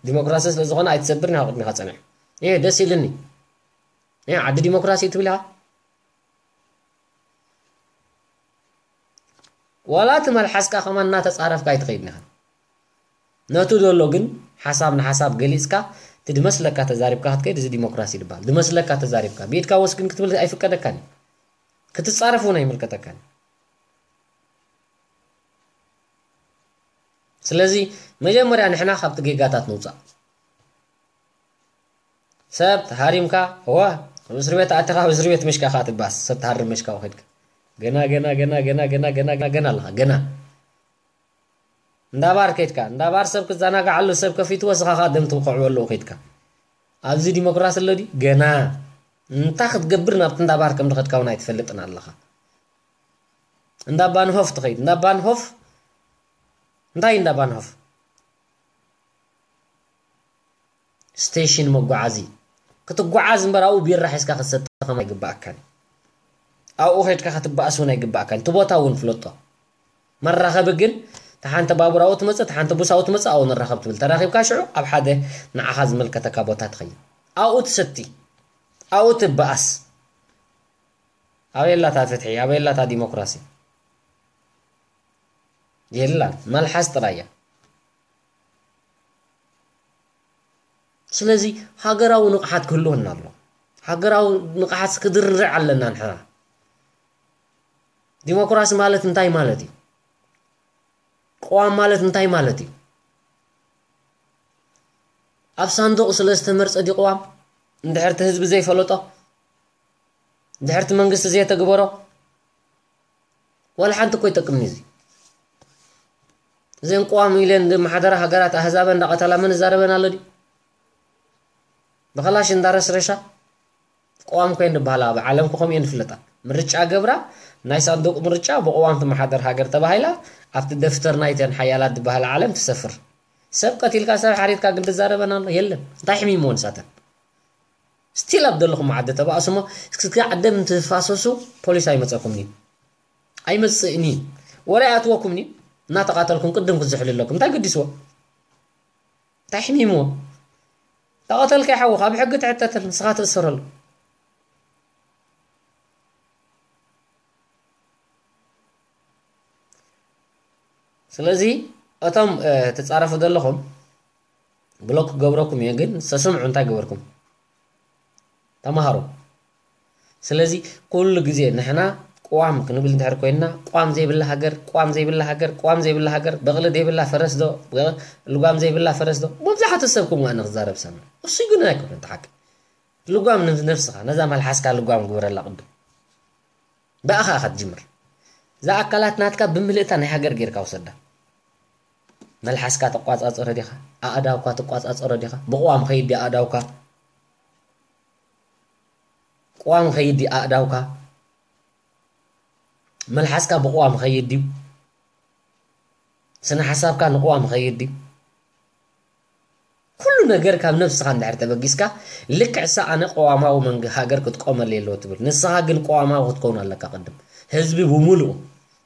ዲሞክራሲ ስለ ዝኾነ ኣይትሰብርን ኢኻ ቅድሚኻ ጸንሕ። እየ ደስ ኢልኒ። እየ ዓዲ ዲሞክራሲ ትብል ኢኻ። ዋላ እቲ መልሓስካ ከማን እናተጻረፍካ ኣይትኸይድን ኢኻ። ነቱ ዘሎ ግን ሓሳብ ንሓሳብ ገሊጽካ፣ እቲ ድመስለካ ተዛሪብካ ክትከይድ፣ እዚ ዲሞክራሲ ይበሃል። ድመስለካ ተዛሪብካ፣ ብኢድካ ወስግን ክትብል ኣይፍቀደካን እዩ። ክትጻረፍ እውን ኣይምልከተካን። ስለዚ መጀመርያ ንሕና ካብቲ ጌጋታት ንውጻእ። ሰብ ተሃሪምካ፣ እወ፣ ኣብ እስሪ ቤት ኣቲኻ፣ ኣብ እስሪ ቤት ምሽካ ከኣ ትባስ፣ ሰብ ተሃርም ምሽካ ከድካ። ገና፣ ገና፣ ገና፣ ገና፣ ገና፣ ገና፣ ገና፣ ገና ኣለኻ፣ ገና። እንዳ ባር ከድካ፣ እንዳ ባር ሰብ ክዘናግዓሉ፣ ሰብ ከፊትዎ፣ ስኻ ከኣ ደም ትውቅዕበሉ ከድካ። ኣብዚ ዲሞክራሲ ኣሎ ድዩ? ገና። እንታይ ክትገብር ናብቲ እንዳ ባር ከም ዝኸድካ እውን ኣይትፈልጥን ኣለኻ። እንዳ ባንሆፍ ትኸይድ፣ እንዳ ባንሆፍ፣ እንታይ እዩ እንዳ ባንሆፍ? ስቴሽን መጓዓዚ። ክትጓዓዝ እምበር ኣብኡ ቢራ ሒዝካ ክትሰቲ ከም ኣይግባኣካን። ኣብኡ ከድካ ክትበኣስ እውን ኣይግባኣካን። እቲ ቦታ እውን ፍለጦ። መራኸቢ ግን፣ እታ ሓንቲ ባቡር ኣብኡ ትመጽእ፣ እታ ሓንቲ ቡስ ኣብኡ ትመጽእ፣ ኣብኡ ንራኸብ ትብል። ተራኺብካ ሽዑ ኣብ ሓደ ንዓኻ ዝመልከተካ ቦታ ትኸይድ። ኣብኡ ትሰቲ፣ ኣብኡ ትበኣስ። ኣበይ ኣላ እታ ፍትሒ? ኣበይ ኣላ እታ ዲሞክራሲ? የላን። መልሓስ ጥራይ እያ። ስለዚ ሃገራዊ ንቕሓት ክህልወና ኣሎ። ሃገራዊ ንቕሓት ክድርዕ ኣለና ንሕና። ዲሞክራሲ ማለት እንታይ ማለት እዩ? ቅዋም ማለት እንታይ ማለት እዩ? ኣብ ሳንዱቕ ስለ ዝተመርጸ ድዩ ቅዋም? እንድሕር እቲ ህዝቢ ዘይፈለጦ? እንድሕር እቲ መንግስቲ ዘይተግበሮ? ዋላ ሓንቲ እኮ ይጠቅምኒ እዚ። እዘን ቅዋም ኢለን ዝመሓደራ ሃገራት ኣህዛበ እንዳቐተላ መን ዝዛረበን ኣሎ ድዩ? ብኸላሽ እንዳረስረሻ ቅዋም ኮይን ዝበሃላ ኣብ ዓለም ከምኡ እየን ዝፍለጣ። ምርጫ ገብራ፣ ናይ ሳንዱቕ ምርጫ ብቅዋም ትመሓደር ሃገር ተባሂላ ኣብቲ ደፍተር ናይተን ሓያላት ዝበሃላ ዓለም ትሰፍር። ሰብ ቀቲልካ ሰብ ሓሪድካ ግን ትዛረበን ኣሎ የለን። እንታይ ሕሚሞ ንሳተን? ስቲል ኣብ ዘለኹም ዓዲ ተባእስሞ እስኪ ዓደም እንትፋሰሱ ፖሊስ ኣይመፀኩም እዩ። ኣይመፅእን እዩ። ወረ ኣይኣትወኩም እዩ። እናተቃተልኩም ቅድም ክዝሕሉ ኣለኩም እንታይ ገዲስዎ? እንታይ ሕሚምዎ? ተቐተልካ ይሓውኻ ኣብ ሕጊ ትሕተተል ንስኻ ትእሰረሉ። ስለዚ እቶም ትፃረፉ ዘለኹም ብሎክ ክገብረኩም እየ፣ ግን ሰስምዑ እንታይ ገበርኩም? ተማሃሩ። ስለዚ ኩሉ ግዜ ንሕና ቅዋም ክንብል እንድሕር ኮይንና፣ ቅዋም ዘይብላ ሃገር፣ ቅዋም ዘይብላ ሃገር፣ ቅዋም ዘይብላ ሃገር፣ በቕሊ ዘይብላ ፈረስ ዶ፣ ልጓም ዘይብላ ፈረስ ዶ፣ መብዛሕቱ ሰብ ከምኡ ኣነ ክዛረብ ሰምዕ። እሱ ግን ኣይኮነን እቲ ሓቂ። ልጓም ንነብስኻ፣ ነዛ መልሓስካ ልጓም ግበረላ ቅድም። ብኣኻ ኢኻ ትጅምር። እዛ ኣካላት ናትካ ብምልእታ ናይ ሃገር ጌርካ ውሰዳ። መልሓስካ ትቋጻጸሮ ዲኻ? ኣእዳውካ ትቋጻጸሮ ዲኻ? ብቕዋም ኸይድ ድዩ ኣእዳውካ? ቅዋም ኸይድ ድዩ ኣእዳውካ? መልሓስካ ብቕዋም ኸይድ ድዩ? ስነ ሓሳብካ ንቅዋም ኸይድ ድዩ? ኩሉ ነገር ካብ ነብስኻ እንድሕር ተበጊስካ ልክዕ እሳ ኣነ ቅዋማዊ መንግ ሃገር ክትቆመለይ ኣለዎ ትብል። ንስኻ ግን ቅዋማዊ ክትከውን ኣለካ ቅድም። ህዝቢ ብምሉኡ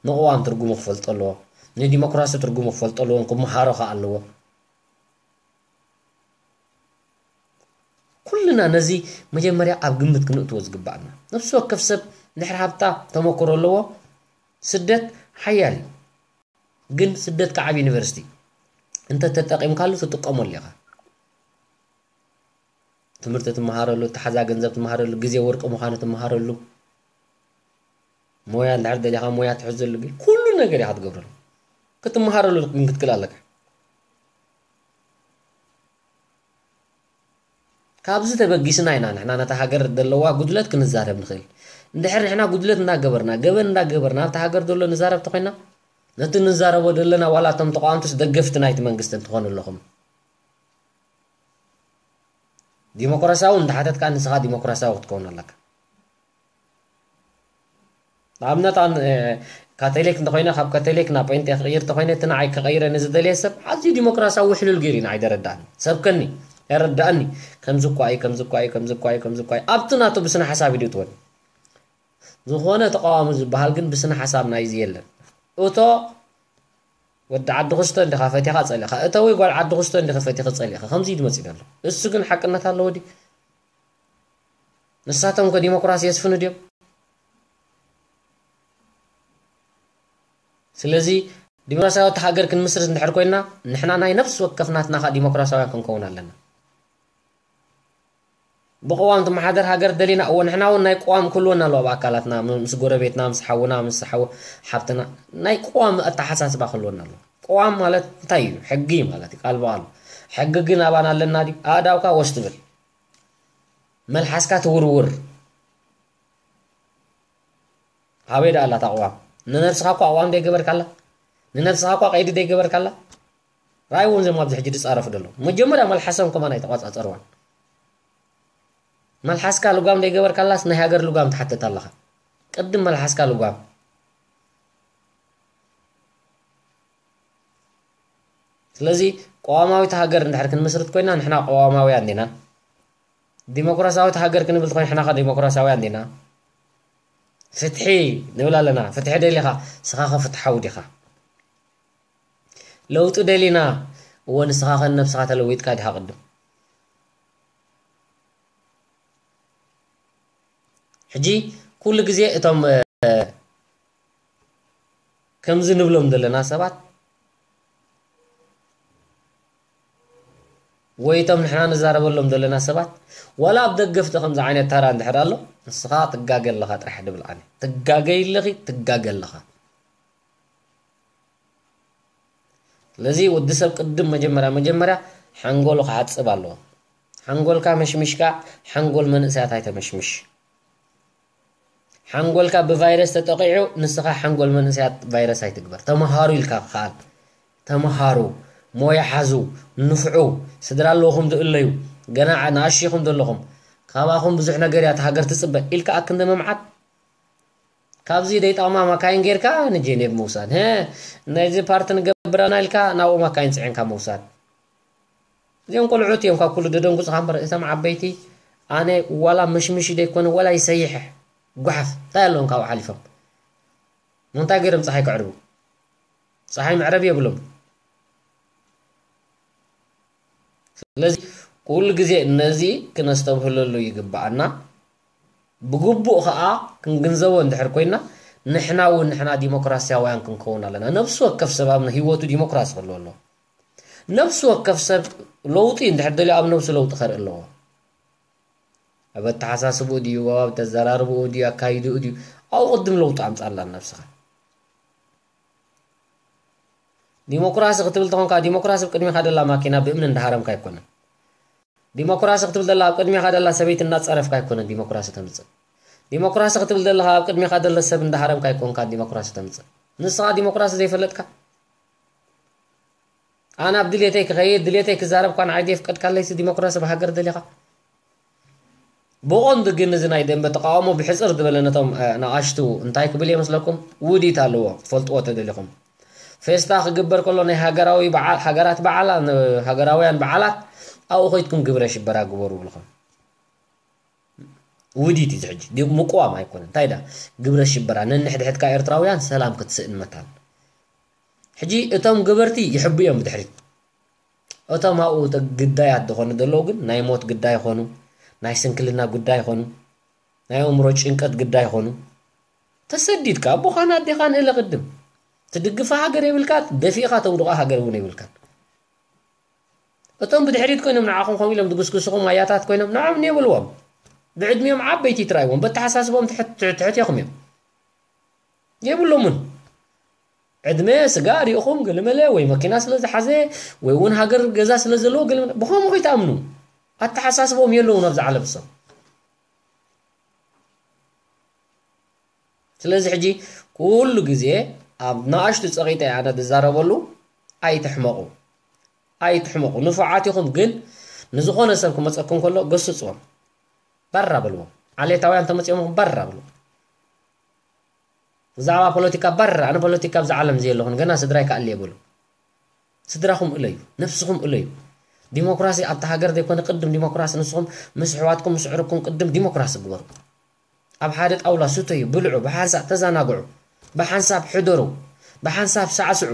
ንቅዋም ትርጉሙ ክፈልጦ ኣለዎ። ንዲሞክራሲ ትርጉሙ ክፈልጦ ኣለዎ። ክመሃሮ ከኣ ኣለዎ። ኩልና ነዚ መጀመርያ ኣብ ግምት ክንእትዎ ዝግባኣና። ነፍሲ ወከፍ ሰብ እንድሕር ሃብታ ተመክሮ ኣለዎ። ስደት ሓያል እዩ። ግን ስደት ከዓብ ዩኒቨርሲቲ እንተ ተጠቂምካሉ ትጥቀመሉ ኢኻ። ትምህርቲ ትመሃረሉ፣ ተሓዛ ገንዘብ ትመሃረሉ፣ ግዜ ወርቂ ምዃኑ ትመሃረሉ፣ ሞያ እንድሕር ደሊኻ ሞያ ትሕዘሉ፣ ግን ኩሉ ነገር ኢኻ ትገብረሉ። ክትመሃረሉ ግን ክትክእል ኣለካ። ካብዚ ተበጊስና ኢና ንሕና ነታ ሃገር ዘለዋ ጉድለት ክንዛረብ ንኽእል። እንድሕር ንሕና ጉድለት እንዳገበርና፣ ገበን እንዳገበርና ኣብታ ሃገር ዘሎ ንዛረብ ተኾይና፣ ነቲ ንዛረቦ ዘለና ዋላ እቶም ተቃወምትስ ደገፍቲ ናይቲ መንግስቲ እንትኾኑ ኣለኹም። ዲሞክራሲያዊ እንዳሓተትካ ንስኻ ዲሞክራሲያዊ ክትከውን ኣለካ። ንኣብነት ኣን ካቶሊክ እንተኾይነ ካብ ካቶሊክ ናብ ጴንጤ ክቕይር እንተኾይነ እቲ ንዓይ ክቐይረኒ ዝደልየ ሰብ ኣዝዩ ዲሞክራሲያዊ ውሕሉል ገይሩ እዩ ንዓይ ደረዳእኒ። ሰብ ከኒ የረዳእኒ። ከምዚ እኳ እዩ፣ ከምዚ እኳ እዩ፣ ከምዚ እኳ እዩ፣ ከምዚ እኳ እዩ። ኣብቲ ናቱ ብስነ ሓሳብ እዩ ድእትወኒ። ዝኾነ ተቃዋሚ ዝበሃል ግን ብስነ ሓሳብ ናይዚ የለን። እቶ ወዲ ዓዲ ክስቶ እንዲኻ ፈቲኻ ጸሊኻ፣ እተዊ ጓል ዓዲ ክስቶ እንዲኻ ፈቲኻ ጸሊኻ። ከምዚ እዩ ድመጽእ ዘሎ። እሱ ግን ሓቅነት ኣለዎ ድዩ? ንሳቶም ከ ዲሞክራሲ የስፍኑ ድዮም? ስለዚ ዲሞክራሲያዊት ሃገር ክንምስርት እንድሕር ኮይና ንሕና ናይ ነፍሲ ወከፍ ናትና ኸ ዲሞክራሲያውያን ክንከውን ኣለና። ብቅዋም ትመሓደር ሃገር ደሊና እዎ ንሕና እውን ናይ ቅዋም ክህልወና ኣለዎ ኣብ ኣካላትና ምስ ጎረቤትና ምስ ሓውና ምስ ሓው ሓብትና ናይ ቅዋም ኣተሓሳስባ ክህልወና ኣለዎ። ቅዋም ማለት እንታይ እዩ? ሕጊ ማለት እዩ ቃል ብቃሉ። ሕጊ ግን ኣባና ኣለና ድዩ? ኣእዳውካ ወስ ትብል መልሓስካ ትውርውር። ሃበይ ደኣ ኣላ እታ ቅዋም? ንነብስኻ እኳ ቅዋም ደይገበርካላ? ንነብስኻ እኳ ቀይዲ ደይገበርካላ? ራይ እውን ዘም ኣብዚ ሕጂ ዝጻረፉ ዘለዉ መጀመርያ መልሓሶም ከማን ኣይተቋጻጸርዋን። መልሓስካ ልጓም ደይገበርካላስ ናይ ሃገር ልጓም ትሓትት ኣለኻ። ቅድም መልሓስካ ልጓም። ስለዚ ቅዋማዊት ሃገር እንድሕር ክንምስርት ኮይና ንሕና ቅዋማውያን ዲና? ዲሞክራሲያዊት ሃገር ክንብል ኮይና ንሕና ከ ዲሞክራሲያውያን ዲና? ፍትሒ ንብል ኣለና። ፍትሒ ደሊኻ ንስኻ ከ ፍትሓዊ ዲኻ? ለውጢ ደሊና እወ ንስኻ ከ ነብስኻ ተለዊጥካ ዲኻ ቅድም? ሕጂ ኩሉ ግዜ እቶም ከምዚ ንብሎም ዘለና ሰባት ወይ እቶም ንሕና ንዛረበሎም ዘለና ሰባት ዋላ ኣብ ደገፍቲ ከምዚ ዓይነት ታራ እንድሕር ኣሎ ንስኻ ትጋገ ኣለኻ ጥራሕ ድብል ኣነ ትጋገይ ኣለኺ ትጋገ ኣለኻ። ስለዚ ወዲ ሰብ ቅድም መጀመርያ መጀመርያ ሓንጎሉ ክሓጽብ ኣለዎ። ሓንጎልካ መሽሚሽካ ሓንጎል መንእሰያት ኣይተመሽምሽ። ሓንጎልካ ብቫይረስ ተጠቂዑ ንስኻ ሓንጎል መንእሰያት ቫይረስ ኣይትግበር። ተመሃሩ ኢልካ ክኸኣል ተምሃሩ፣ ሞያ ሓዙ፣ ንፍዑ፣ ስድራ ኣለውኹም ዝእለዩ፣ ገና ንኣሽኹም ዘለኹም፣ ካባኹም ብዙሕ ነገር እያ እታ ሃገር ትጽበ ኢልካ ኣክንዲ ምምዓት? ካብዚ ደይጠቕማ ማካይን ጌርካ ንጄኔቭ ምውሳድ። ሀ፣ ናይዚ ፓርቲ ንገብረና ኢልካ ናብኡ ማካይን ጽዒንካ ምውሳድ። እዚኦም ቆልዑት እዮም፣ ካብ ኩሉ ደደንጉጽኻ እምበር እቶም ዓበይቲ ኣነ ዋላ ምሽምሽ ደይኮነ ዋላ ይሰይሕ ጓሓፍ እንታይ ኣለዎም ካብኡ ሓሊፎም? እንታይ ገይሮም ጸሓይ ከዕርቡ? ጸሓይ መዕረቢ የብሎም። ስለዚ ኩሉ ግዜ ነዚ ክነስተብህለሉ ይግብኣና። ብግቡእ ኸኣ ክንግንዘቦ እንድሕር ኮይና፣ ንሕና እውን ንሕና ዲሞክራስያውያን ክንከውን ኣለና። ነብሲ ወከፍ ሰብ ኣብ ህይወቱ ዲሞክራሲ ክህልዎ ኣለዎ። ነብሲ ወከፍ ሰብ ለውጢ እንድሕር ደልዩ ኣብ ነብሱ ለውጢ ከርኢ ኣለዎ። ኣብ ኣተሓሳስብኡ ድዩ፣ ኣብ ኣተዘራርብኡ ድዩ፣ ኣካይድኡ ድዩ፣ ኣብኡ ቅድም ለውጢ ኣምጻላ ነብስኻ። ዲሞክራሲ ክትብል ተኾንካ፣ ዲሞክራሲ ኣብ ቅድሚኻ ደላ ማኪና ብእምኒ እንዳሃረምካ ኣይኮነን። ዲሞክራሲ ክትብል ደላ ኣብ ቅድሚኻ ደላ ሰበይቲ እናጸረፍካ ኣይኮነን ዲሞክራሲ ተምጽእ። ዲሞክራሲ ክትብል ዘለኻ ኣብ ቅድሚኻ ደሎ ሰብ እንዳሃረምካ ኣይኮንካ ዲሞክራሲ ተምጽእ። ንስኻ ዲሞክራሲ ዘይፈለጥካ፣ ኣነ ኣብ ድሌተይ ክኸይድ፣ ድሌተይ ክዛረብ እኳ ንዓይ ደየፍቀድካለይሲ ዲሞክራሲ ብሃገር ደሊኻ? ብቐንዱ ግን እዚ ናይ ደንበ ተቃውሞ ብሕጽር ዝበለ ነቶም፣ እ፣ ንኣሽቱ እንታይ ክብል እየ መስለኩም? ውዲት ኣለዎ፣ ክትፈልጥዎ ተደሊኹም። ፌስታ ክግበር ከሎ ናይ ሃገራዊ በዓ-፣ ሃገራት በዓላ-፣ ን-፣ ሃገራውያን በዓላት ኣብኡ ኸይድኩም ግብረ ሽበራ ግበሩ ብልኹም። ውዲት እዩ እዚ ሕጂ። ዲ-፣ ምቅዋም ኣይኮነን። እንታይ ዳ? ግብረ ሽበራ። ነንሕድሕድካ ኤርትራውያን ሰላም ክትስእን መታን። ሕጂ እቶም ገበርቲ ይሕቡ እዮም ብድሕሪት። እቶም ኣብኡ ተ-፣ ግዳያት ዝኾኑ ዘለዉ ግን ናይ ሞት ግዳይ ይኾኑ፣ ናይ ስንክልና ጉዳይ ይኾኑ፣ ናይ ኣእምሮ ጭንቀት ግዳይ ይኾኑ። ተሰዲድካ ኣቦኻን ኣዴኻን እለ ቅድም። ትድግፋ ሃገር የብልካ፣ ደፊእኻ ተውድቓ ሃገር እውን የብልካን። እቶም ብድሕሪት ኮይኖም ንዓኹም ከምኡ ኢሎም ዝጉስጉስኹም ኣያታት ኮይኖም ንዖም የብልዎም። ብዕድሚኦም ዓበይቲ ትራእይዎም፣ በተሓሳስቦም ትሕት-፣ ትሕት-፣ ትሕት ኢኹም እዮም። የብሎምን። ዕድመ፣ ስጋ ሪእኹም ገለመለ ወይ መኪና ስለ ዝሓዘ ወይ እውን ሃገር ገዛ ስለ ዘለዎ ገለመለ ብኸምኡ ከይትኣምኑ። ኣተሓሳስቦም የለውን ኣብዚ ዓለም ሰብ። ስለዚ ሕጂ ኩሉ ግዜ ኣብ ንኣሽቱ ጸቒጠ ኣነ ዝዛረበሉ ኣይትሕመቑ። ኣይትሕመቑ። ንፉዓት ኢኹም ግን ንዝኾነ ሰብ ክመጸኩም ከሎ ገስጽዎም። ባራ በልዎም። ዓሌታውያን ተመጺኦም ባራ በልዎም። ብዛዕባ ፖለቲካ ባራ፣ ኣነ ፖለቲካ ኣብዚ ዓለም ዘየለኹን ገና ስድራይ ክኣሊ የብሉ። ስድራኹም እለዩ፣ ነፍስኹም እለዩ። ዲሞክራሲ ኣብታ ሃገር ዘይኮነ ቅድም ዲሞክራሲ ንስኹም ምስ ኣሕዋትኩም ምስ ኣዕሩኽኩም ቅድም ዲሞክራሲ ግበሩ። ኣብ ሓደ ጣውላ ስተዩ፣ ብልዑ፣ ብሓንሳብ ተዘናግዑ፣ ብሓንሳብ ሕደሩ፣ ብሓንሳብ ሳዕስዑ።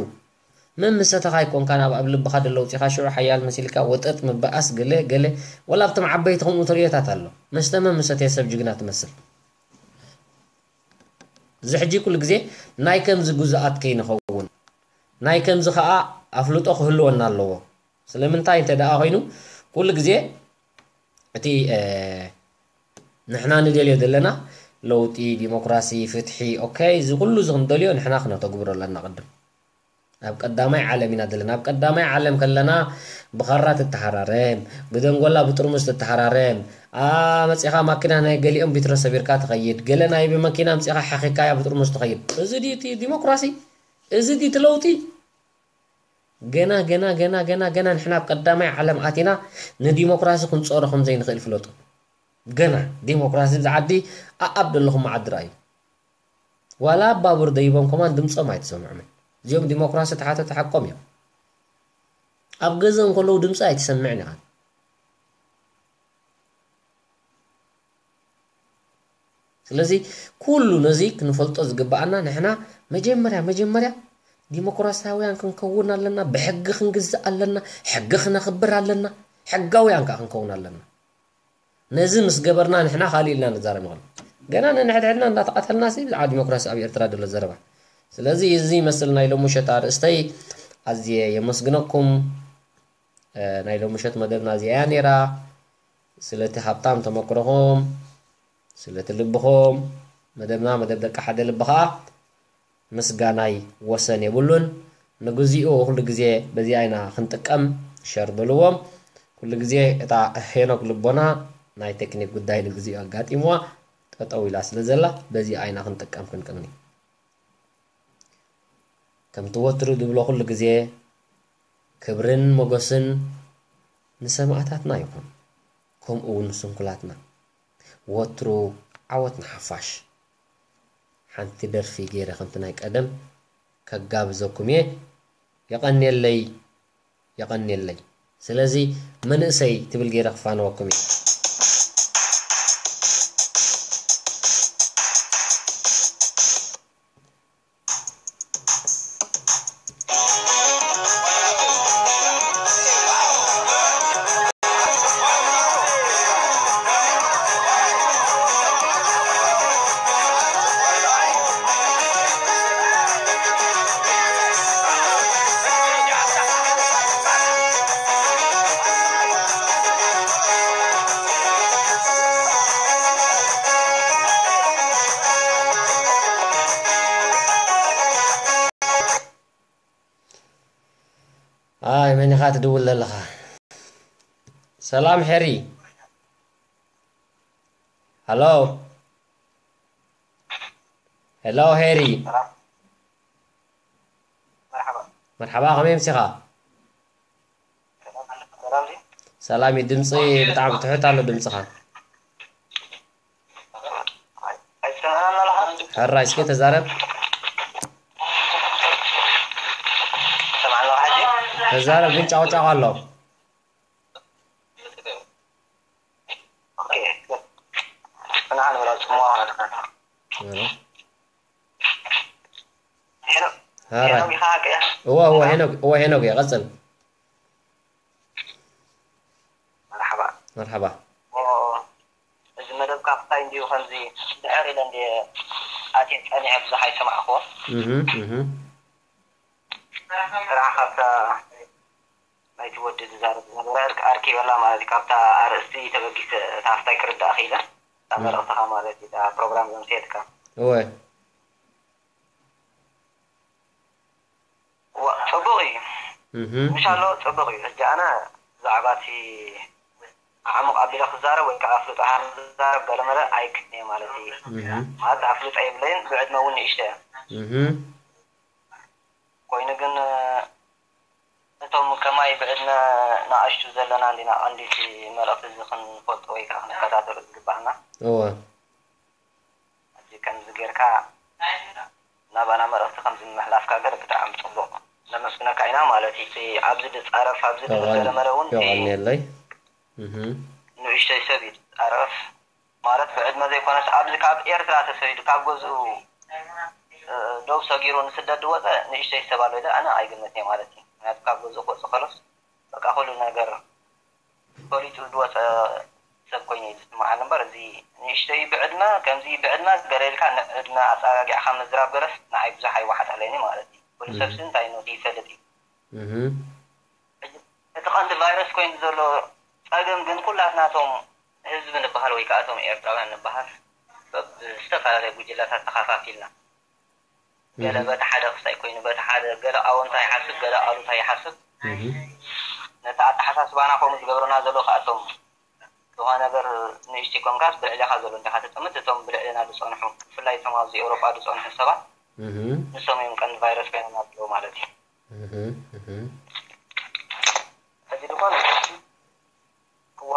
መን ምሰተኻ ኣይኮንካን ኣብ ኣብ ልብኻ ደሎ ኣውጺኻ ሽዑ ሓያል መሲልካ ወጠጥ ምበኣስ ገለ ገለ ወላ ኣብቶም ዓበይቲ ከምኡ ተርእዮታት ኣሎ። መስተ መን ምሰተየ ሰብ ጅግና ትመስል። እዚ ሕጂ ኩሉ ግዜ ናይ ከምዚ ግዙኣት ከይንኸውን ናይ ከምዚ ኸኣ ኣፍልጦ ክህልወና ኣለዎ። ስለምንታይ እንተ ደኣ ኮይኑ ኩሉ ግዜ እቲ፣ እ፣ ንሕና ንደልዮ ዘለና ለውጢ፣ ዲሞክራሲ፣ ፍትሒ፣ ኦኬ፣ እዚ ኩሉ እዚ ክንደልዮ ንሕና ክነተግብሮ ኣለና ቅድም። ኣብ ቀዳማይ ዓለም ኢና ዘለና። ኣብ ቀዳማይ ዓለም ከለና ብኻራ ትተሃራረም፣ ብደንጎላ ብጥርሙዝ ትተሃራረም፣ ኣ፣ መጺኻ ማኪና ናይ ገሊኦም ቢትሮ ሰቢርካ ትኸይድ፣ ገለ ናይ ብመኪና ኣምጺኻ ሓኺካያ ብጥርሙዝ ትኸይድ። እዚ ድዩ እቲ ዲሞክራሲ? እዚ ድዩ እቲ ለውጢ? ገና፣ ገና፣ ገና፣ ገና፣ ገና ንሕና ኣብ ቀዳማይ ዓለም ኣቲና ንዲሞክራሲ ክንጾሮ ከም ዘይንኽእል ፍለጡ። ገና ዲሞክራሲ ኣብዚ ዓዲ ኣኣብ ዘለኹም መዓዲ ረኣዩ። ዋላ ኣብ ባቡር ደይቦም ከማን ድምጾም ኣይትሰምዑምን። እዚኦም ዲሞክራሲ ተሓተቱ ሓቆም እዮም። ኣብ ገዝኦም ከለዉ ድምጺ ኣይትሰምዕን ኢኻ። ስለዚ ኩሉ ነዚ ክንፈልጦ ዝግብኣና ንሕና መጀመርያ፣ መጀመርያ ዲሞክራሲያውያን ክንከውን ኣለና፣ ብሕጊ ክንግዛእ ኣለና፣ ሕጊ ክነኽብር ኣለና፣ ሕጋውያን ከኣ ክንከውን ኣለና። ነዚ ምስ ገበርና ንሕና ካልእ ኢልና ንዛረብ ንኽእል። ገና ነንሕድሕድና እንዳተቐተልናሲ ብዛዕባ ዲሞክራሲ ኣብ ኤርትራ ዘሎ ዘረባ። ስለዚ እዚ ይመስል ናይ ሎሚ ምሸት ኣርእስተይ። ኣዝየ የመስግነኩም። እ፣ ናይ ሎሚ ምሸት መደብና እዚኣ እያ ነይራ። ስለቲ ሃብታም ተመክሮኹም፣ ስለቲ ልብኹም፣ መደብና መደብ ደቂ ሓደ ልቢ ኸኣ ምስጋናይ ወሰን የብሉን። ንግዚኡ ኩሉ ግዜ በዚኣ ኢና ክንጥቀም፣ ሸር በልዎም። ኩሉ ግዜ እታ ሄኖክ ልቦና ናይ ቴክኒክ ጉዳይ ንግዚኡ ኣጋጢምዋ ጠጠው ኢላ ስለ ዘላ በዚኣ ኢና ክንጥቀም ክንቅኒ። ከምቲ ወትሩ ዝብሎ ኩሉ ግዜ ክብርን ሞገስን ንሰማእታትና ይኹን፣ ከምኡ እውን ንስንኩላትና። ወትሩ ዓወት ንሓፋሽ። ሓንቲ ደርፊ ገይረ ከምቲ ናይ ቀደም ከጋብዘኩም እየ። የቐንየለይ፣ የቐንየለይ። ስለዚ መንእሰይ ትብል ገይረ ክፋነወኩም እየ። ኣይ፣ መን ኢኻ ትድውል ዘለኻ? ሰላም ሄሪ። ሃሎ። ሄሎ ሄሪ። ሰላም። መርሓባ። መርሓባ፣ ከመይ ኣምሲኻ? ሰላም ድዩ? ሰላም እዩ። ድምፂ ብጣዕሚ ትሑት ኣሎ ድምፅኻ። ኣይ-፣ ኣይትሰምዐናን ኣለኻ? ሕራይ፣ እስኪ ተዛረብ። ትሰምዓኒ ኣለኻ ሕጂ? ተዛረብ፣ ግን ጫውጫው ኣሎ። ኦኬ። ንዓ ንበላ፣ ጽምዋ ማለት ነው። ሄሎ። ሄሎ። ሄሎ፣ ሄኖክ ኢኻ? እወ፣ እወ፣ ሄኖክ፣ እወ፣ ሄኖክ እየ። ቀጽል። መርሓባ። መርሓባ። ኦ፣ እዚ መደብ ካብታይ እንዲዩ ከምዚ ድሕር ኢለ እንዲ ኣትየ ጸኒሐ ብዙሕ ኣይሰማዕኩዎ። እህ፣ እህ። ስራሕ ካብታ ናይቲ ወዲ ዝዛረብ ዝነበረ ኣርክ-፣ ኣርኪበላ ማለት እዩ። ካብታ ኣርእስቲ ተበጊሰ እታ ሃፍታይ ክርዳእ ክኢለ። እታ እም። መልእኽትኻ ማለት እዩ፣ እታ ፕሮግራም ዘምስየትካ። እወ። ዋ፣ ጽቡቕ እዩ። እህ። ምሻሎ ጽቡቕ እዩ። ሕጂ ኣነ ብዛዕባ እቲ ዓሙቕ ኣቢለ ክዛረብ ወይ ከዓ ኣፍልጦ ሃብ ክዛረብ ገለመለ ኣይክእልን እየ ማለት እዩ። እህ። ማለት ኣፍልጦ የብለይን፣ ብዕድመ እውን ንእሽቶ እየ። እህ። ኮይኑ ግን፣ እቶም ከማይ ብዕድመ ንኣሽቱ ዘለና እንዲና ቀንዲ እቲ መልእኽቲ እዚ ክንፈልጦ ወይ ከዓ ክንከታተሎ ዝግባኣና። እወ። ሕጂ ከምዚ ጌርካ ናባና መልእኽቲ ከምዚ ምምሕላፍካ ገለ ብጣዕሚ ጽቡቕ። ነመስግነካ ኢና ማለት እዩ። እቲ ኣብዚ ዝጻረፍ፣ ኣብዚ ዝብል የቐን-፣ ገለመለ እውን እቲ የቐንየለይ። እህ። ንእሽተይ ሰብ እዩ ዝጻረፍ። ማለት ብዕድመ ዘይኮነስ ኣብዚ ካብ ኤርትራ ተሰዲዱ ካብ ገዝኡ፣ እ፣ ዶብ ሰጊሩ ንስደት ዝወጸ ንእሽተይ ሰብ ኣሎ ኢለ ኣነ ኣይግምትን እየ ማለት እዩ። ምክንያቱ ካብ ገዝኡ ክወጽእ ከሎስ በቃ ኩሉ ነገር ፈሊጡ ዝወጸ ሰብ ኮይኑ እዩ ዝስምዓኒ እምበር፣ እዚ ንእሽተይ ብዕድመ ከምዚ ብዕድመ ገለ ኢልካ ንዕድመ ኣጸጋጊዕካ ምዝራብ ገለስ ንዓይ ብዙሕ ኣይወሓጠለይን ማለት እዩ። ኩሉ እህ። ሰብሲ እንታይ ነቲ ይፈልጥ እዩ። እህ። ሕጂ እቲ ቀንዲ ቫይረስ ኮይኑ ዘሎ ጸገም ግን ኩላትና እቶም ህዝቢ ንበሃል ወይ ከዓ እቶም ኤርትራውያን ንበሃል በብዝተፈላለየ ጉጅለታት ተኸፋፊልና፣ ገለ እህ። በቲ ሓደ ክስታይ ኮይኑ በቲ ሓደ ገለ ኣወንታ ይሓስብ፣ ገለ ኣሉታ ይሓስብ። እህ። ነቲ ኣተሓሳስባና ከምኡ ዝገብረና ዘሎ ከዓ እቶም ዝኾነ ነገር ንእሽተይ ኮንካስ ብልዕሌኻ ዘሎ እንዲኻ ትጥምት፣ እቶም ብልዕሌና ዝጸንሑ፣ ብፍላይ እቶም ኣብዚ ኤውሮጳ ዝጸንሑ ሰባት፣ እህ። ንሶም እዮም ቀንዲ ቫይረስ ኮይኖም ኣለዉ ማለት እዩ። እህ፣ እህ። ሕጂ ዝኾነ እዋ፣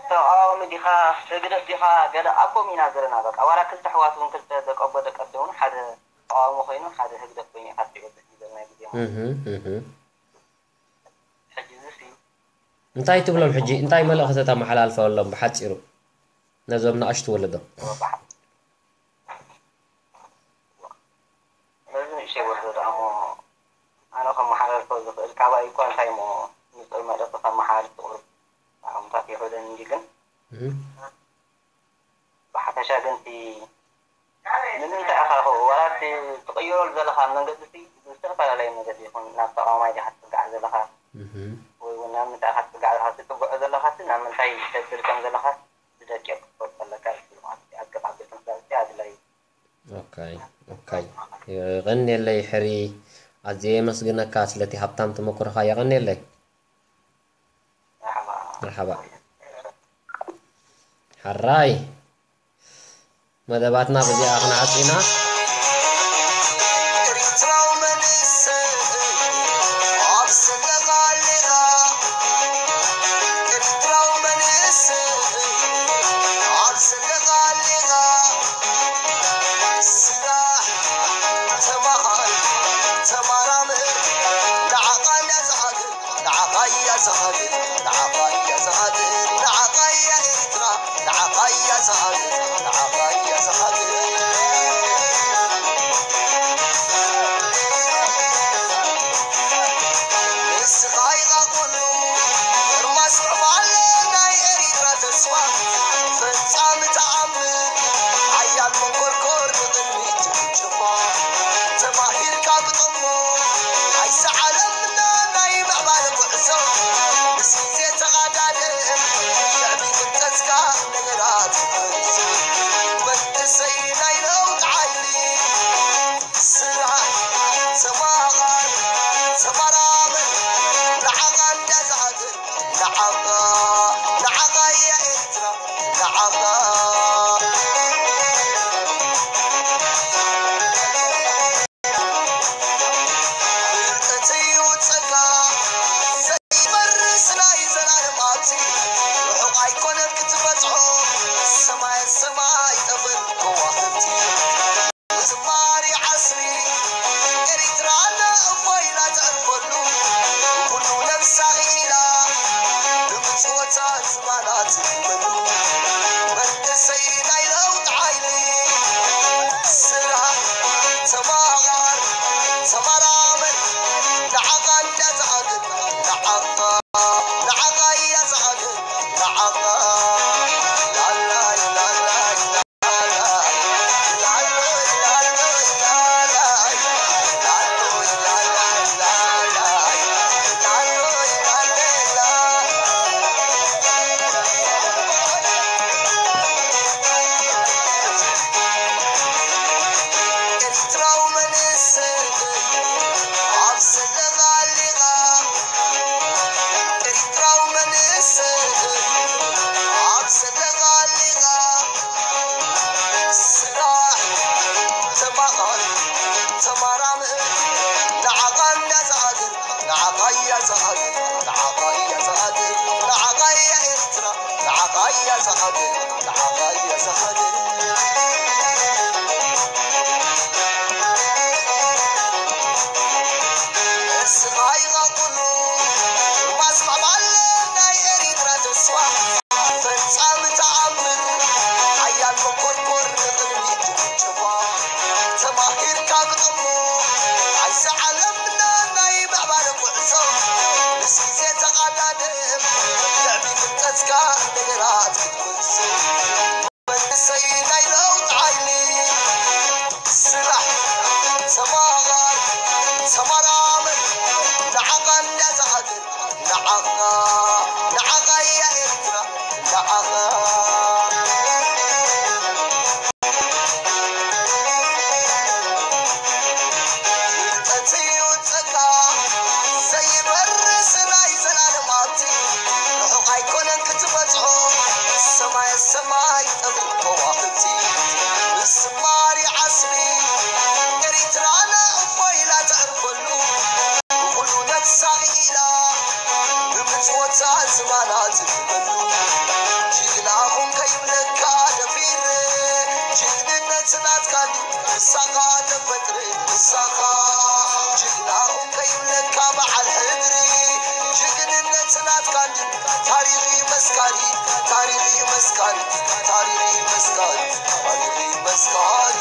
ተቃዋሚ ዲኻ፣ ህግደፍ ዲኻ፣ ገለ ኣቦም ኢና ዘለና። በቃ ዋላ ክልተ ኣሕዋት እውን፣ ክልተ ደቂ ኣቦ ደቂ ኣደ እውን፣ ሓደ ተቃዋሚ ኮይኑ ሓደ ህግደፍ ኮይኑ ኢኻ ትሪኦ፣ በዚ ዘሎ ናይ ግዜ ማለት እዩ። እህ፣ እህ። ሕጂ እዚ ሲ እንታይ ትብሎም ሕጂ? እንታይ መልእኽቲ ተመሓላልፈሎም ብሓጺሩ ነዞም ንኣሽቱ ወለዶ? ነዚ ንእሽተይ ወለዶ ደኣ እሞ ኣነ ከመሓላልፎ ዝኽእል፣ ካባይ እኳ እንታይ እሞ ንጹር መልእኽቲ ከመሓላልፍ ዝቕርብ ኣቕምታት ይኽእልን እንዲ፣ ግን እህ። ብሓፈሻ ግን እቲ ንምንታይ ኢኻ ኸ-፣ ዋላ እቲ ትቕይረሉ ዘለኻ መንገዲ እቲ ብዝተፈላለየ መንገዲ ይኹን፣ ናብ ተቓዋማይ ዲኻ ትጽጋዕ ዘለኻ? እህ። ወይ እውን ናብ ምንታይ ኢኻ ትጽጋዕ ዘለኻ? እቲ ትጽግዖ ዘለኻ እቲ ናብ ምንታይ ተብል ከም ዘለኻ ብደቂቕ ክትፈልጦ ኣለካ፣ ማለት እዩ። ኣብ ገፍ ኣቢልካ ምስላጥ እቲ ኣድላዪ እዩ። ኦኬ፣ ኦኬ። የቐንየለይ ሕሪ፣ ኣዝየ የመስግነካ ስለቲ ሃብታም ተመኩሮኻ፣ የቐንየለይ። መርሓባ። መርሓባ። ሕራይ። መደባትና በዚኣ ክንዓጽ ኢና። ኤርትራዊ መንእሰይ ኣብ እያ ዝሃገር፣ ንዓኻ እያ ዝሃገር፣ ንዓኻ እያ ኤርትራ፣ ንዓኻ እያ ዝሃገር፣ ንዓኻ እያ ዝሃገር። እስኻ ኢኻ ኩሉ፣ ማስማማለ ናይ ኤሪትራ ተስፋ፣ ፈጻሚ ተኣምር፣ ሓያል መንኮርኮር ንቕድሚት ትውንጭፋ። ተማሂርካ ግጥሞ፣ ኣብዚ ዓለምና ናይ ምዕባለ ጉዕዞ፣ ምስ ግዜ ተቓዳደም፣ ልዕሊ ፍልጠትካ ነገራት ክትውስን። መንእሰይ ናይ ለውጢ ሓይሊ፣ ስራሕ፣ ተማሃር፣ ተመራመር፣ ንዓኻ እንድያ እዛ ሃገር፣ ንዓኻ፣ ንዓኻ እያ ኤርትራ፣ ንዓኻ። ፍልጠት ይውጸካ ዘይበርስ ናይ ዘላለም ሃብቲ፣ ርሑቕ ኣይኮነን ክትበጽሖ ሰማይ ሰማይ ጠብሪ ከዋኽብቲ። ምስማር ዓስቢ ኤሪትራና እፎ ኢላ ተዕርፈሉ፣ ብኹሉ ነብሳ ክኢላ ብምጽወታ ዝባና ትግበሉ። ጅግና ኹን ከይብለካ ደፊረ፣ ጅግንነት ናትካ ድዩ? ንሳኻ ተፈጥሪ፣ ንሳኻ ጅግና ኹን ከይብለካ በዓል ሕድሪ፣ ጅግንነት ናትካ ድዩ? ታሪኽ እዩ መስካሪ፣ ታሪኽ እዩ መስካሪ፣ ታሪኽ እዩ መስካሪ፣ ታሪኽ እዩ መስካሪ።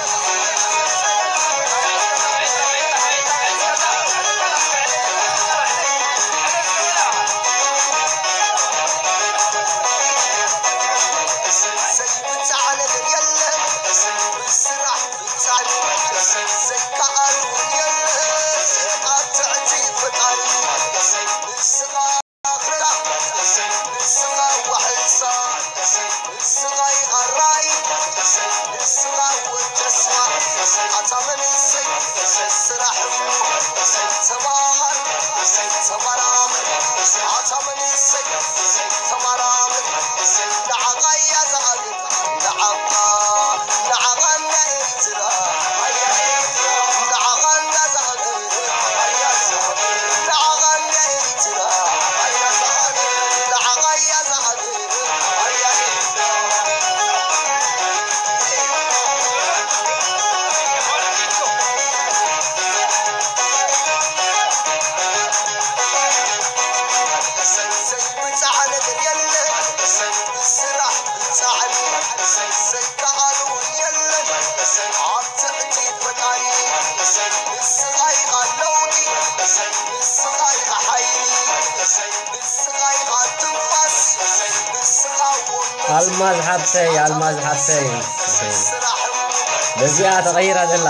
ዘይብጻዕ ነገር የለን፣ ብስራሕ ብጻዕሪ ዘይከኣል እውን የለን፣ ኣብ ትሕቲ ፈጣሪ ንስኻ ኣኽብራ፣ ንስኻ ዋሕሳ፣ ንስኻ ኢኻ ራእይ፣ ንስኻ ወዲ ተስፋ፣ ኣታ መንእሰይ ስራሕ እሞ ተማሃር፣ ተመራመር፣ ኣታ መንእሰይ ተመራመር፣ ንዓኻ እያ ዝሃገር፣ ንዓኻ፣ ንዓኻ እንዳ ኤርትራ፣ ንዓኻ እንዳ ዝሃገር፣ ንዓኻ እንዳ ኤርትራ፣ ንዓኻ እያ ዝሃገር። ኣልማዝ ሓብተይ፣ ኣልማዝ ሓብተይ፣ በዚኣ ተቐይራ ዘላ።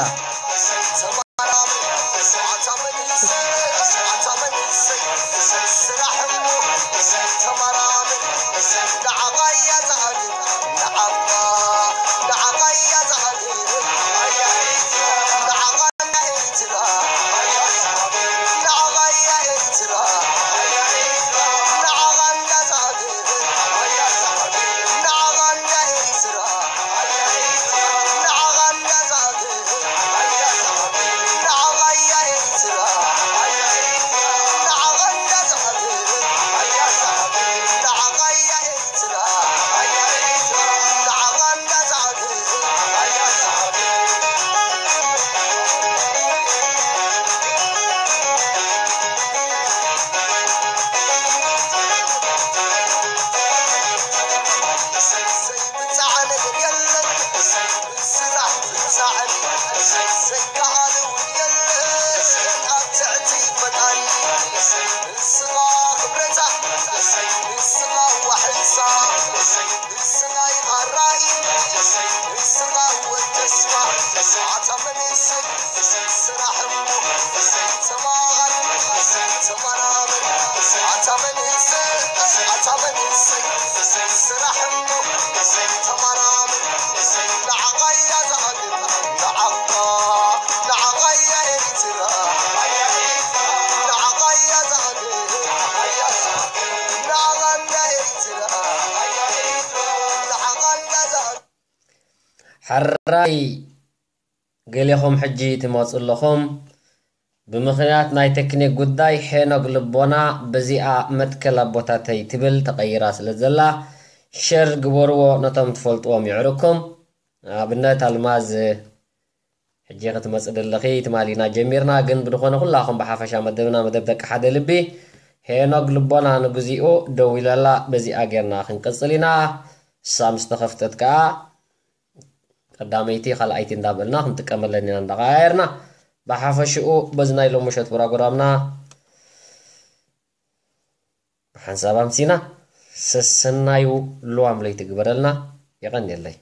ሕራይ ገሌኹም ሕጂ ትመጹ ኣለኹም። ብምኽንያት ናይ ቴክኒክ ጉዳይ ሄኖግ ልቦና በዚኣ መትከል ኣቦታተይ ትብል ተቐይራ ስለ ዘላ፣ ሸር ግበርዎ፣ ነቶም ትፈልጥዎም ይዕርኩም። ኣብነት ኣልማዝ ሕጂ ክትመጽእ ደለኺ፣ ትማሊና ጀሚርና፣ ግን ብድኾነ ኩላኹም ብሓፈሻ መደብና መደብ ደቂ ሓደ ልቢ፣ ሄኖግ ልቦና ንግዚኡ ደው ኢላላ፣ በዚኣ ጌርና ክንቅጽል ኢና። እሳ ምስ ተኸፍተት ከኣ ቀዳመይቲ ካልኣይቲ እንዳበልና ክንጥቀመለን ኢና እንዳቐያየርና። ብሓፈሽኡ በዚ ናይ ሎሚ ምሸት ፕሮግራምና ብሓንሳብ ኣምሲና። ሰሰናዩ ልዋም ለይቲ ግበረልና። የቐንየለይ።